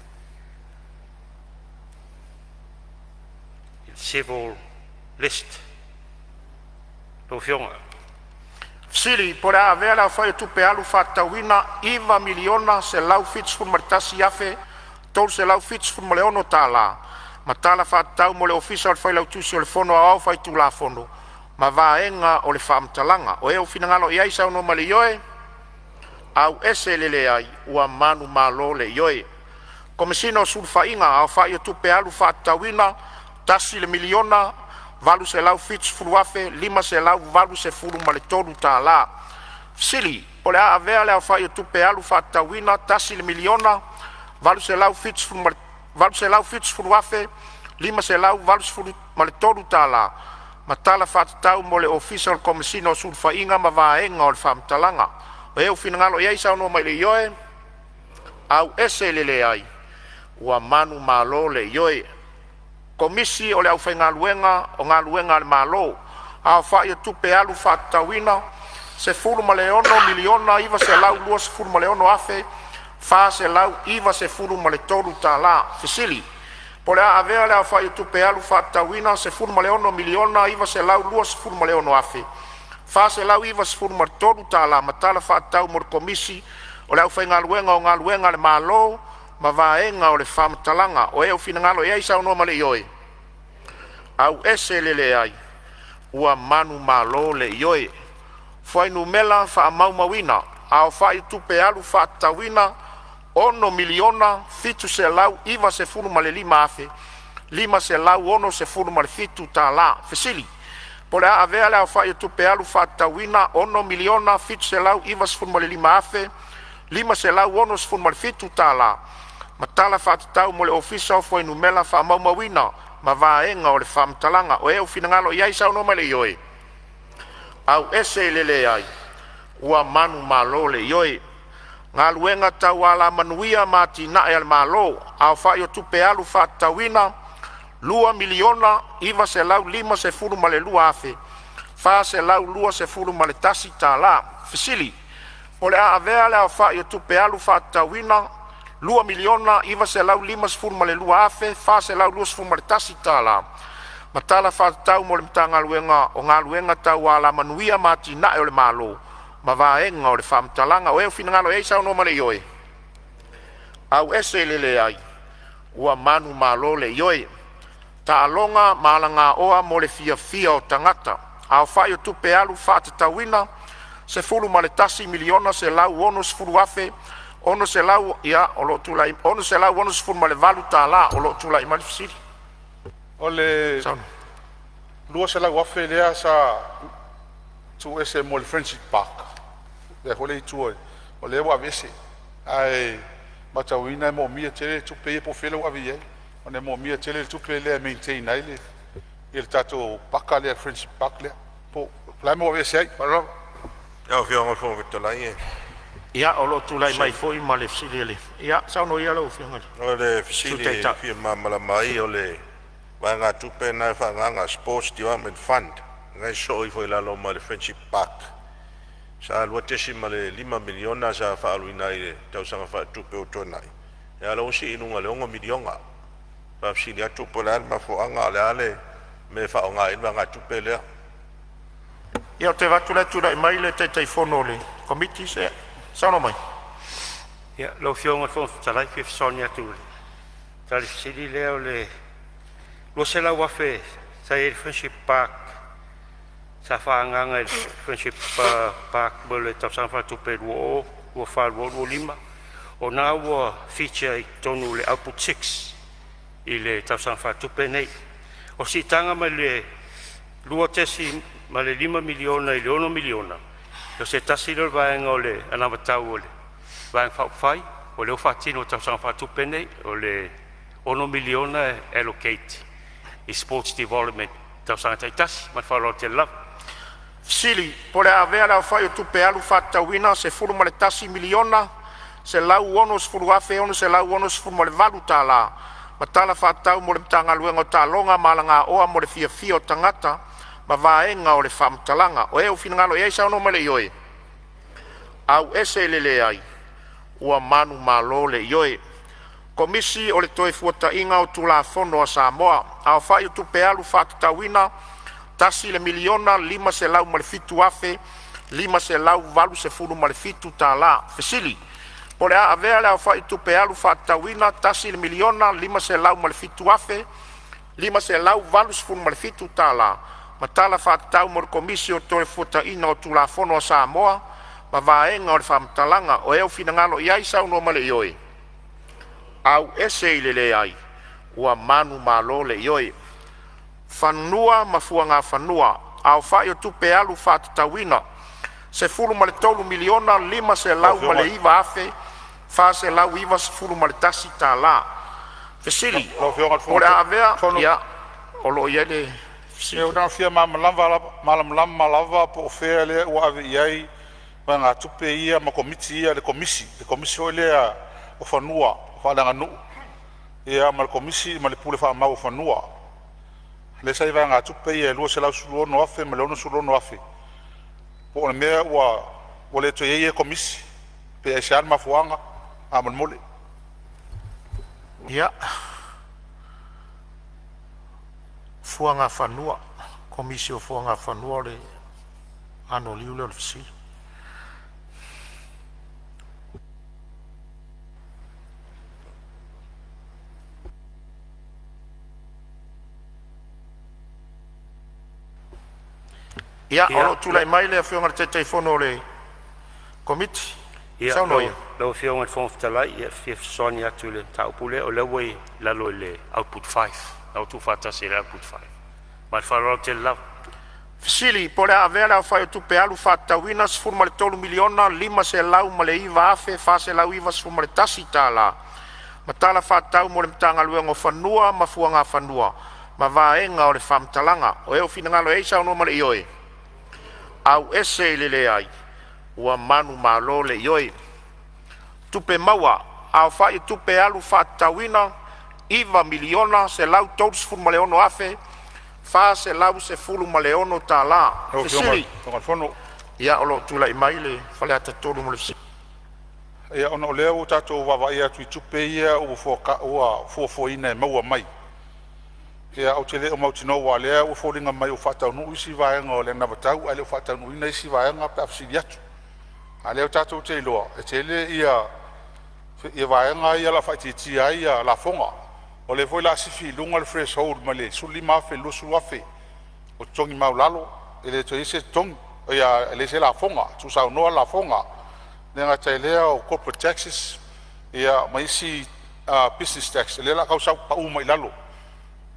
Civil List lau Afioga. Fesili po o le a avea le aofai o tupe alu faatatauina $9,171,376 ma tala faatatau mo le Ofisa o le Failautusi o le Fono Aoao Faitulafono ma Vaega o le Faamatalaga. O e ua finagalo i ai saunoa mai i le ioe, auese le leai, ua manumalo le ioe. Komesina o Sulufaiga, aofai o tupe alu faatatauina $1,870,583. Fesili po o le a avea le aofai o tupe alu faatatauina $1,870,583 ma tala faatatau mo le Ofisa o le Komesina o Sulufaiga ma Vaega o le Faamatalaga. O e ua finagalo i ai saunoa mai i le ioe, auese le leai, ua manumalo le ioe. Komisi o le Aufaigaluega o Galuega a le Malo, aofai o tupe alu faatatauina $16,926,493. Fesili po o le a avea le aofai o tupe alu faatatauina $16,926,493 ma tala faatatau mo le Komisi o le Aufaigaluega o Galuega a le Malo ma Vaega o le Faamatalaga. O e ua finagalo i ai saunoa ma le ioe, auese le leai, ua manumalo le ioe. Fuainumera Faamaumauina, aofai o tupe alu faatatauina $6,795,567. Fesili Po o le a avea le aofai o tupe alu faatatauina $6,795,567 ma tala faatatau mo le Ofisa o Fuainumera Faamaumauina ma Vaega o le Faamatalaga. O e ua finagalo i ai saunoa mai i le ioe, auese le leai, ua manumalo le ioe. Galuega Tau Alamanuia ma Atinae a le Malo, aofai o tupe alu faatatauina $2,952,421. Fesili Po o le a avea le aofai o tupe alu faatatauina $2,952,421 ma tala faatatau mo le Matagaluega o Galuega Tau Alamanuia ma Atinae o le Malo ma Vaega o le Faamatalaga. O e ua finagalo i ai saunoa ma le ioe, auese le leai, ua manumalo le ioe. Taaloga ma Alagaoa mo le Fiafia o Tagata, aofai o tupe alu faatatauina $11,160,600 ia o loo tulai $668 o lo o tulai mai le fesili. O le $200,000 lea sa tuu ese mo le Friendship Park lea foi e i tua o lea ua aveese. Ae matauina e moomia tele tupe ia po o fea ua ave i ai ona e moomia tele le tupe lea e maintain ai le tatou paka lea Friendship Park lea. Po o le a le mea ua aveese ai. Ma le faaaloalo lava. Lau Afioga i le Fofoga Fetalai, Ia o lo o tulai mai foi ma le fesili a le… Ia saunoa ia lau Afioga i le O le Sui fesili e Taitai. fia malamalama ai o le Vaegatupe lena e faaagaaga Sports Development Fund lena e sosoo ifo i lalo ma le Friendship Park sa $2.5 miliona sa faaaluina ai i le tausaga faaletupe ua tuanai, a o lea ua sii i luga i le $6 miliona. E faafesili atu po o le a le mafuaaga, a o le a le mea e faaaoga ai le vaegatupe lea? Ia, ou te vaai atu o la e tulai mai le Taitaifono o le Komiti. Saunoa mai. Ia, lau Afioga i le Fofoga Fetalai, e fia fesoasoani atu i le tali fesili lea. O le $200,000 sa i ai i le Friendship Park sa faaagaaga i le Friendship Park mo le tausaga faaletupe 2024/2025, o lena ua feature i totonu o le Output 6 i le tausaga faaletupe lenei. O le siitaga mai le $2.5 miliona i le $6 miliona, o se tasi lea o vaega o le anavatau o le Vaega Faaupufai o lea ua faatino i le tausaga faaletupe lenei. O le $6 miliona e allocate i sports development i tausaga taitasi. Ma le faaaloalo tele lava. Fesili Po o le a avea le aofai o tupe alu faatatauina $11,160,668 ma tala faatatau mo le Matagaluega o Taaloga ma Alagaoa mo le Fiafia o Tagata ma vaega o le faamatalaga. O e ua finagalo ai saunoa mai i le Ioe, auese i le Leai, ua manumalo le Ioe. Komisi o le Toefuataiga o Tulafono a Samoa. Aofai o Tupe Alu faatatauina $1,507,587. Fesili Po o le a avea le aofai o tupe alu faatatauina $1,507,587 ma tala faatatau mo le Komisi o le Toefuataiga o Tulafono a Samoa ma vaega o le faamatalaga. O e ua finagalo ai saunoa mai i le Ioe, auese i le Leai, ua manumalo le Ioe. Fanua ma Fuagafanua, aofai o tupe alu faatatauina $13,509,491. Fesili Lau Afioga i le Po o le a avea Fofoga ia o lo o i ai le fesili. Fetalai, na ona fia malamalama lava po o fea lea ua ave i ai vaegatupe ia ma Komiti ia, le Komisi foi lea o Fanua Faaleaganuu ia ma le Komisi ma le Pule Faamau o Fanua. Lea sa i ai vaegatupe ia e $216,000 ma le $66,000. Po o le mea ua le toe i ai ia Komisi pe aisea le mafuaaga faamolemole? Ia, Fuagafanua, Komisi o Fuagafanua o le anoliu lea o le fesili. Ia, o lo o tulai mai le Afioga i le Taitaifono o le Komiti. Ia, Saunoa ia. lau Afioga i le Fofoga Fetalai, e fia fesoasoani atu i le mataupu lea, o lea ua i lalo i le Output 5, la ua tuufaatasi e le Output 5. Ma le faaaloalo tele lava. Fesili Po o le a avea le aofai o tupe alu faatatauina $13,509,491 ma tala faatatau mo le Matagaluega o Fanua ma Fuagafanua ma vaega o le faamatalaga. O e ua finagalo ai saunoa ma le Ioe, auese i le Leai, ua manumalo le Ioe. Tupe Maua: Aofai o tupe alu faatatauina $9,136,416. Lau Afioga i le Fesili. Fofoga Fetalai. Ia o lo o tulai mai le Faleata 3 mo le fesili. Ia, ona o lea ua tatou vaavaai atu i tupe ia ua fuafuaina e maua mai, ia ou te le o mautinoa aua o lea ua foliga mai ua faataunuu isi vaega o le anavatau ae le o faataunuuina isi vaega pe a fesili atu. A o lea tatou te iloa e tele vaega ia o le a faaitiitia ai lafoga. O lea foi o le a sifi i luga le threshold mai le $15,000 i le $20,000 o totogi maualalo e le toe i ai se totogi, e leai se lafoga, tuusaunoa le lafoga. E le gata i lea o corporate taxes ia ma isi business tax lea o le a tau sau pau mai lalo.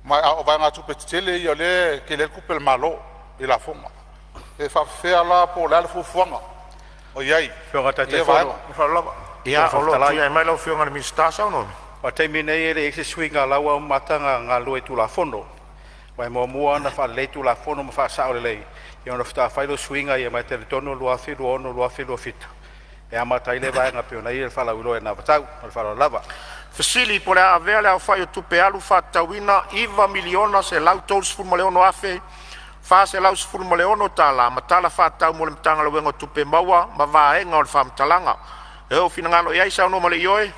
Ma o vaegatupe tetele ia o lea e tele ai tupe a le Malo i lafoga. E faapefea la po o le a le fuafuaga o i ai Afioga i ia vaega? Taitaifono, Ma le faaaloalo lava. Ia, Fofoga o lo o Fetalai, tulai mai lau Afioga i le Minisita. Saunoa mai. O le taimi nei e leai se suiga o la ua amata ona galulue i Tulafono. Aua e muamua ona faalelei Tulafono ma faasao lelei ia ona faatoa fai lea o suiga ia, ma e talitonu o le 2026/2027 e amata ai lea vaega pei ona i ai le faalauiloa e anavatau. Ma le faaaloalo lava. Fesili po o le a avea le aofai o tupe alu faatatauina $9,136,416 ma tala faatatau mo le Matagaluega o Tupe Maua ma vaega o le faamatalaga. O le a finagalo ai saunoa ma le ioe,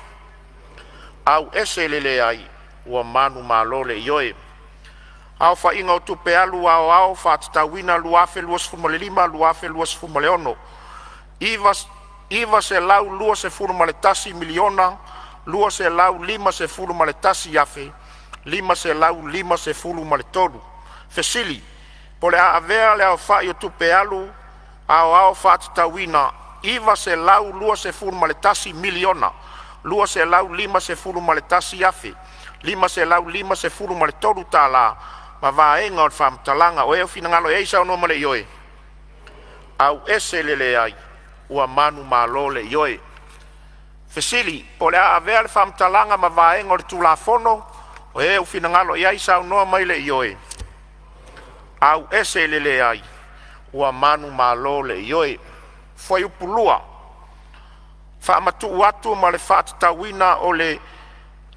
auese le leai ua manumalo le ioe. Aofaiga o Tupe Alu Aoao Faatatauina 2025/2026: $921,251,553. Fesili Po o le a avea le aofai o Tupe Alu Aoao Faatatauina $921,251,553 ma vaega o le faamatalaga. O finagalo ai saunoa ma le ioe, auese le leai ua manumalo le ioe. Fesili Po o le a avea le faamatalaga ma vaega o le Tulafono o e ua finagalo ai saunoa mai le ioe, auese le leai ua manumalo le ioe. Fuaiupu 2: Faamatuu atu ma le faatatauina o le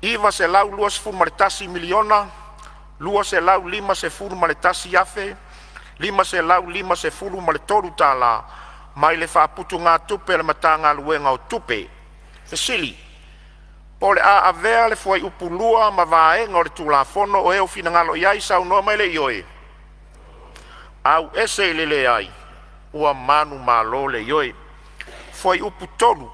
$921,251,553 mai le Faaputugatupe a le Matagaluega o Tupe. Fesili Po o le a avea le Fuaiupu 2 ma vaega o le Tulafono. O e finagalo ai saunoa mai le ioe, auese le leai ua manumalo le ioe. Fuaiupu 3: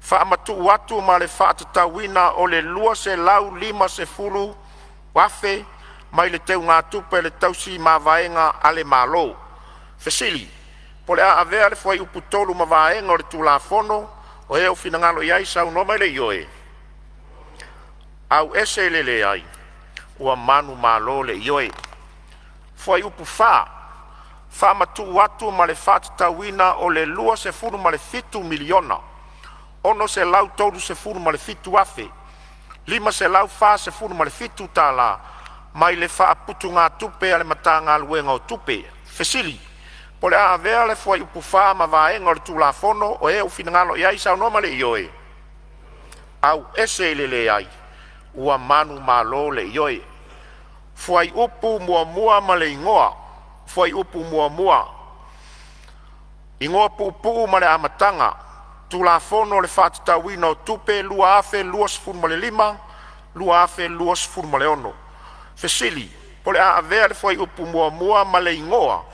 Faamatuu atu ma le faatatauina o le $250,000 mai le Teugatupe a le Tausi Mavaega a le Malo. Fesili Po o le a avea le Fuaiupu 3 ma vaega o le Tulafono. O e finagalo ai saunoa mai le ioe, auese le leai ua manumalo le ioe. Fuaiupu 4: Faamatuu atu ma le faatatauina o le $27,637,547 tala mai le Faaputugatupe a le Matagaluega o Tupe. Fesili Po o le a avea le Fuaiupu 4 ma vaega o le Tulafono. O e finagalo ai saunoa ma le ioe, auese le leai ua manumalo le ioe. Fuaiupu 1 ma le Igoa: Fuaiupu 1, Igoa Puupuu ma le Amataga, Tulafono o le Faatatauina o Tupe 2025/2026. Fesili Po o le a avea le Fuaiupu 1 ma le Igoa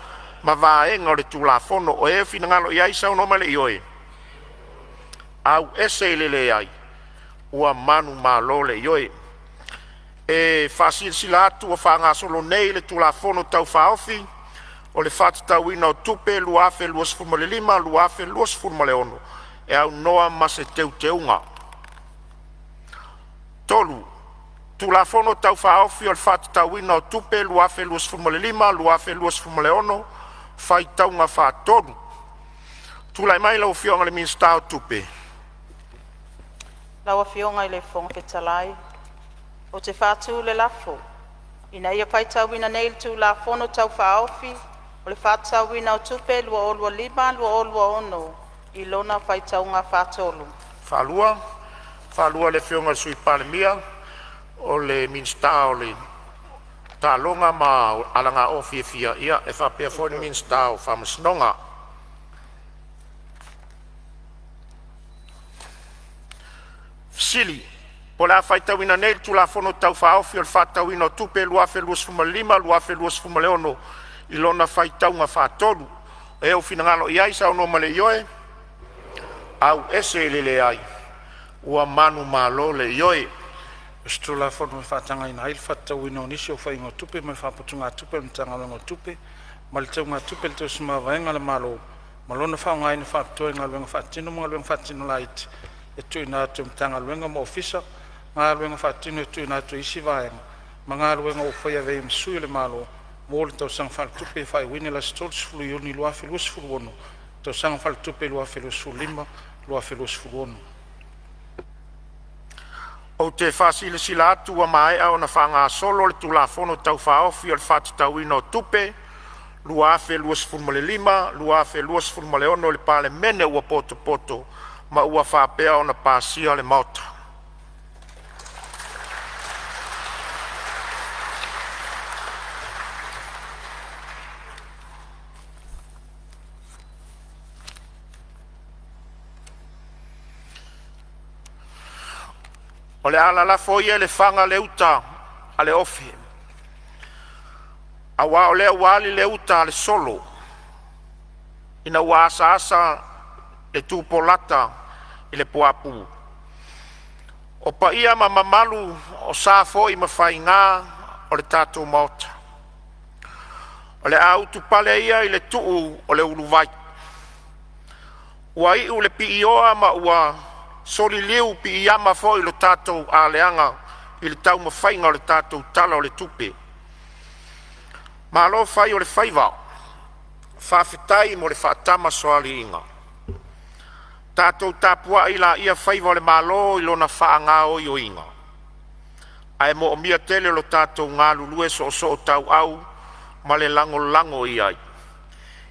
ma vaega o le Tulafono. O e finagalo ai saunoa mai le ioe, auese le leai ua manumalo le ioe. E faasilasila atu ua faagasolo nei le Tulafono Tau Faaofi o le Faatatauina o Tupe 2025/2026 e aunoa ma se teuteuga. 3. Tulafono Tau Faaofi o le Faatatauina o Tupe 2025/2026 Faitauga Faatolu. Tulai mai lau Afioga i le Minisita o Tupe. Lau Afioga i le Fofoga Fetalai, ou te faatu le lafo, Ina ia faitauina nei le Tulafono Tau Faaofi o le Faatatauina o Tupe 2025/2026 i lona faitauga faatolu. Faafetai i le Afioga i le Sui Palemia o le Minisita o Taaloga ma Aganuu faapea foi le Minisita o Faamasinoga. O le a faitauina nei le Tulafono Tau Faaofi o le Faatatauina o Tupe 2025/2026 i lona faitauga faatolu. O le finagalo saunoa mai le ioe, auese le leai ua manumalo le ioe. O se Tulafono e faatagaina ai le faatatauina o nisi o faiga o tupe mai le Faaputugatupe a le Matagaluega o Tupe ma le Teugatupe a le Tausi Mavaega a le Malo ma lona faaaogaina faapitoa i galuega faatino ma galuega faatino laiti e tuuina atu e Matagaluega ma Ofisa, galuega faatino e tuuina atu e isi Vaega ma galuega ua faia e avea ai ma sui o le Malo mo le tausaga faaletupe e faaiuina i le aso 30 Iuni 2026, tausaga faaletupe 2025/2026. Ou te faasilasila atu ua maea ona faagasolo le Tulafono Tau Faaofi o le Faatatauina o Tupe 2025/2026 i le Palemene ua potopoto ma ua faapea ona pasia e le Maota. O le a lalafo ia i le faga le uta a le ofi, aua o lea ua ali le uta a le solo ina ua asaasa le tupolata i le puaapu. O paia ma mamalu o sa foi ma faiga o le tatou Maota, o le a utupale ia i le tuu o le uluvai. Ua iu le piioa ma ua soliliu piiama foi lo tatou aleaga i le taumafaiga o le tatou Tala o le Tupe. Malo fai o le faiva, faafetai mo le faatamasoaliiga. Tatou tapuai laia faiva o le Malo i lona faagaoioiga, ae moomia tele lo tatou galulue soosootauau ma le lagolago i ai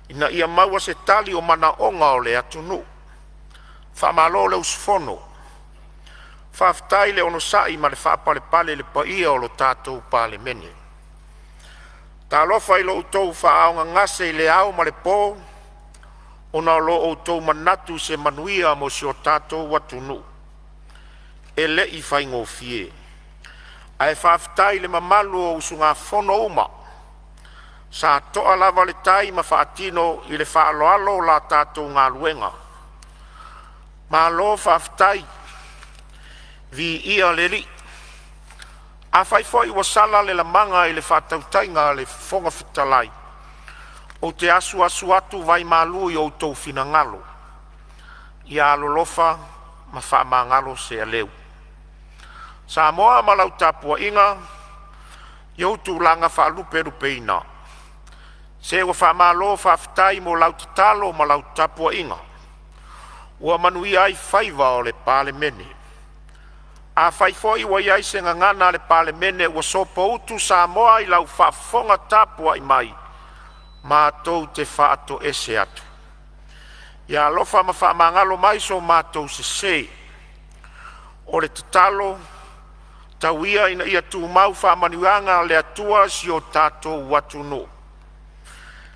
ina ia maua se tali o manaoga o le atunuu. Faamalo le usufono, faafetai le onosai ma le faapalepale i le paia o le tatou Palemene. Talofa i lo outou faaaaogagase i le ao ma le po ona o lo outou manatu i se manuia mo si o tatou atunuu, e le i faigofie. Ae faafetai i le mamalu o usugafono uma sa toa lava le tai ma faatino i le faaaloalo la tatou galuega. Malo faafetai, viia le Alii. Afai foi ua sala se lamaga i le faatautaiga a le Fofoga Fetalai, ou te asuasu atu vaimalu i o outou finagalo ia alolofa ma faamagalo se aleu. Samoa ma lau tapuaiga i ou tulaga faalupelupeina, se ua faamalo faafetai mo lau tatalo ma lau tapuaiga ua manuia ai faiva o le Palemene. Afai foi ua i ai se gagana a le Palemene ua sopoutu Samoa i lau faafofoga tapuai mai, matou te faatoese atu, ia alofa ma faamagalo mai so matou sese. O le tatalo, tau ia ina ia tumau faamanuiaga a le Atua i si o tatou atunuu.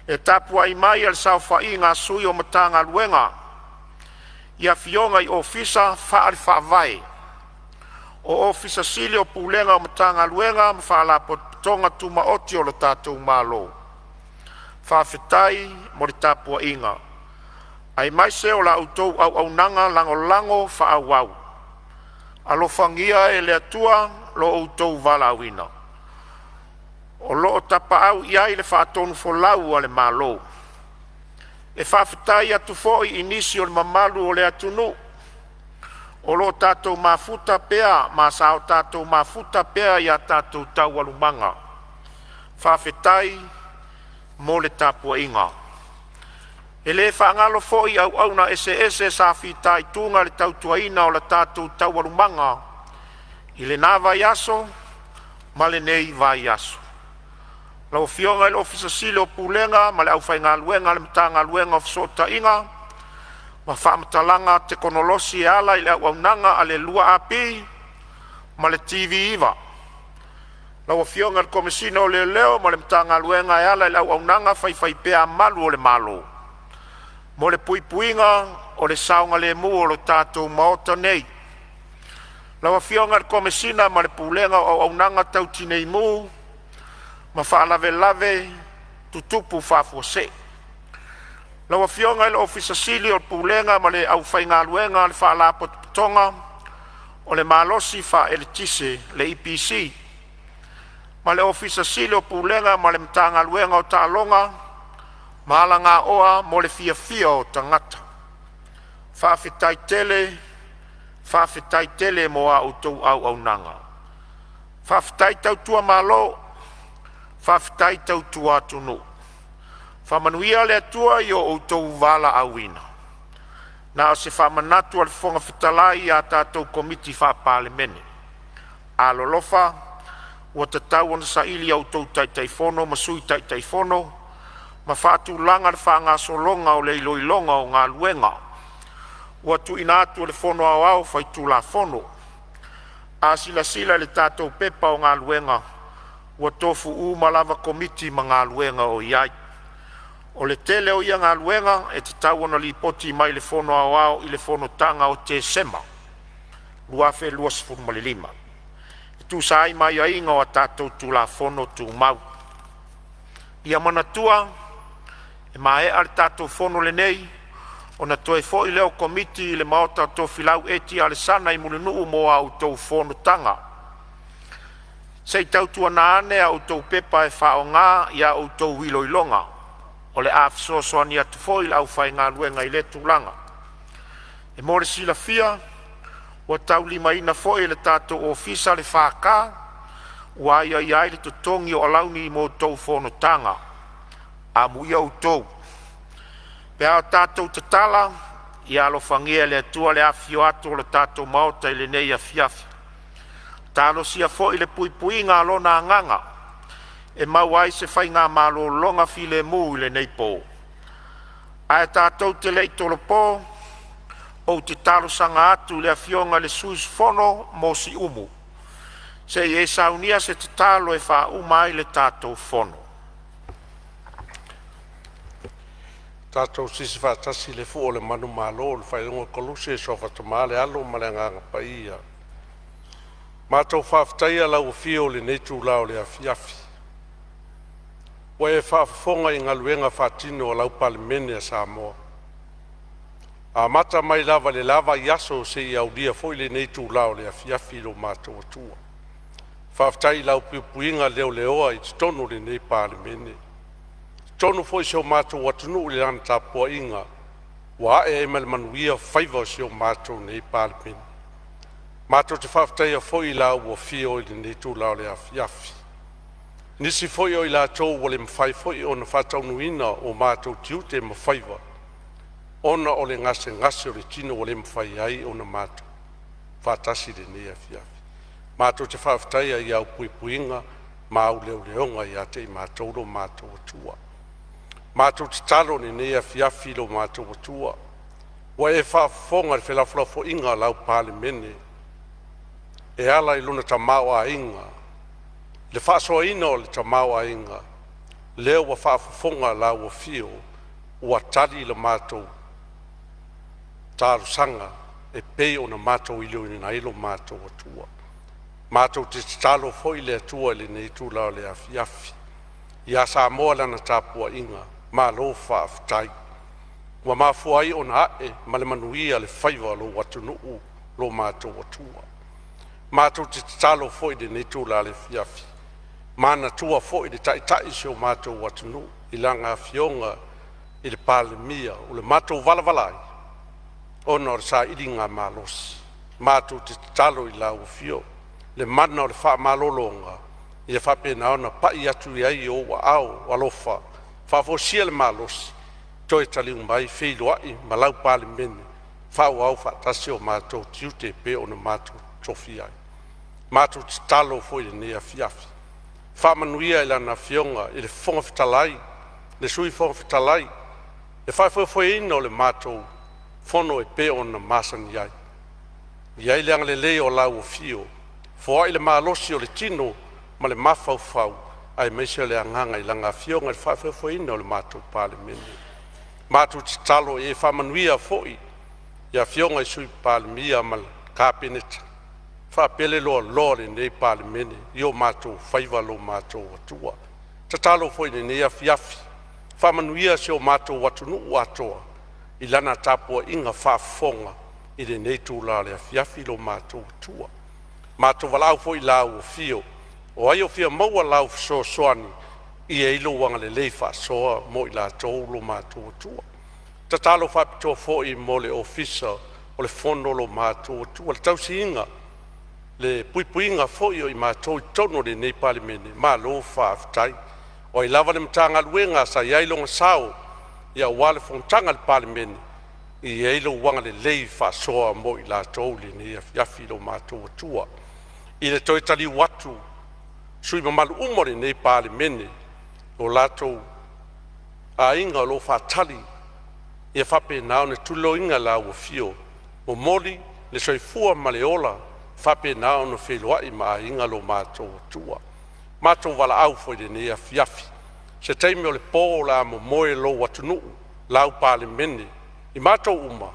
Le tapuai mai a le saofaiga a sui o Matagaluega i afioga i Ofisa Faale-Faavae, o Ofisa Sili o Pulega o Matagaluega ma Faalapotopotoga Tumaoti a le tatou Malo, faafetai mo le tapuaiga aemaise o la outou auaunaga lagolago faaauau. Alofagia e le Atua lo outou valaauina o lo o tapaau i ai le faatonufolau a le Malo. E faafetai atu foi i nisi o le mamalu o le atunuu o lo o tatou mafuta pea ma sa o tatou mafuta pea i a tatou taualumaga. Faafetai mo le tapuaiga. E le faagalo foi auauna eseese sa fitaituga i le tautuaina o la tatou taualumaga i lena vaiaso ma lenei vaiaso. Lau Afioga i le Ofisa Sili o Pulega ma le aufaigaluega a le Matagaluega o Fesootaiga ma Faamatalaga Tekonolosi e ala i le auaunaga a le 2AP ma le TV9, lau Afioga i le Komesina o Leoleo ma le Matagaluega e ala i le auaunaga faifaipea a malu o le Malo mo le puipuiga o le saogalemu o le tatou Maota nei. Lau Afioga i le Komesina ma le Pulega o Auaunaga Tau Tinei Mu ma Faalavelave Tutupu Faafuasei. Lau Afioga i le Ofisa Sili o Pulega ma le aufaigaluega a le Faalapotopotoga o le Malosi Faaeletise le EPC ma le Ofisa Sili o Pulega ma le Matagaluega o Taaloga ma Alagaoa mo le Fiafia o Tagata. Faafetai tele, faafetai tele mo a outou auaunaga. Faafetai tautua malo, faafetai tautua atunuu. Faamanuia le Atua i lo outou valaauina. Na o se faamanatu a le Fofoga Fetalai i a tatou Komiti Faa-Palemene. Alolofa ua tatau ona saili e outou Taitaifono ma Sui Taitaifono ma faatulaga le faagasologa o le iloiloga o Galuega ua tuuina atu e le Fono Aoao Faitulafono. A silasila i le tatou Pepa o Galuega, ua tofu uma lava Komiti ma galuega o i ai. O le tele o ia galuega e tatau ona lipoti mai i le Fono Aoao i le fonotaga o Tesema. 2025, e tusa ai ma aiaiga o tatou Tulafono Tumau. Ia manatua, e maea le tatou Fono lenei, ona toe foi lea o le Komiti i le Maota o Tofilau Eti Alesana i Mulinuu mo a outou fonotaga. Se i tautuana ane a outou pepa e faaaoga ia outou iloiloga. O le a fesoasoani atu foi le aufaigaluega i lea tulaga. E mo le silafia, ua taulimaina foi e le tatou Ofisa le FK ua aiaia ai le totogi o alauni mo a outou fonotaga. Amuia outou. Pe a tatou tatala, ia alofagia e le Atua le afifio atu o le tatou Maota i lenei afiafi. Talosia foi le puipuiga a Lona Agaga e maua ai se faigamalologa filemu i lenei po. Ae tatou te le i tolopo, ou te talosaga atu i le Afioga i le sui usufono mo Siumu, se i e saunia se tatalo e faauma ai le tatou fono. Tatou sisi faatasi i le fua o le manumalo i le faaiuga o Koluse i le suafa Tama le Alo ma le Agaga Paia. Matou faafetaia lau afio i lenei itula o le afiafi ua e faafofoga i galuega faatino a lau Palemene a Samoa, amata mai lava i le la vaiaso seia aulia foi lenei itula o le afiafi i lo matou Atua. Faafetai i lau puipuiga leleoa i totonu o lenei Palemene, totonu foi o si o matou atunuu i lana tapuaiga ua ae ai ma le manuia faiva o si o matou nei Palemene. Matou te faafetaia foi i lau afio i lenei itula o le afiafi nisi foi o i latou ua le mafai foi ona faataunuuina o matou tiute ma faiva ona o le gasegase o le tino ua le mafai ai ona matou faatasi i lenei afiafi. Matou te faafetaia i au puipuiga ma au leoleoga ia te i matou lo matou Atua. Matou tatalo i lenei afiafi i lo matou Atua, ua e faafofoga i le felafolafoaiga a lau Palemene e ala i lona tamaoaiga, le faasoaina o le tamaoaiga, lea ua faafofoga lau afio ua tali la matou talosaga e pei ona matou iloiloina ai lo matou Atua. Matou te tatalo foi i le Atua i lenei itula o le afiafi ia Samoa i lana tapuaiga, malo faafetai. Ua mafua ai ona ae ma le manuia le faiva o lou atunuu lo matou Atua. Matou te tatalo foi i lenei itula o le afiafi, manatua foi le Taitai o si o matou atunuu i Lana Afioga i le Palemia o le matou valavala ai ona o le sailigamalosi. Matou te tatalo i lau Afio, le mana o le faamalologa ia faapena ona pai atu i ai i ou aao alofa, faafoisia le malosi toe taliu mai feiloai ma lau Palemene, faaauau faatasi o matou tiute e pei ona matou tofia ai. Matou tatalo foi i lenei afiafi, faamanuia i Lana Afioga i le Fofoga Fetalai, le Sui Fofoga Fetalai, le faafoefoeina o le matou fono e pei ona masani ai. I ai le agalelei o lau afio, foai le malosi o le tino ma le mafaufau aemaise o le agaga i Lana Afioga i le faafoefoeina o le matou Palemene. Matou te tatalo ia e faamanuia foi i afioga i Sui Palemia ma le Kapeneta faapea le loaloa o lenei Palemene i o matou faiva lo matou Atua. Tatalo foi i lenei afiafi, faamanuia si o matou atunuu atoa i lana tapuaiga faafofoga i lenei itula o le afiafi lo matou Atua. Matou te valaau foi i lau afio, o ai o fia maua lau fesoasoani, ia i ai lou agalelei faasoa mo i latou lo matou Atua. Tatalo faapitoa foi mo le Ofisa o le Fono lo matou Atua, le tausiga, le puipuiga foi o i matou i totonu o lenei Palemene, malo faafetai. O ai lava le Matagaluega sa i ai lona sao aua le fonotaga a le Palemene, ia i ai lou agalelei faasoa mo i latou i lenei afiafi lo matou Atua. I le toe taliu atu o sui usufono mamalu uma o lenei Palemene i o latou aiga o lo o faatali, ia faapena ona tuliloaina lau afio, momoli le soifua ma le ola faapena ona feiloai ma aiga lo matou Atua. Matou valaau foi i lenei afiafi, se taimi o le po o le a momoe lou atunuu, lau Palemene i matou uma,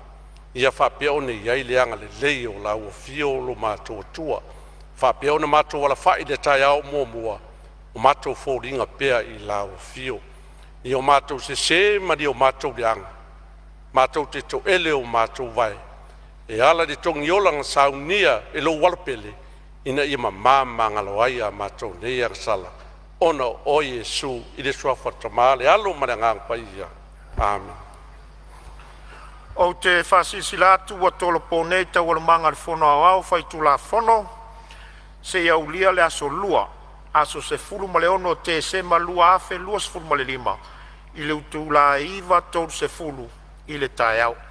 Ia faapea ona i ai le agalelei o lau Afio o lo matou Atua, faapea ona matou alafai i le taeao muamua, o matou foliga pea i lau Afio. I o matou sese ma ni o matou leaga, matou te toele o matou vae e ala i le togiola na saunia e lou Alopele, ina ia mama ma magalo ai a matou nei agasala ona o oe Iesu, i le suafa o le Tama le Alo ma le Agaga Paia. Amene. Ou te faasilasila atu ua tolopo nei Taualumaga a le Fono Aoao Faitulafono seia aulia le aso Lua, aso 16 Tesema 2025 i le itula e 9:30 i le taeao.